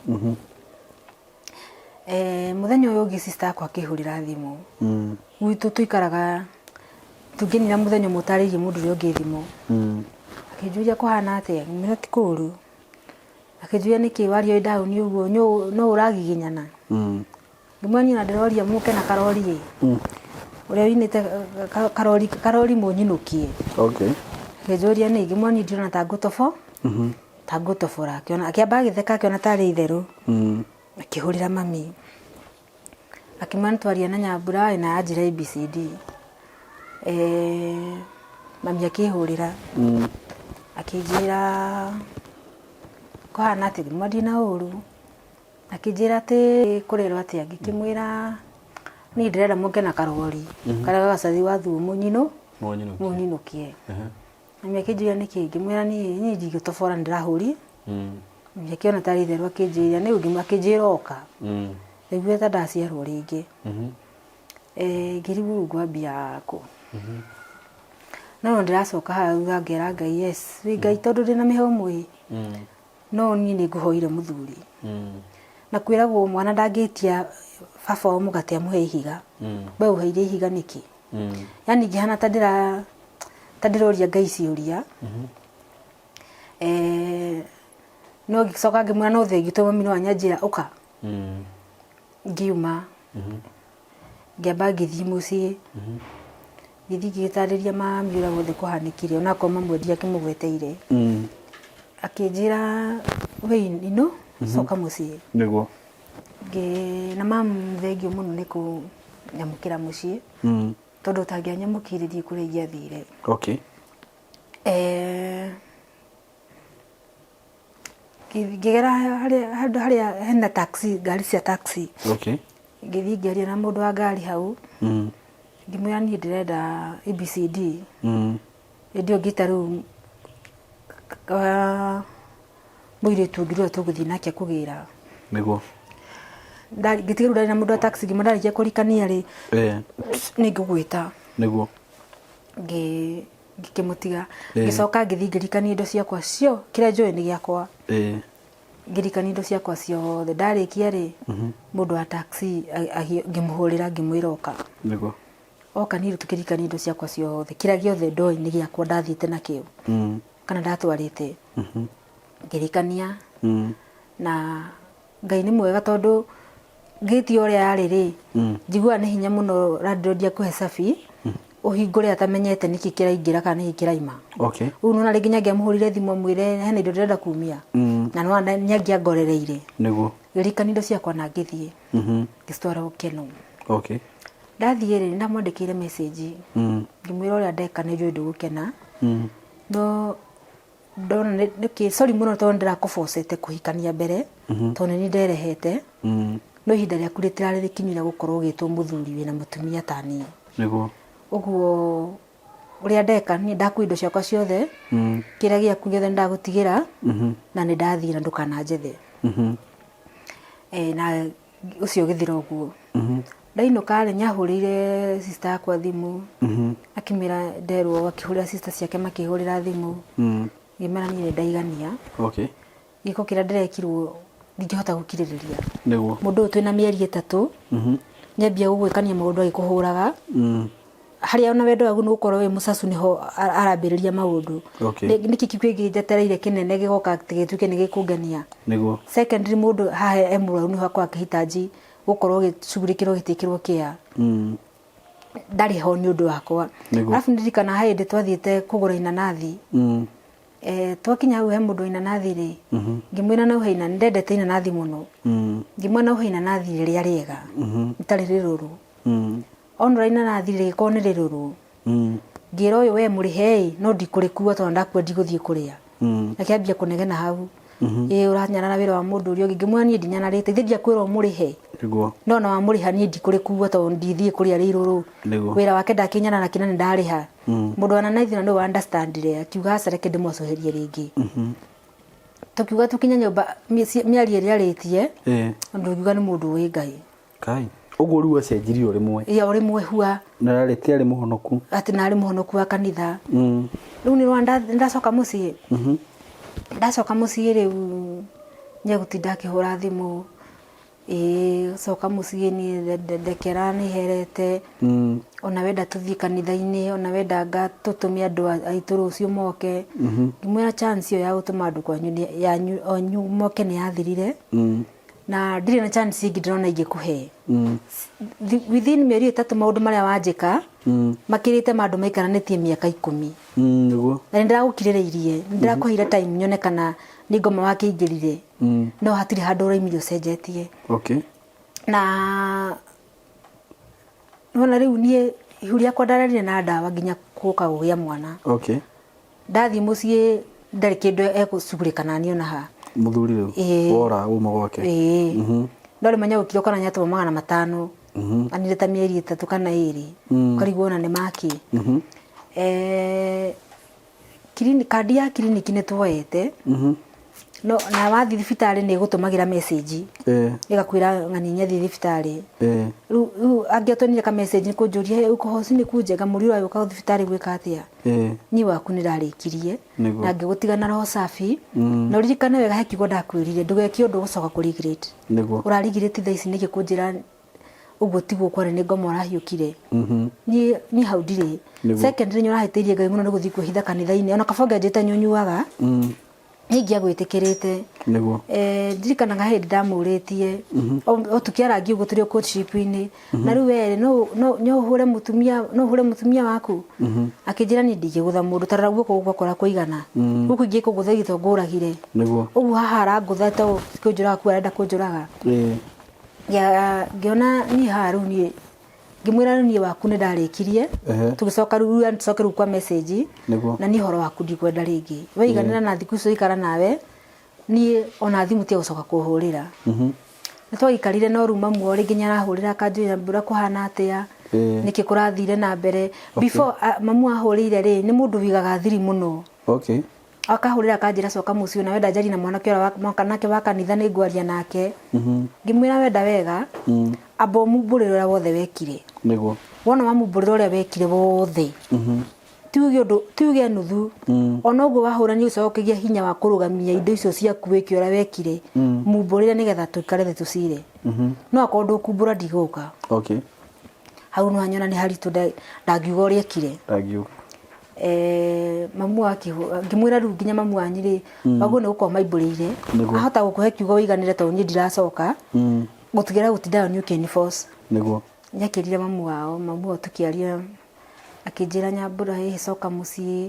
Mũthenya ũyũ ũngĩ sister yakwa akĩhũrĩra thimũ. Gwitũ tũikaraga tũngĩnina mũthenya ũmwe ũtarĩirie mũndũ ũrĩa ũngĩ thimũ. Akĩnjũria kũhana atĩa, ngĩmwĩra ti kũru. Akĩnjũria nĩkĩ waria wĩ down ũguo no ũragiginyana. Ngĩmwĩra niĩ ona ndĩroria mũke na karori ĩ. Ũrĩa ũinĩte karori karori mũnyinũkie. Akĩnjũria nĩ ngĩmwĩra niĩ ndirona ta ngũtobo ta ngũtobora. Akĩona akĩamba agĩtheka akĩona tarĩ itherũ. Akĩhũrĩra mami. Akĩmwĩra nĩtwaria na Nyambura ĩ na anjĩra ABCD. Mami akĩhũrĩra. Akĩnjĩra kũhana atĩa, ngĩmwĩra ndirĩ na ũru. Akĩnjĩra atĩ kũrerwo atĩa, ngĩkĩmwĩra niĩ ndĩrenda mũke na karori karĩa gagacathi wathuo mũnyinũkie. Mami akĩnjũria nĩkĩ, ngĩmwĩra niĩ niĩ ndingĩtobora nĩ ndĩrahũri. Mami akĩona tarĩ itherũ akĩnjĩra nĩ ũngĩ akĩnjĩra oka. Ndaiguire ta ndaciarwo rĩngĩ. Ngĩrigwo rĩu ngwambia kũ. No ndĩracoka haha thutha ngera Ngai yes, wĩ Ngai tondũ ndĩna mĩhũmũ ĩ, no niĩ nĩ ngũhoire mũthuri. Na kwĩragwo mwana ndangĩtia baba wao mũgate amũhe ihiga. We ũheire ihiga nĩkĩ? Yaani ngĩhana ta ndĩra ta ndĩroria Ngai ciũria. No ngĩcoka ngĩmwĩra no thengiũ tondũ mami no anyanjĩra ũka. Ngiuma. Ngĩamba ngĩthiĩ mũciĩ. Ngĩthiĩ ngĩgĩtarĩria mami ũrĩa wothe kũhanĩkire onakorwo mami we ndiakĩmũgweteire. Akĩnjĩra we inũ coka mũciĩ. Na mamu thengiũ mũno nĩ kũnyamũkĩra mũciĩ. Tondũ ũtangĩanyamũkĩire ndiũĩ kũrĩa ingĩathire. Ngĩgera handũ harĩa hena taxi, ngari cia taxi. Ngĩthiĩ ngĩaria na mũndũ wa ngari hau. Ngĩmwĩra niĩ ndĩrenda ABCD. Hĩndĩ ĩyo ngĩta rĩu mũirĩtu ũngĩ ũrĩa tũgũthiĩ nake kũgĩra. Ngĩtiga rĩu ndarĩ na mũndũ wa taxi ngĩmwĩra ndarĩkia kũrikania rĩ, nĩ ngũgwĩta. Ngĩkĩmũtiga. Ngĩcoka ngĩthiĩ ngĩrikania indo ciakwa cio, kĩrĩa njũĩ nĩ gĩakwa. Ngĩrikania indo ciakwa ciothe. Ndarĩkia rĩ, mũndũ wa taxi ngĩmũhũrĩra ngĩmwĩra oka. Oka niĩ rĩu tũkĩrikania indo ciakwa ciothe. Kĩrĩa gĩothe ndoĩ nĩ gĩakwa ndathiĩte nakĩo. Kana ndatwarĩte. Ngĩrikania na Ngai nĩ mwega tondũ gate ũrĩa yarĩ rĩ, njiguaga nĩ hinya mũno landlord akũhe cabi ũhingũre atamenyete nĩkĩ kĩraingĩra kana nĩkĩ kĩraima. Rĩu nĩwona rĩngĩ nĩangĩamũhũrĩire thimũ amwĩre hena indo ndĩrenda kumia na nĩwona nĩangĩangorereire. Ngĩririkana indo ciakwa na ngĩthiĩ ngĩcitwara Gũkeno. Ndathiĩ rĩ, nĩndamwandĩkĩire message ngĩmwĩra ũrĩa ndeka nĩnjũĩ ndũgũkena no ndona nĩkĩ sorry mũno tondũ nĩndĩrakũbocete kũhikania mbere tondũ nĩniĩ nderehete no ihinda rĩaku rĩtirarĩ rĩkinyu rĩa gũkorwo ũgĩtwo mũthuri wĩna mũtumia ta niĩ. Ũguo ũrĩa ndeka niĩ ndakua indo ciakwa ciothe kĩrĩa gĩaku gĩothe nĩndagũtigĩra na nĩndathiĩ na ndũkananjethe. Na ũcio ũgĩthira ũguo. Ndainũka rĩ, nĩahũrĩire sister yakwa thimũ akĩmwĩra nderwo, akĩhũrĩra sister ciake makĩhũrĩra thimũ ngĩmera niĩ nĩndaigania. Gĩko kĩrĩa ndĩrekirwo ndingĩhota gũkirĩrĩria. Mũndũ ũyũ twĩna mĩeri 3 nĩambia gũgwĩkania maũndũ agĩkũhũraga. Harĩa ona wendo waku nĩ gũkorwo wĩ mũcacu nĩho arambĩrĩria maũndũ. Nĩkĩ kĩu kĩngĩ njetereire kĩnene gĩgoka gĩtuĩke nĩ gĩkũngenia? Secondly, mũndũ haha e mũrwaru nĩho akoragwo akĩhitaji gũkorwo gĩcugurĩkĩrwo gĩtĩkĩrwo kĩa ndarĩ ho nĩ ũndũ wakwa. Arabu ndirikana he hĩndĩ twathiĩte kũgũra inanathi. Twakinya hau he mũndũ wa inanathi rĩ, ngĩmwĩra no he inanathi, ndendete inanathi mũno. Ngĩmwĩra no he inanathi rĩrĩa rĩega, rĩtarĩ rĩrũrũ. Onora inanathi rĩgĩkorwo nĩ rĩrũrũ. Ngĩra ũyũ we mũrĩhe ĩ, no ndikũrĩkua tondũ ndakua ndigũthiĩ kũrĩa. Akĩambia kũnegena hau. Ĩ ũranyarara wĩra wa mũndũ ũrĩa ũngĩ. Ngĩmwĩra niĩ ndinyararĩte, githĩ ndiakwĩra ũmũrĩhe? No ona wamũrĩha niĩ ndikũrĩkua tondũ ndithiĩ kũrĩa rĩ irũrũ. Wĩra wake ndakĩnyarara kĩna nĩ ndarĩha. Mũndũ wa inanathi na nĩwe wa understandire akiuga aca reke ndĩmwacũhĩrie rĩngĩ. Tũkiuga tũkinye nyũmba mĩario ĩrĩa arĩtie, ndũngiuga nĩ mũndũ ũĩ Ngai. Kai. Ũguo rĩu acenjirie o rĩmwe. Ĩĩ o rĩmwe hua. Na arĩ ti arĩ mũhonoku. Atĩ na arĩ mũhonoku wa kanitha. Rĩu nĩ ũrona ndacoka mũciĩ. Ndacoka mũciĩ rĩu nĩegũtinda akĩhũra thimũ. Ĩĩ coka mũciĩ niĩ ndekera nĩ herete. Ona wenda tũthiĩ kanitha-inĩ, ona wenda anga tũtũme andũ aitũ rũciũ moke. Ngĩmwĩra chance ĩyo ya gũtũma andũ kwanyu yanyu anyu moke nĩ yathirire. Na ndirĩ na chance ĩngĩ ndĩrona ingĩkũhe. Within mĩeri 3 maũndũ marĩa wanjĩka makĩrĩte ma andũ maikaranĩtie mĩaka 10. Nĩguo. Na nĩ ndĩragũkirĩrĩirie, nĩ ndĩrakũheire time nyone kana nĩ ngoma wakĩingĩrire. No hatirĩ handũ ũraimire ũcenjetie. Na nĩwona rĩu niĩ ihu rĩakwa ndararire na ndawa nginya gũka kũgĩa mwana. Ndathiĩ mũciĩ ndarĩ kĩndũ egũcugurĩka naniĩ ona ha. Mũthuri rĩu? Ĩĩ. Wora uma gwake? Ĩĩ. No rĩmwe nĩagũkire ũkona nĩatũma 500. Anire ta mĩeri 3 kana 2. Ũkarigwo ona nĩ makĩ. Kandi ya kiriniki nĩ tuoete. No na wathiĩ thibitarĩ nĩ ĩgũtũmagĩra message. Ĩgakwĩra ng'ani nĩ athiĩ thibitarĩ. Rĩu angĩatũmire ka message nĩ kũnjũria, hey, uko hosi nikuje, ngamũria ũragĩũka thibitarĩ gwĩka atĩa? Niĩ waku nĩ ndarĩkirie. Na ngĩgũtiga na roho safi. Na ũririkane wega he kiugo ndakwĩrire, ndũgeke ũndũ ũgũcoka kũ regret. Ũra regret thaa ici nĩkĩ kũnjĩra ũguo tiguo kwarĩ nĩ ngoma ũrahiũkire. Niĩ hau ndirĩ. Secondly nĩ ũrahĩtĩirie Ngai mũno nĩ gũthiĩ kwĩhitha kanitha-inĩ. Ona kaba ũngĩanjĩte nĩ ũnyuaga. Niĩ ingĩagwĩtĩkĩrĩte. Ndirikanaga hĩndĩ ndamũrĩtie, o tũkĩarangia ũguo tũrĩ o courtship-inĩ, na rĩu we rĩ, no ũhũre mũtumia, no ũhũre mũtumia waku? Akĩnjĩra niĩ ndingĩgũtha mũndũ, ta rora guoko gũkũ gwakwa ũrĩa kũigana. Gũkũ ingĩkũgũtha githĩ to ngũragire. Ũguo haha arangũtha to kũnjũraga kuo arenda kũnjũraga. Ngĩona niĩ haha rĩu niĩ ngĩmwĩra rĩu niĩ waku nĩ ndarĩkirie. Tũgĩcoka rĩu yani tũcoke rĩu kwa message. Na niĩ ũhoro waku ndikwenda rĩngĩ. Waiganĩra na thikũ icio ikara nawe, niĩ ona thimũ tiga gũcoka kũhũrĩra. Nĩ twaikarire no rĩu mamu o rĩngĩ nĩ arahũrĩra akanjũria mbura kũhana atĩa, nĩkĩ kũrathire na mbere. Before mamu ahũrĩire rĩ, nĩ mũndũ ũigaga thiri mũno. Akahũrĩra akanjĩra coka mũciĩ na wenda njarie na mwanake ũrĩa mwanake wa kanitha nĩ ngwaria nake. Ngĩmwĩra wenda wega, amba ũmumbũrĩre ũrĩa wothe wekire. Wona wamumbũrĩra ũrĩa wekire wothe, tuge ũndũ, tuge nuthu. Ona ũguo wahũra nĩ ũcoke ũkĩgĩa hinya wa kũrũgamia indo icio ciaku wĩke ũrĩa wekire, mumbũrĩre nĩgetha tũikare thĩ tũcire. No akorwo ndũkumbũra ndigũka. Hau nĩ wanyona nĩ haritũ ndangiuga ũrĩa ekire. Ndangiuga. Mamu ngĩmwĩra rĩu nginya mamu wanyu rĩ, waguo nĩ gũkorwo maimbũrĩire. Ahota gũkũhe kiugo ũiganĩre tondũ niĩ ndiracoka. Gũtigĩra gũtinda nĩ ũkĩ enforce. Nĩakĩrire mamu wao, mamu wao tũkĩaria akĩnjĩra Nyambura ĩ coka mũciĩ.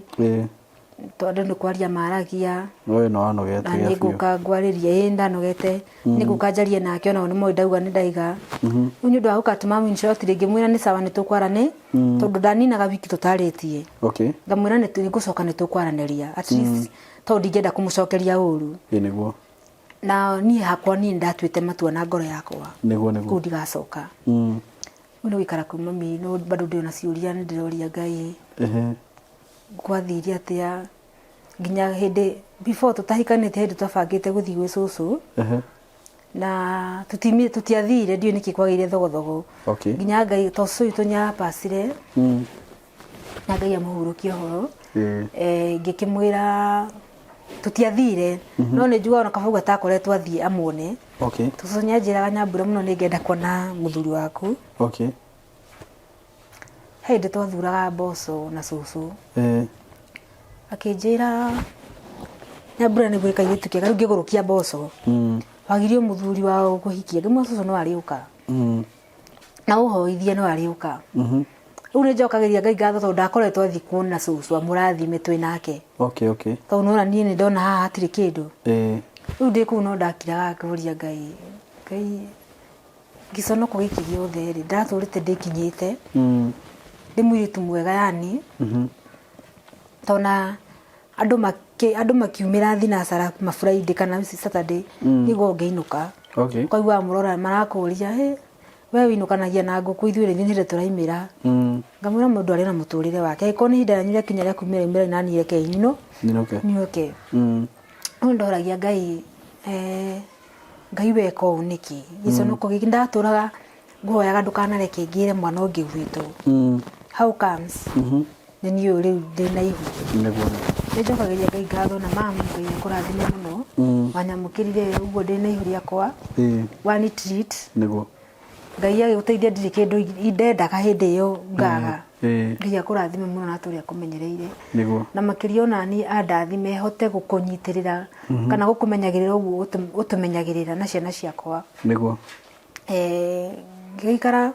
Tondũ nĩ kwaria maragia. We nĩ wanogete Na nĩ ngũka ngwarĩrie, ĩ ndanogete. Nĩ ngũka njarie nake onao nĩ moĩ ndauga nĩ ndaiga. Rĩu nĩ ũndũ wa gũka atĩ mamu in short rĩ, ngĩmwĩra nĩ sawa nĩ tũkwarane, tondũ ndaninaga wiki tũtarĩtie. Ngamwĩra nĩ ngũcoka nĩ tũkwaranĩria at least tondũ ndingĩenda kũmũcokeria ũru. Ĩ nĩguo. Na niĩ hakwa niĩ nĩndatuĩte matua na ngoro yakwa. Nĩguo nĩguo. Kũu ndigacoka. Rĩu nĩ gũikara kwĩ mami no bado ndĩ ona ciũria nĩ ndĩroria Ngai. Gwathire atĩa nginya hĩndĩ before tũtahikanĩtie hĩndĩ twabangĩte gũthiĩ gwĩ cũcũ. Na tũtiathire ndiũĩ nĩkĩ kwagĩire thogothogo. Nginya Ngai to cũcũ witũ nĩarapacire. Na Ngai amũhurũkie ũhoro. Ngĩkĩmwĩra tũtiathire. No nĩ njugaga ona kaba ũguo atakoretwo athiĩ amuone. Cũcũ nĩanjĩraga Nyambura mũno nĩngenda kuona mũthuri waku. He hĩndĩ twathuraga mboco na cũcũ. Eh. Akĩnjĩra Nyambura nĩguo kairĩtu kega, rĩu ngĩgũrũkia mboco. Wagirio mũthuri wa kũhikia, ngĩmwĩra cũcũ no arĩũka. Na ũhoithie no arĩũka. Rĩu nĩ njokagĩria Ngai ngatho tondũ ndakoretwo athiĩ kuona cũcũ amũrathime twĩ nake. Tondũ nĩwona niĩ nĩ ndona haha hatirĩ kĩndũ. Rĩu ndĩ kũu no ndakiraga ngĩũria Ngai, Ngai gĩconoko gĩkĩ gĩothe rĩ, ndatũrĩte ndĩkinyĩte. Ndĩ mũirĩtu mwega yani. Tondũ andũ makiumĩra thinacara ma Friday kana Saturday nĩguo ngĩinũka. Ũkaiguaga mũrora marakũria, hĩ we wĩinũkanagia na ngũkũ ithuĩ rĩ nĩ tũraimĩra. Ngamwĩra mũndũ arĩ na mũtũrĩre wake. Angĩkorwo nĩ ihinda rĩanyu rĩakinya rĩa kumĩra umĩrai na niĩ rekei Nyinũke. Nyinũke. Rĩu ndoragia Ngai, Ngai weka ũũ nĩkĩ? Gĩconoko gĩkĩ ndatũraga ngũhoyaga ndũkanareke ngĩre mwana ũngĩ gwitũ. How comes? Nĩ niĩ ũyũ rĩu ndĩna ihu. Nĩguo. Nĩ njokagĩria Ngai ngatho na mamu Ngai akũrathime mũno. Wanyamũkĩrire ũguo ndĩna ihu rĩakwa. Wani treat. Nĩguo. Ngai agĩgũteithia ndirĩ kĩndũ ndendaga hĩndĩ ĩyo ngaga. Ngai akũrathime mũno na atũre akũmenyereire. Nĩguo. Na makĩria ona niĩ andathime hote gũkũnyitĩrĩra kana gũkũmenyagĩrĩra ũguo ũtũmenyagĩrĩra na ciana ciakwa. Nĩguo. Ngĩgĩikara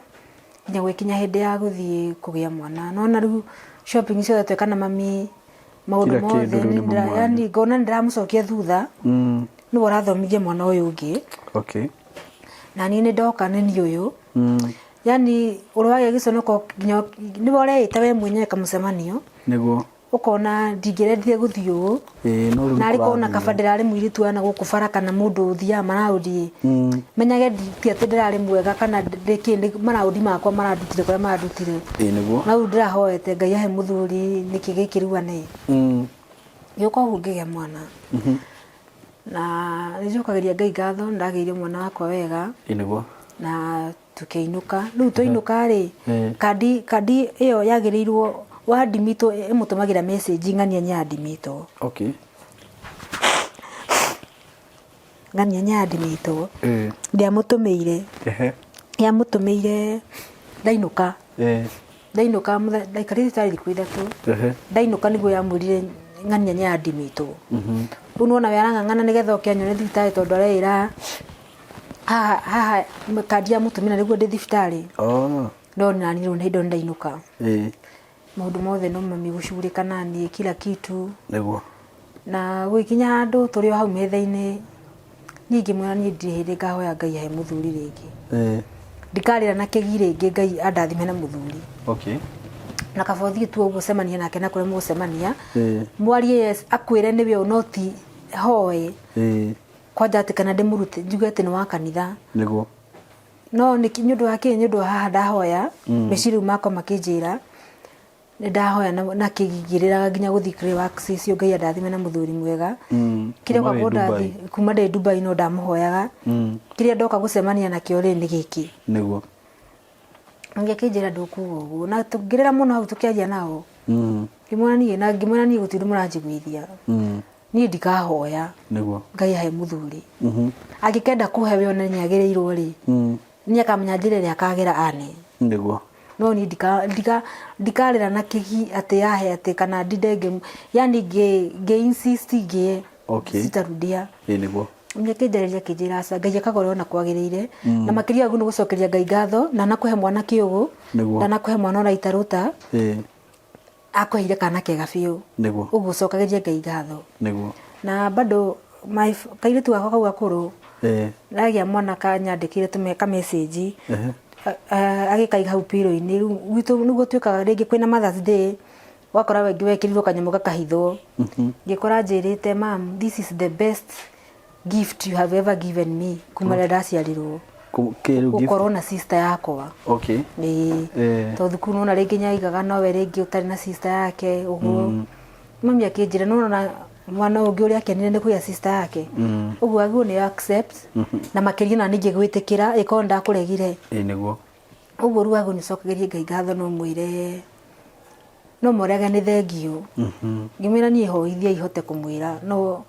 nginya gũgĩkinya hĩndĩ ya gũthiĩ kũgĩa mwana. Nĩwona rĩu shopping ciothe tweka na mami, maũndũ Kila mothe kĩndũ rĩu nĩ mami wanyu. Yani ngona nĩndĩramũcokia thutha. Nĩwe ũrathomithia mwana ũyũ ũngĩ. Na niĩ nĩ ndoka nĩ niĩ ũyũ. Yani ũrĩa wagĩa gĩconoko nginya nĩwe ũreĩta we mwenyewe kamũcemanio. Nĩguo. Ũkona ndingĩrendire gũthiĩ ũũ. Ĩĩ, no rĩu Narĩ kona kũrathiĩ. kaba ndĩrarĩ mũirĩtu wa na gũkũ bara kana mũndũ ũthiaga maraũndi. Menyage ti atĩ ndĩrarĩ mwega kana ndĩkĩ, nĩ maraũndi makwa marandutire kũrĩa marandutire. Ĩĩ, nĩguo. Na rĩu ndĩrahoete Ngai ahe mũthuri nĩkĩ gĩkĩ rĩu ane. Ngĩũka ũguo ngĩgĩa mwana. Na nĩnjokagĩria Ngai ngatho nĩndagĩire mwana wakwa wega. Ĩĩ, nĩguo. Na tukĩinũka. Rĩu twainũka rĩ, kandi ĩyo yagĩrĩirwo wadimitwo ĩmũtũmagĩra message ng'ania nĩ adimitwo. Ng'ania nĩ adimitwo. Ndiamũtũmĩire. Yamũtũmĩire ndainũka. Ndainũka ndaikarire thibitarĩ thikũ 3. Ndainũka nĩguo yamwĩrire ng'ania nĩ adimitwo. Rĩu nĩwona we arang'ang'ana nĩgetha oke anyone thibitarĩ tondũ areĩra haha haha kandi ya mũtumia nĩguo ndĩ thibitarĩ. No nani rĩu nĩ hĩndĩ ndainũka. Maũndũ mothe no mami gũcugurĩka na niĩ kila kitu. Nĩguo. Na gũgĩkinya handũ tũrĩ o hau metha-inĩ niĩ ngĩmwĩra niĩ ndirĩ hĩndĩ ngahoya Ngai ahe mũthuri rĩngĩ. Ndikarĩra na kĩgi rĩngĩ Ngai andathime na mũthuri. Na kaba ũthiĩ tu ũguo ũcemanie nake na kũrĩa mũgũcemania. Mwarie yes akwĩre nĩwe ũũ no ti hoe. Kwanja atĩ kana ndĩmũrute njuge atĩ nĩ wa kanitha. Nĩguo. No nĩ ũndũ wa kĩ, nĩ ũndũ wa haha ndahoya, meciria rĩu makwa makĩnjĩra nĩ ndahoya na kĩgirĩraga nginya gũthiĩ Grey Works icio Ngai andathime na mũthuri mwega. Kĩrĩa Kuma oka wĩ kũndathi- Dubai. kuma ndĩ Dubai no ndamũhoyaga. Kĩrĩa ndoka gũcemania nakĩo rĩ nĩ gĩkĩ. Nĩguo. Ningĩ akĩnjĩra ndũkuga ũguo na tũngĩrĩra mũno hau tũkĩaria nao. Ngĩmwĩra niĩ na ngĩmwĩra niĩ gũtirĩ ũndũ mũranjiguithia. Niĩ ndikahoya. Nĩguo. Ngai ahe mũthuri. Angĩkenda kũhe we one nĩagĩrĩirwo rĩ, nĩ akamenya njĩra ĩrĩa akagera ane. Nĩguo. No niĩ ndikarĩra na kĩgi atĩ yahe atĩ kana ndinde ngĩ, yani ngĩ insist ngĩe. Sitarudia. Ĩĩ, nĩguo. Nĩ akĩnjarĩria akĩnjĩra aca Ngai akaga ũrĩa ona kwagĩrĩire. Na makĩria ũguo nĩ gũcokeria Ngai ngatho na nakũhe mwana kĩũgũ. Nĩguo. Na nakũhe mwana ũraita rũta. Akũheire kana kega biũ. Nĩguo. Ũguo cokagĩria Ngai ngatho. Nĩguo. Na bado kairĩtu gakwa kau gakũrũ. Ndagĩa mwana kanyandĩkĩire tũme ka message. Agĩkaiga hau pillow-inĩ. Rĩu gwitũ nĩguo twĩkaga rĩngĩ kwĩna Mother's Day, ũgakora wengĩ wekĩrirwo kanyamũ gakahithwo. Ngĩkora anjĩrĩte mum, this is the best gift you have ever given me kuma rĩrĩa ndaciarirwo. Kĩ rĩu gift? Gũkorwo na sister yakwa. Ĩĩ. Tondũ thukuru nĩwona rĩngĩ nĩaigaga nowe rĩngĩ ũtarĩ na sister yake ũguo. Mami akĩnjĩra nĩwona mwana ũngĩ ũrĩa akenire nĩ kũgĩa sister yake. Ũguo agĩrĩirwo nĩ accept na makĩria ona ningĩ gwĩtĩkĩra ĩkorwo nĩndakũregire. Ĩĩ nĩguo. Ũguo rĩu agĩrĩirwo nĩũcokagĩrie Ngai ngatho no mwĩre no mwĩrage nĩ thengiũ. Ngĩmwĩra niĩ hoithia ihote kũmwĩra no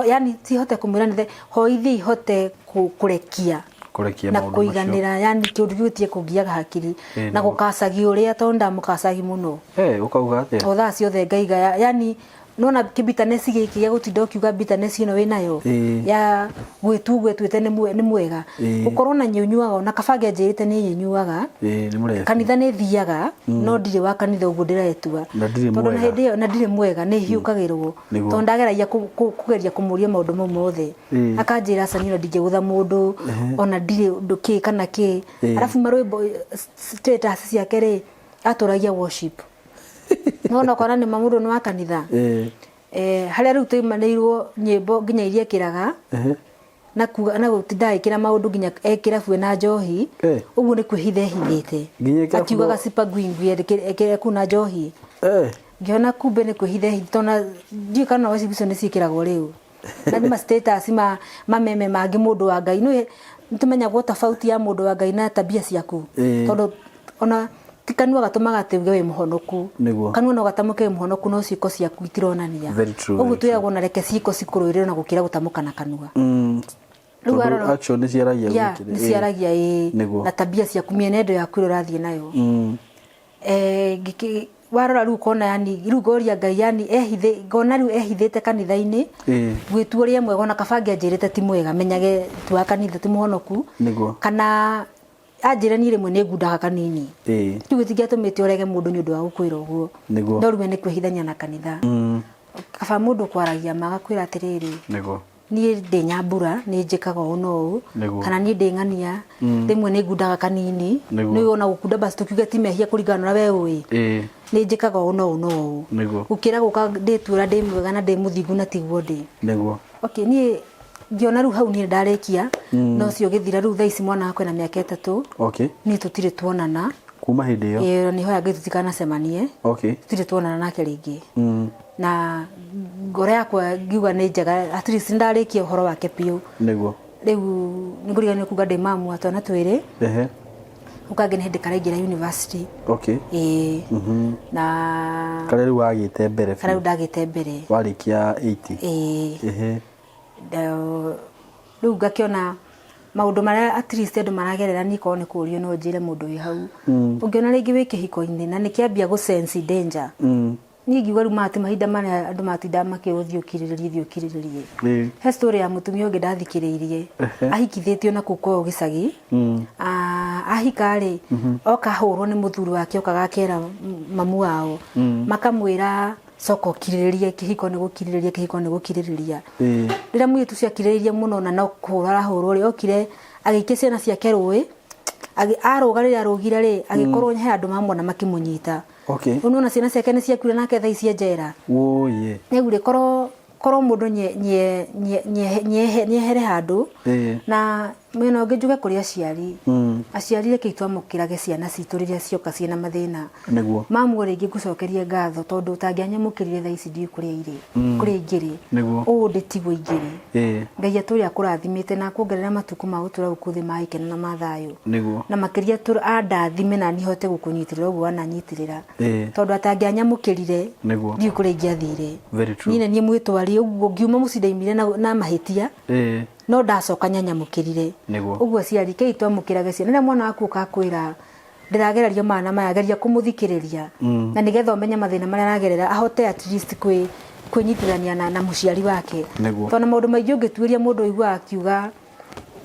yani ti hote kũmwĩra nĩ hoithia ihote kũrekia. Kũrekia na maũndũ macio. Kũiganĩra, yani kĩũndũ kĩu gĩtige kũngiaga hakiri na gũkacagi ũrĩa, tondũ ndamũkacagi mũno. Eh, ũkauga atĩa? O thaa ciothe ngaiga yani nona kĩbitanesi gĩkĩ gĩa gũtinda ũkiuga bitanesi ĩno wĩnayo ya gwĩtua ũguo ĩtuĩte nĩ mwega gũkorwo na nyunyuaga, ona kaba angĩanjĩrĩte nĩ nyuaga. Ĩĩ, nĩ mũrebi. Kanitha nĩ thiaga, no ndirĩ wa kanitha ũguo ndĩretua. Na ndirĩ Tondũ na mwega. hĩndĩ ĩyo na ndirĩ mwega, nĩ hiũkagĩrwo, tondũ ndageragia kũgeria kũmũria maũndũ mau mothe, akanjĩra aca, niĩ ona ndingĩgũtha mũndũ, ona ndirĩ ũndũ kĩ kana kĩ. Arabu marwĩmbo, status ciake rĩ, atũragia worship, nona ũkona nĩ ma mũndũ nĩ wa kanitha. Harĩa rĩu tũimanĩirwo nyĩmbo nginya iria ekĩraga na kuga na gũtinda agĩkĩra maũndũ nginya ekĩra bue na njohi. Ũguo nĩ kwĩhitha ehithĩte. Nginya ĩkĩra Akiugaga sipagwingwi ekĩre kuu na njohi. Ngĩona kumbe nĩ kwĩhitha ehithĩte, tondũ ndiũĩ kana worship icio nĩ ciĩkĩragwo rĩu na nĩ ma status ma mameme mangĩ. Mũndũ wa Ngai nĩ tũmenyagwo tofauti ya mũndũ wa Ngai na tabia ciaku, tondũ ona ti kanua gatũmaga atĩ uge wĩ mũhonoku. Kanua no gatamũke wĩ mũhonoku, no ciĩko ciaku itironania. Very true, Ũguo very true. twĩragwo na reke ciĩko cikũrũĩrĩre na gũkĩra gũtamũka na kanua. Rĩu Tondũ action nĩ ciaragia nĩ ciaragia, ĩĩ. Na tabia ciaku, mĩenendo yaku ĩrĩa ũrathiĩ nayo. Warora rĩu ũkona, yani rĩu ngoria Ngai, yani ehithe, ngona rĩu ehithĩte kanitha-inĩ gwĩtua ũrĩa mwega, ona kaba angĩanjĩrĩte ti mwega, menyage ti wa kanitha, ti mũhonoku, kana anjĩre niĩ rĩmwe nĩ ngundaga kanini. Kĩu gĩtingĩatũmĩte ũrege mũndũ nĩ ũndũ wa gũkwĩra ũguo. No rĩu nĩ kwĩhithania na kanitha. Kaba mũndũ kwaragia ma, agakwĩra atĩrĩrĩ, niĩ ndĩ nyambura, nĩ njĩkaga ũũ na ũũ, kana niĩ ndĩ ng'ania, rĩmwe nĩ ngundaga kanini. Nĩ ona gũkunda basi tũkiuge ti mehia kũringana na ũrĩa we ũĩ. Nĩ njĩkaga ũũ na ũũ na ũũ, gũkĩra gũka ndĩtuĩra ndĩ mwega na ndĩ mũthingu na tiguo ndĩ. Okay, niĩ ngĩona rĩu hau niĩ ndarĩkia na ũcio ũgĩthira. Rĩu thaa ici mwana wakwa ena mĩaka 3. Niĩ tũtirĩ tuonana. Kuma hĩndĩ ĩyo? Ĩĩ, nĩ hoya Ngai tũtikanacemanie. Tũtirĩ tuonana nake rĩngĩ, na ngoro yakwa ngiuga nĩ njega, at least ndarĩkia ũhoro wake biũ. Rĩu nĩngũriganĩrwo kuga ndĩ mamu wa twana twĩrĩ. Rĩu kangĩ nĩ hĩndĩ karaingĩra university. Ĩĩ, na Karĩa rĩu wagĩte mbere karĩa rĩu ndagĩte mbere. Warĩkia 80? Ĩĩ. Rĩu ngakĩona maũndũ marĩa at least andũ maragerera, niĩ korwo nĩ kũũrio no njĩre mũndũ wĩ hau, ũngĩona rĩngĩ wĩ kĩhiko-inĩ na nĩkĩambia gũ sense danger, niĩ ngiuga rĩu maya ti mahinda marĩa andũ matindaga makĩrwo thiĩ ũkirĩrĩrie, thiĩ ũkirĩrĩrie. He story ya mũtumia ũngĩ ndathikĩrĩirie, ahikithĩtio na kũu kwao gĩcagi. Ah, ahika rĩ, oka ahũrwo nĩ mũthuri wake, okaga akera mamu wao, makamwĩra coka ũkirĩrĩrie, kĩhiko nĩ gũkirĩrĩria, kĩhiko nĩ gũkirĩrĩria. Rĩrĩa mũirĩtu ũcio akirĩrĩirie mũno na no kũhũrwo arahũrwo rĩ, okire agĩikia ciana ciake rũĩ, arũga, rĩrĩa arũgire rĩ, agĩkorwo he andũ mamwona makĩmũnyita. Rĩu nĩwona ciana ciake nĩ ciakuire, nake thaa ici e njera. Wũiĩ. Rĩu rĩ, korwo korwo mũndũ nyehere handũ na mwena ũngĩ, njuge kũrĩ aciari, aciari rekei twamũkĩrage ciana citũ rĩrĩa cioka ciĩna mathĩna. Mamu rĩngĩ ngũcokerie ngatho, tondũ ũtangĩanyamũkĩrire thaa ici ndiũĩ kũrĩa irĩ, kũrĩa ingĩrĩ. Ũũ ndĩ tiguo ingĩrĩ. Ngai atũre akũrathimĩte na akuongerera matukũ ma gũtũra gũkũ thĩ ma gĩkeno na ma thayũ. Na makĩria andathime na niĩ hote gũkũnyitĩrĩra ũguo wananyitĩrĩra, tondũ atangĩanyamũkĩrire ndiũĩ kũrĩa ingĩathire. Very true. Niĩ nĩ niĩ mwĩtwari ũguo ngiuma mũciĩ ndaimire na mahĩtia, no ndacoka nyanyamũkĩrire. Ũguo aciari kei twamũkĩrage ciana. Rĩrĩa mwana waku ũkakwĩra ndĩragererio maya na maya, geria kũmũthikĩrĩria, na nĩgetha ũmenye mathĩna marĩa aragerera, ahote at least kwĩnyitithania na mũciari wake. Tondũ na maũndũ maingĩ ũngĩtuĩria mũndũ ũiguaga akiuga,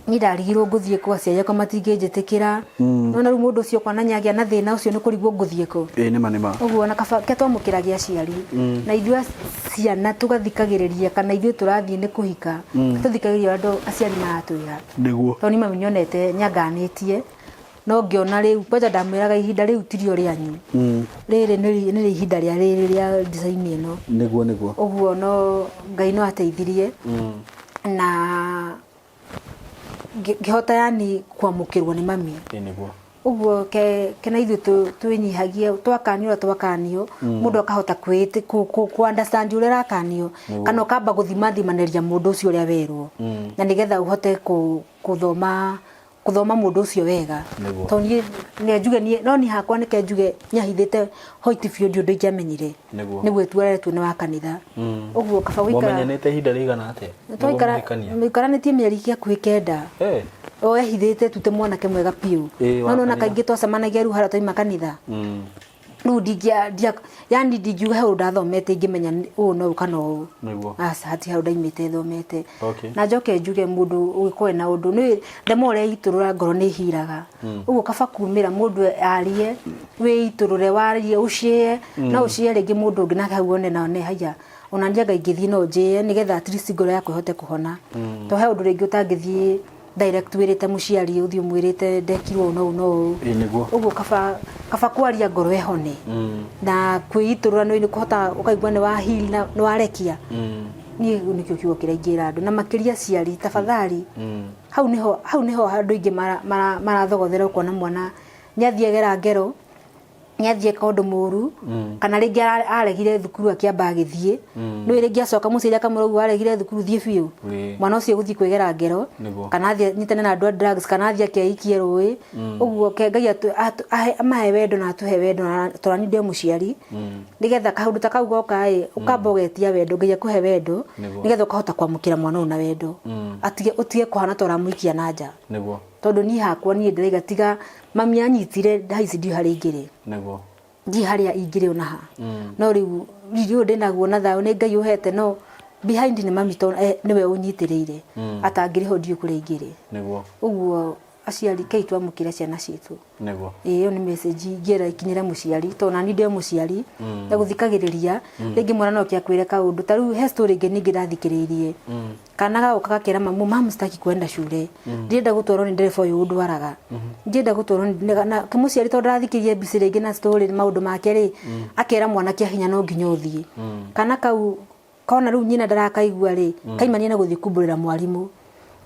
niĩ ndarigirwo ngũthiĩ kũ, aciari akwa matingĩnjĩtĩkĩra. Nona rĩu mũndũ ũcio kwana nĩagĩa na thĩna ũcio, nĩ kũrigwo ngũthiĩ kũ. Ĩĩ, nĩma nĩma. Ũguo ona kaba ke twamũkĩragia aciari, na ithuĩ ciana tũgathikagĩrĩria, kana ithuĩ tũrathiĩ nĩ kũhika, tũthikagĩrĩria andũ aciari maratwĩra. Tondũ niĩ mami nyonete nyanganĩtie, no ngĩona rĩu kwanja ndamwĩraga ihinda rĩu tirio rĩanyu, rĩrĩ nĩ rĩ ihinda rĩa rĩrĩ rĩa design ĩno. Nĩguo nĩguo. Ũguo no Ngai no ateithirie na ngĩhota yani kwamũkĩrwo nĩ mami. Nĩguo. Ũguo ke na ithuĩ twĩnyihagie twakanio ũrĩa twakanio, mũndũ akahota kũ understand ũrĩa arakanio, kana ũkamba gũthimathimanĩria mũndũ ũcio ũrĩa werwo, na nĩgetha ũhote kũthoma. Kũthoma mũndũ ũcio wega. Tondũ niĩ nĩ njuge niĩ no niĩ hakwa nĩke njuge nyahithĩte hoiti biũ, ndiũ ũndũ ingĩamenyire. Nĩ gwĩtua aretua nĩ wa kanitha. Ũguo kaba gũikara. Mwamenyanĩte ihinda rĩigana atĩa? Twaikara tũikaranĩtie mĩeri hakuhĩ 9. O ehithĩte tu ta mwanake mwega biũ. No nona kaingĩ twacemanagia rĩu harĩa twaima kanitha. Rĩu ndingĩa ndia yani ndingiuga he ũndũ ndathomete ingĩmenya ũũ no ũũ kana ũũ. Aca, hatirĩ handũ ndaimĩte thomete. Na njoke njuge mũndũ ũgĩkorwo na ũndũ nĩ the more ũreitũrũra ngoro nĩ ĩhiraga. Ũguo kaba kumĩra mũndũ arie, wĩitũrũre warie ũciĩe, no ũciĩe rĩngĩ mũndũ ũngĩ nake hau one na one haiya ona niĩ anga ingĩthiĩ no njĩe nĩgetha at least ngoro yakwa ĩhote kũhona. To he ũndũ rĩngĩ ũtangĩthiĩ direct wĩrĩte mũciari, ũthiĩ ũmwĩrĩte ndekirwo ũũ na ũũ na ũũ. Ĩĩ nĩguo. Ũguo kaba kwaria ngoro ĩhone. Na kwĩitũrũra nĩ kũhota ũkaigua nĩ wa heal na nĩ warekia. Niĩ nĩkĩo kiugo kĩrĩa ingĩra andũ na makĩria aciari, tafadhali. Hau nĩho andũ aingĩ marathogothera ũkona mwana nĩ athiĩ agera ngero, nĩ athiĩ eka ũndũ mũru, kana rĩngĩ aregire thukuru akĩamba agĩthiĩ. Nĩũĩ rĩngĩ acoka mũciari akamwĩra ũguo aregire thukuru thiĩ biũ. Mwana ũcio gũthiĩ kwĩgera ngero, kana athiĩ anyitane na andũ a drugs, kana athiĩ akeikie rũĩ. Ũguo ke Ngai amahe wendo na atũhe wendo na tondũ niĩ ndĩ o mũciari. Nĩgetha kaũndũ ta kau goka ĩ, ũkamba ũgetia wendo, Ngai akũhe wendo, nĩgetha ũkahota kwamũkĩra mwana ũyũ na wendo. Atige ũtige kũhana ta ũramũikia na nja. Tondũ niĩ hakwa niĩ ndĩraiga tiga mami anyitire thaa ici ndiũ harĩa ingĩrĩ. Ndiĩ harĩa ingĩrĩ ona ha. No rĩu riri ũyũ ndĩnaguo na thayũ nĩ Ngai ũhete, no behind nĩ mami tondũ nĩwe ũnyitĩrĩire. Atangĩrĩ ho ndiũĩ kũrĩa ingĩrĩ. Ũguo aciari kei twamũkĩre ciana citũ. Ĩĩ ĩyo nĩ message ingĩera ikinyĩre mũciari tondũ nani ndĩ o mũciari na gũthikagĩrĩria rĩngĩ mwana no oke akwĩre kaũndũ ta rĩu he story ĩngĩ ningĩ ndathikĩrĩirie. Kana gagoka gakera mamu, "Mamu, sitaki kwenda shule, ndirenda gũtwarwo nĩ ndereba ũyũ ũndwaraga, ndirenda gũtwarwo nĩ na mũciari." Tondũ ndathikĩrĩria mbica rĩngĩ na story maũndũ make rĩ, akera mwana kĩa hinya no nginya ũthiĩ. Kana kau kona rĩu nyina ndarakaigua rĩ, kaimania na gũthiĩ kumbũrĩra mwarimũ.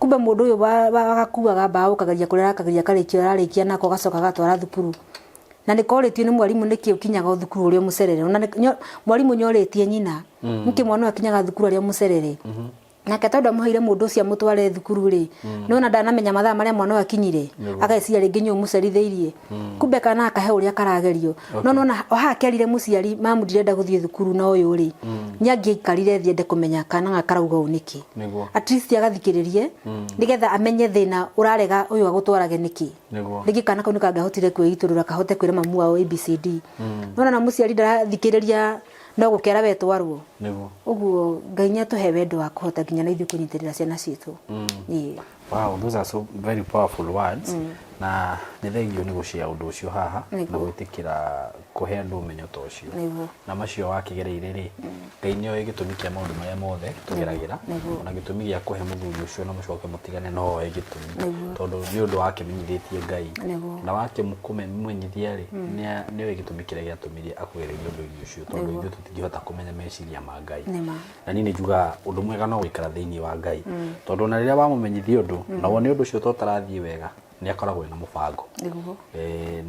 Kumbe mũndũ ũyũ wagakuaga mbaũ kageria kũrĩa arakageria karĩkia ararĩkia nako gacoka gatwara thukuru. Na nĩ korĩtio nĩ mwarimũ nĩkĩ ũkinyaga thukuru ũrĩa mũcerere. Ona mwarimũ nĩorĩtie nyina nĩkĩ mwana ũyũ akinyaga thukuru arĩa mũcerere. Nake tondũ amũheire mũndũ ũcio amũtware thukuru rĩ, nĩwona ndanamenya mathaa marĩa mwana ũyũ akinyire, ageciria rĩngĩ nĩ ũmũcerithĩirie. Kumbe kana akahe ũrĩa karagerio. No nĩwona haha kerire mũciari, "Mamu, ndirenda gũthiĩ thukuru na ũyũ" rĩ, nĩ angĩaikarire thĩ ende kũmenya kana gaka karauga ũũ nĩkĩ. At least agathikĩrĩrie nĩgetha amenye thĩna ũrarega ũyũ agũtwarage nĩkĩ. Rĩngĩ kana kau nĩ kangĩahotire kwĩitũrũra kahote kwĩra mamu wao ABCD. Nĩwona na mũciari ndarathikĩrĩria no gũkera we twarwo. Ũguo Ngai nĩ atũhe wendo wa kũhota nginya na ithuĩ kũnyitĩrĩra ciana citũ. Ĩĩ. Wow, those are so very powerful words. Na nĩ thengio nĩ gũshare ũndũ ũcio haha na gwĩtĩkĩra kũhe andũ ũmenyo ta ũcio. Na macio wakĩgereire rĩ, Ngai nĩ oĩ gĩtũmi kĩa maũndũ marĩa mothe tũgeragĩra. Ona gĩtũmi gĩa kũhe mũthuri ũcio na mũcoke mũtigane no oĩ gĩtũmi. Tondũ nĩ ũndũ wakĩmenyithĩtie Ngai. Na wakĩmũmenyithia rĩ, nĩ oĩ gĩtũmi kĩrĩa gĩatũmire akũgererie ũndũ-inĩ ũcio tondũ ithuĩ tũtingĩhota kũmenya meciria ma Ngai. Na niĩ nĩ njugaga ũndũ mwega no gũikara thĩinĩ wa Ngai. Tondũ ona rĩrĩa wamũmenyithia ũndũ na wone ũndũ ũcio to ũtarathiĩ wega, nĩ akoragwo ena mũbango.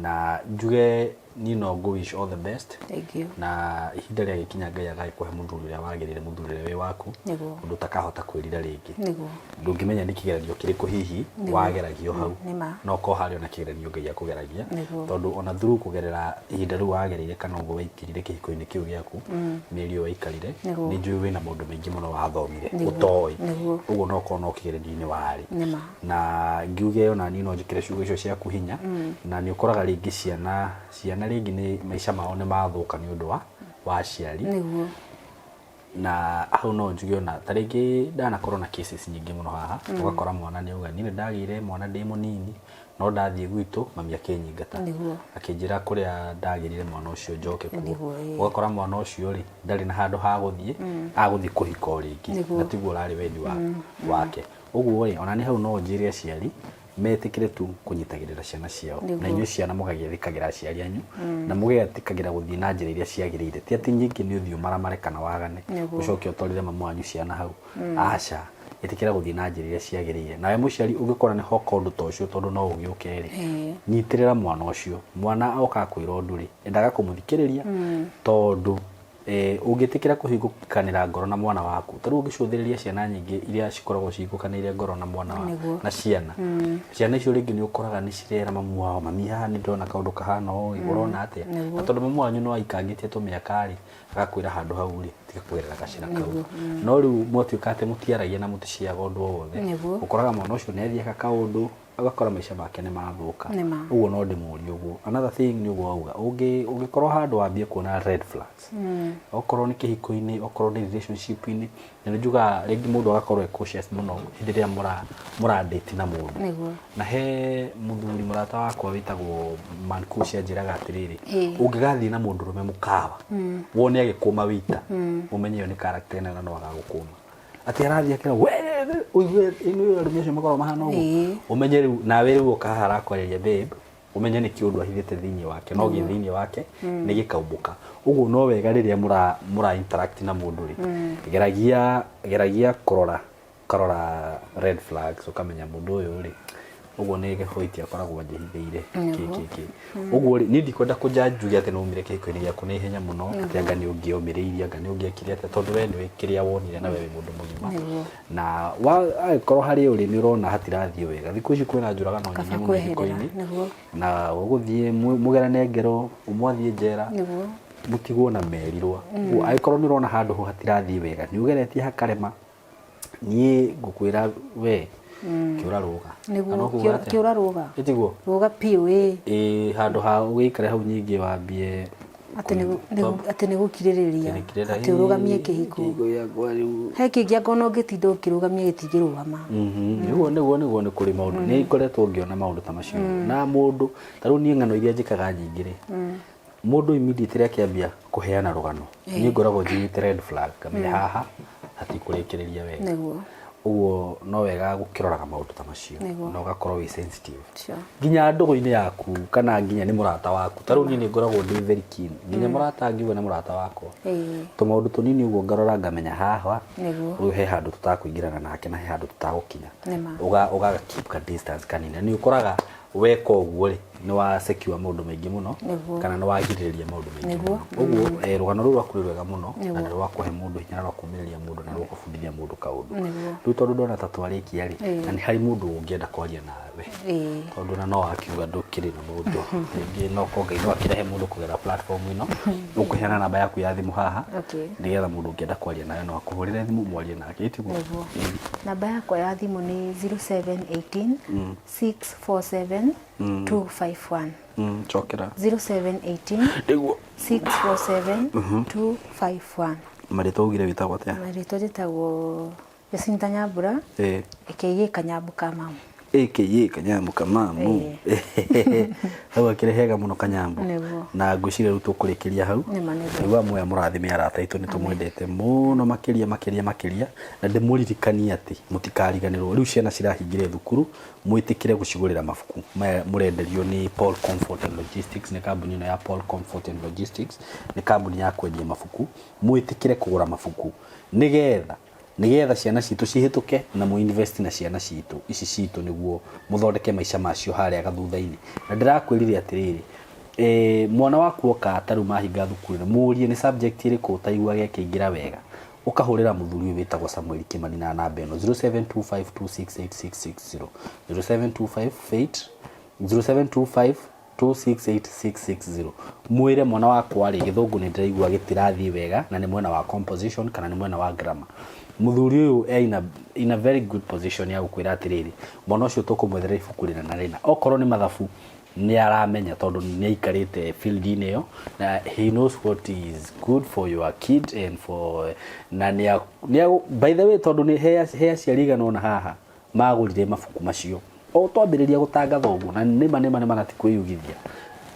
Na njuge niĩ no ngũ wish all the best. Thank you. Na ihinda rĩagĩkinya Ngai agagĩkũhe mũthuri ũrĩa wagĩrĩire, mũthuri ũrĩa wĩ waku, ũndũ ũtakahota kwĩrira rĩngĩ. Ndũngĩmenya nĩ kĩgeranio kĩrĩkũ hihi wageragio hau. No korwo harĩ ona kĩgeranio Ngai akũgeragia. Tondũ ona through kũgerera ihinda rĩu wagereire kana ũguo waikarire kĩhiko-inĩ kĩu gĩaku, mĩeri ĩyo waikarire, nĩ njũĩ wĩna maũndũ maingĩ mũno wathomire ũtoĩ. Ũguo no korwo no kĩgeranio-inĩ warĩ. Na ngiuge ona niĩ no njĩkĩre ciugo icio ciaku hinya. Na nĩ ũkoraga rĩngĩ ciana rĩngĩ nĩ maica mao nĩ mathũka nĩ ũndũ wa aciari. Na hau no njuge ona ta rĩngĩ ndanakorwo na cases nyingĩ mũno haha, ũgakora mwana nĩ auga niĩ nĩ ndagĩire mwana ndĩ mũnini no ndathiĩ gwitũ mami akĩnyingata. Akĩnjĩra kũrĩa ndagĩrire mwana ũcio njoke kuo. Ũgakora mwana ũcio rĩ ndarĩ na handũ ha gũthiĩ, agũthiĩ kũhika o rĩngĩ na tiguo ũrarĩ wendi wake. Ũguo rĩ, ona nĩ hau no njĩre aciari metĩkĩre tu kũnyitagĩrĩra ciana ciao. Na inyuĩ ciana mũgagĩathĩkagĩra aciari anyu na mũgetĩkagĩra gũthiĩ na njĩra iria ciagĩrĩire. Ti atĩ nyingĩ nĩ ũthiĩ ũmaramare kana wagane ũcoke ũtwarĩre mamu wanyu ciana hau. Aca, ĩtĩkĩra gũthiĩ na njĩra iria ciagĩrĩire. Nawe mũciari ũngĩkora nĩ hoka ũndũ ta ũcio tondũ no ũgĩũke rĩ, nyitĩrĩra mwana ũcio. Mwana oka akwĩra ũndũ rĩ, endaga kũmũthikĩrĩria tondũ Ũngĩtĩkĩra kũhingũkanĩra ngoro na mwana waku, ta rĩu ũngĩcũthĩrĩria ciana nyingĩ iria cikoragwo cihingũkanĩire ngoro na mwana wa na ciana, ciana icio rĩngĩ nĩ ũkoraga nĩ cirera mamu wao, mami haha nĩ ndĩrona kaũndũ kahana ũũ, ũrona atĩa? Na tondũ mamu wanyu no aikangĩtie tũmĩaka rĩ, agakwĩra handũ hau rĩ, tiga kũgerera gacĩra kau. No rĩu mwatuĩka atĩ mũtiaragia na mũticiaga ũndũ o wothe, ũkoraga mwana ũcio nĩ athiĩ eka kaũndũ, agakora maica make nĩ mathũka. Ũguo no ndĩmũrie ũguo. Another thing nĩ ũguo wauga, ũngĩkorwo handũ wambie kuona red flags, okorwo nĩ kĩhiko-inĩ, okorwo nĩ relationship-inĩ, na nĩ njugaga rĩngĩ mũndũ agakorwo e cautious mũno hĩndĩ ĩrĩa mũra date na mũndũ. Na he mũthuri mũrata wakwa wĩtagwo Mankushi anjĩraga atĩrĩrĩ, ũngĩgathiĩ na mũndũrũme mũkawa, wone agĩkũma wĩita, ũmenye ĩyo nĩ character ĩna na no agagũkũma. Atĩ arathiĩ akĩra we ũigue ĩno arũme acio makoragwo mahana ũguo. Ũmenye rĩu nawe rĩu ũka haha arakwarĩria babe, ũmenye nĩ kĩũndũ ahithĩte thĩinĩ wake, no gĩ thĩinĩ wake nĩ gĩkaumbũka. Ũguo no wega rĩrĩa mũra interact na mũndũ rĩ, geragia kũrora, ũkarora red flags, ũkamenya mũndũ ũyũ rĩ, ũguo nĩ gĩbũiti akoragwo anjĩhithĩire kĩ kĩ kĩ. Ũguo rĩ, niĩ ndikwenda kũ judge njuge atĩ nĩ waumire kĩhiko-inĩ gĩaku na ihenya mũno, atĩ anga nĩ ũngĩomĩrĩirie, anga nĩ ũngĩekire atĩa, tondũ we nĩũĩ kĩrĩa wonire na we wĩ mũndũ mũgima. Na angĩkorwo harĩa ũrĩ nĩ ũrona hatirathiĩ wega, thikũ ici kwĩna njũragano Kaba nyingĩ mũno kweherera, ihiko-inĩ, na ũgũthiĩ mũgerane ngero, ũmwe athiĩ njera, mũtigwo na merirwa. Ũguo angĩkorwo nĩ ũrona handũ ho hatirathiĩ wega, nĩ ũgeretie hakarema, niĩ ngũkwĩra we, kĩũra rũga. Kana ũkuga atĩa? Kĩũra rũga. Ĩtiguo? Rũga biũ, ĩĩ. Ĩĩ, handũ ha ũgĩikare hau nyingĩ wambie Atĩ nĩ gũkirĩrĩria, Gũkirĩrĩria, atĩ ũrũgamie kĩhiko. Kĩhiko gĩakwa rĩu. He kĩngĩ angorwo no ũngĩtinda ũkĩrũgamia gĩtingĩrũgama. Nĩguo nĩ kũrĩ maũndũ. Nĩ ngoretwo ngĩona maũndũ ta macio. Na mũndũ, ta rĩu niĩ ng'ano iria njĩkaga nyingĩ rĩ, mũndũ immediately akĩambia kũheana rũgano, niĩ ngoragwo njiguĩte red flag, ngamenya haha hatikũrĩkĩrĩria wega. Ũguo no wega gũkĩroraga maũndũ ta macio, na ũgakorwo wĩ sensitive. Nginya ndũgũ-inĩ yaku, kana nginya nĩ mũrata waku. Ta rĩu niĩ nĩ ngoragwo ndĩ very keen. Nginya mũrata angiuga nĩ mũrata wakwa. Tũmaũndũ tũnini ũguo ngarora ngamenya haha, ũyũ he handũ tũtakũingĩrana nake na he handũ tũtagũkinya. Ũga keep ka distance kanini. Na nĩ ũkoraga weka ũguo rĩ, nĩ wa secure maũndũ maingĩ mũno, kana nĩ wagirĩrĩria maũndũ maingĩ mũno. Ũguo rũgano rũu rwaku nĩ rwega mũno, na nĩ rwa kũhe mũndũ hinya, na rwa kũũmĩrĩria mũndũ, na rwa kũbundithia mũndũ kaũndũ. Rĩu tondũ ndona ta twarĩkia rĩ, na nĩ harĩ mũndũ ũngĩenda kwaria nawe, tondũ na no akiuga ndũkĩrĩ na mũndũ, rĩngĩ no korwo Ngai no akĩrehe mũndũ kũgerera platform ĩno, ũkũheana namba yaku ya thimũ haha, nĩgetha mũndũ ũngĩenda kwaria nawe no akũhũrĩre thimũ mwarie nake, ĩtiguo? Namba yakwa ya thimũ nĩ 0718 647 251. Cokera. 0718 647 251. Marĩtwa ugire wĩtagwo atĩa? Marĩtwa njĩtagwo Jacinta Nyambura, aka Kanyambu ka mamu. Aka Kanyambu ka mamu. Hau akĩrĩ hega mũno Kanyambu. Na ngwĩciria rĩu tũkũrĩkĩria hau. Nĩguo muoya mũrathime arata aitũ, nĩ tũmwendete mũno makĩria makĩria makĩria, na ndĩmũririkanie atĩ mũtikariganĩrwo rĩu ciana cirahingire thukuru, mwĩtĩkĩre gũcigũrĩra mabuku maya mũrenderio nĩ Paul Comfort and Logistics. Nĩ kambuni ĩno ya Paul Comfort and Logistics, nĩ kambuni ya kwendia mabuku. Mwĩtĩkĩre kũgũra mabuku nĩgetha ciana citũ cihĩtũke, na mũ invest na ciana citũ ici citũ nĩguo mũthondeke maica macio harĩa gathutha-inĩ. Na ndĩrakwĩrire atĩrĩrĩ, mwana waku oka ta rĩu mahinga thukuru, mũrie nĩ subject ĩrĩkũ ũtaiguaga ĩkĩingĩra wega, ũkahũrĩra mũthuri ũyũ wĩtagwo Samuel Kimani na namba ĩno 0725268660, 0725 0725 268660. Mwĩre mwana wakwa rĩ, gĩthũngũ nĩ ndĩraigua gĩtirathiĩ wega, na nĩ mwena wa composition kana nĩ mwena wa grammar. Mũthuri ũyũ e in a very good position ya gũkwĩra atĩrĩrĩ, mwana ũcio tũkũmwethera ibuku rĩna na rĩna, okorwo nĩ mathabu nĩ aramenya tondũ nĩ aikarĩte field-inĩ ĩyo, na he knows what is good for your kid and for na nĩ by the way, tondũ nĩ he aciari igana ũna haha magũrire mabuku macio o twambĩrĩria gũtangatha ũguo, na nĩma nĩma nĩma na ti kwĩyugithia,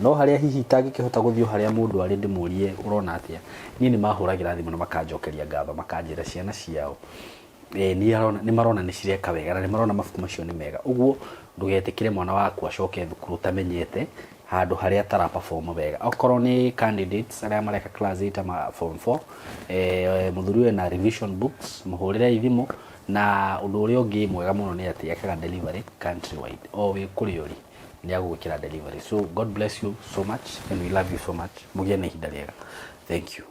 no harĩa hihi itangĩkĩhota gũthiĩ harĩa mũndũ arĩ ndĩmũrie ũrona atĩa, niĩ nĩ mahũragĩra thimũ na makanjokeria ngatho, makanjĩra ciana ciao nĩ marona nĩ cireka wega, na nĩ marona mabuku macio nĩ mega. Ũguo ndũgetĩkĩre mwana waku acoke thukuru ũtamenyete handũ harĩa atara perform wega. Okorwo nĩ candidates arĩa mareka class 8 ama form 4, mũthuri ũyũ ena revision books, mũhũrĩre thimũ. Na ũndũ ũrĩa ũngĩ mwega mũno nĩ atĩ ekaga delivery countrywide, o wĩ kũrĩa ũrĩ nĩ agũgwĩkĩra delivery. So God bless you so much and we love you so much. Mũgĩe na ihinda rĩega. Thank you.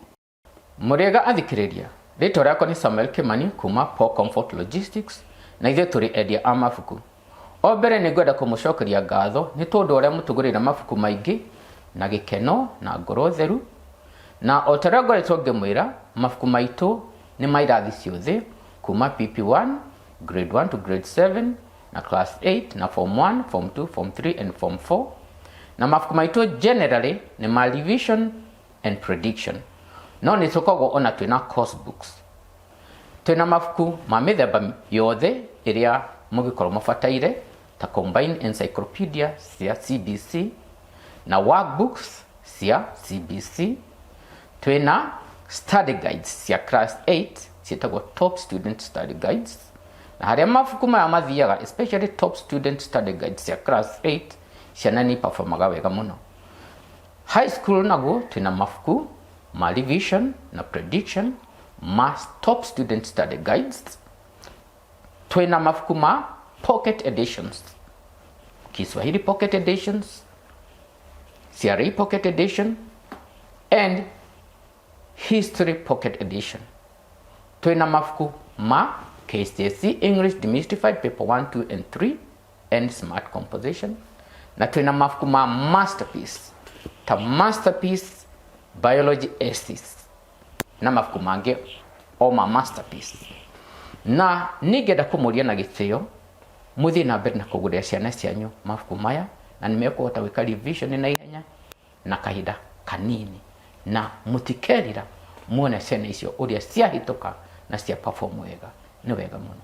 Mũrĩega athikĩrĩria, rĩtwa rĩakwa nĩ Samuel Kimani kuma Paul Comfort Logistics na ithuĩ tũrĩ endia a mabuku. O mbere nĩ ngwenda kũmũcokeria ngatho nĩ tondũ ũrĩa mũtũgũrĩire mabuku maingĩ na gĩkeno na ngoro theru. Na o ta ũrĩa ngoretwo ngĩmwĩra, mabuku maitũ nĩ ma irathi ciothe kuma PP1, grade 1 to grade 7 na class 8 na form 1, form 2, form 3 and form 4. Na mabuku maitũ generally nĩ ma revision and prediction. No nĩ tũkoragwo ona twĩna course books. Twĩna mabuku ma mĩthemba yothe ĩrĩa mũngĩkorwo mũbataire ta combined encyclopedia cia CBC na workbooks cia CBC. Twĩna study guides cia class 8 ciĩtagwo top student study guides, na harĩa mabuku maya mathiaga, especially top student study guides cia class 8, ciana nĩ performaga wega mũno. High school naguo twĩna mabuku ma revision na prediction ma top student study guides. Twĩna mabuku ma pocket editions, Kiswahili pocket editions, CRE pocket edition and history pocket edition. Twĩna mabuku ma KCSE English Demystified paper 1, 2 and 3 and smart composition, na twĩna mabuku ma masterpiece ta masterpiece biology essays na mabuku mangĩ o ma masterpiece. Na ningĩenda kũmũria na gĩtĩo mũthiĩ na mbere na kũgũrĩra ciana cianyu mabuku maya, na nĩ mekũhota gwĩka revision na ihenya na kahinda kanini, na mũtikerira muone ciana icio ũrĩa ciahĩtũka na cia perform wega. Nĩ wega mũno.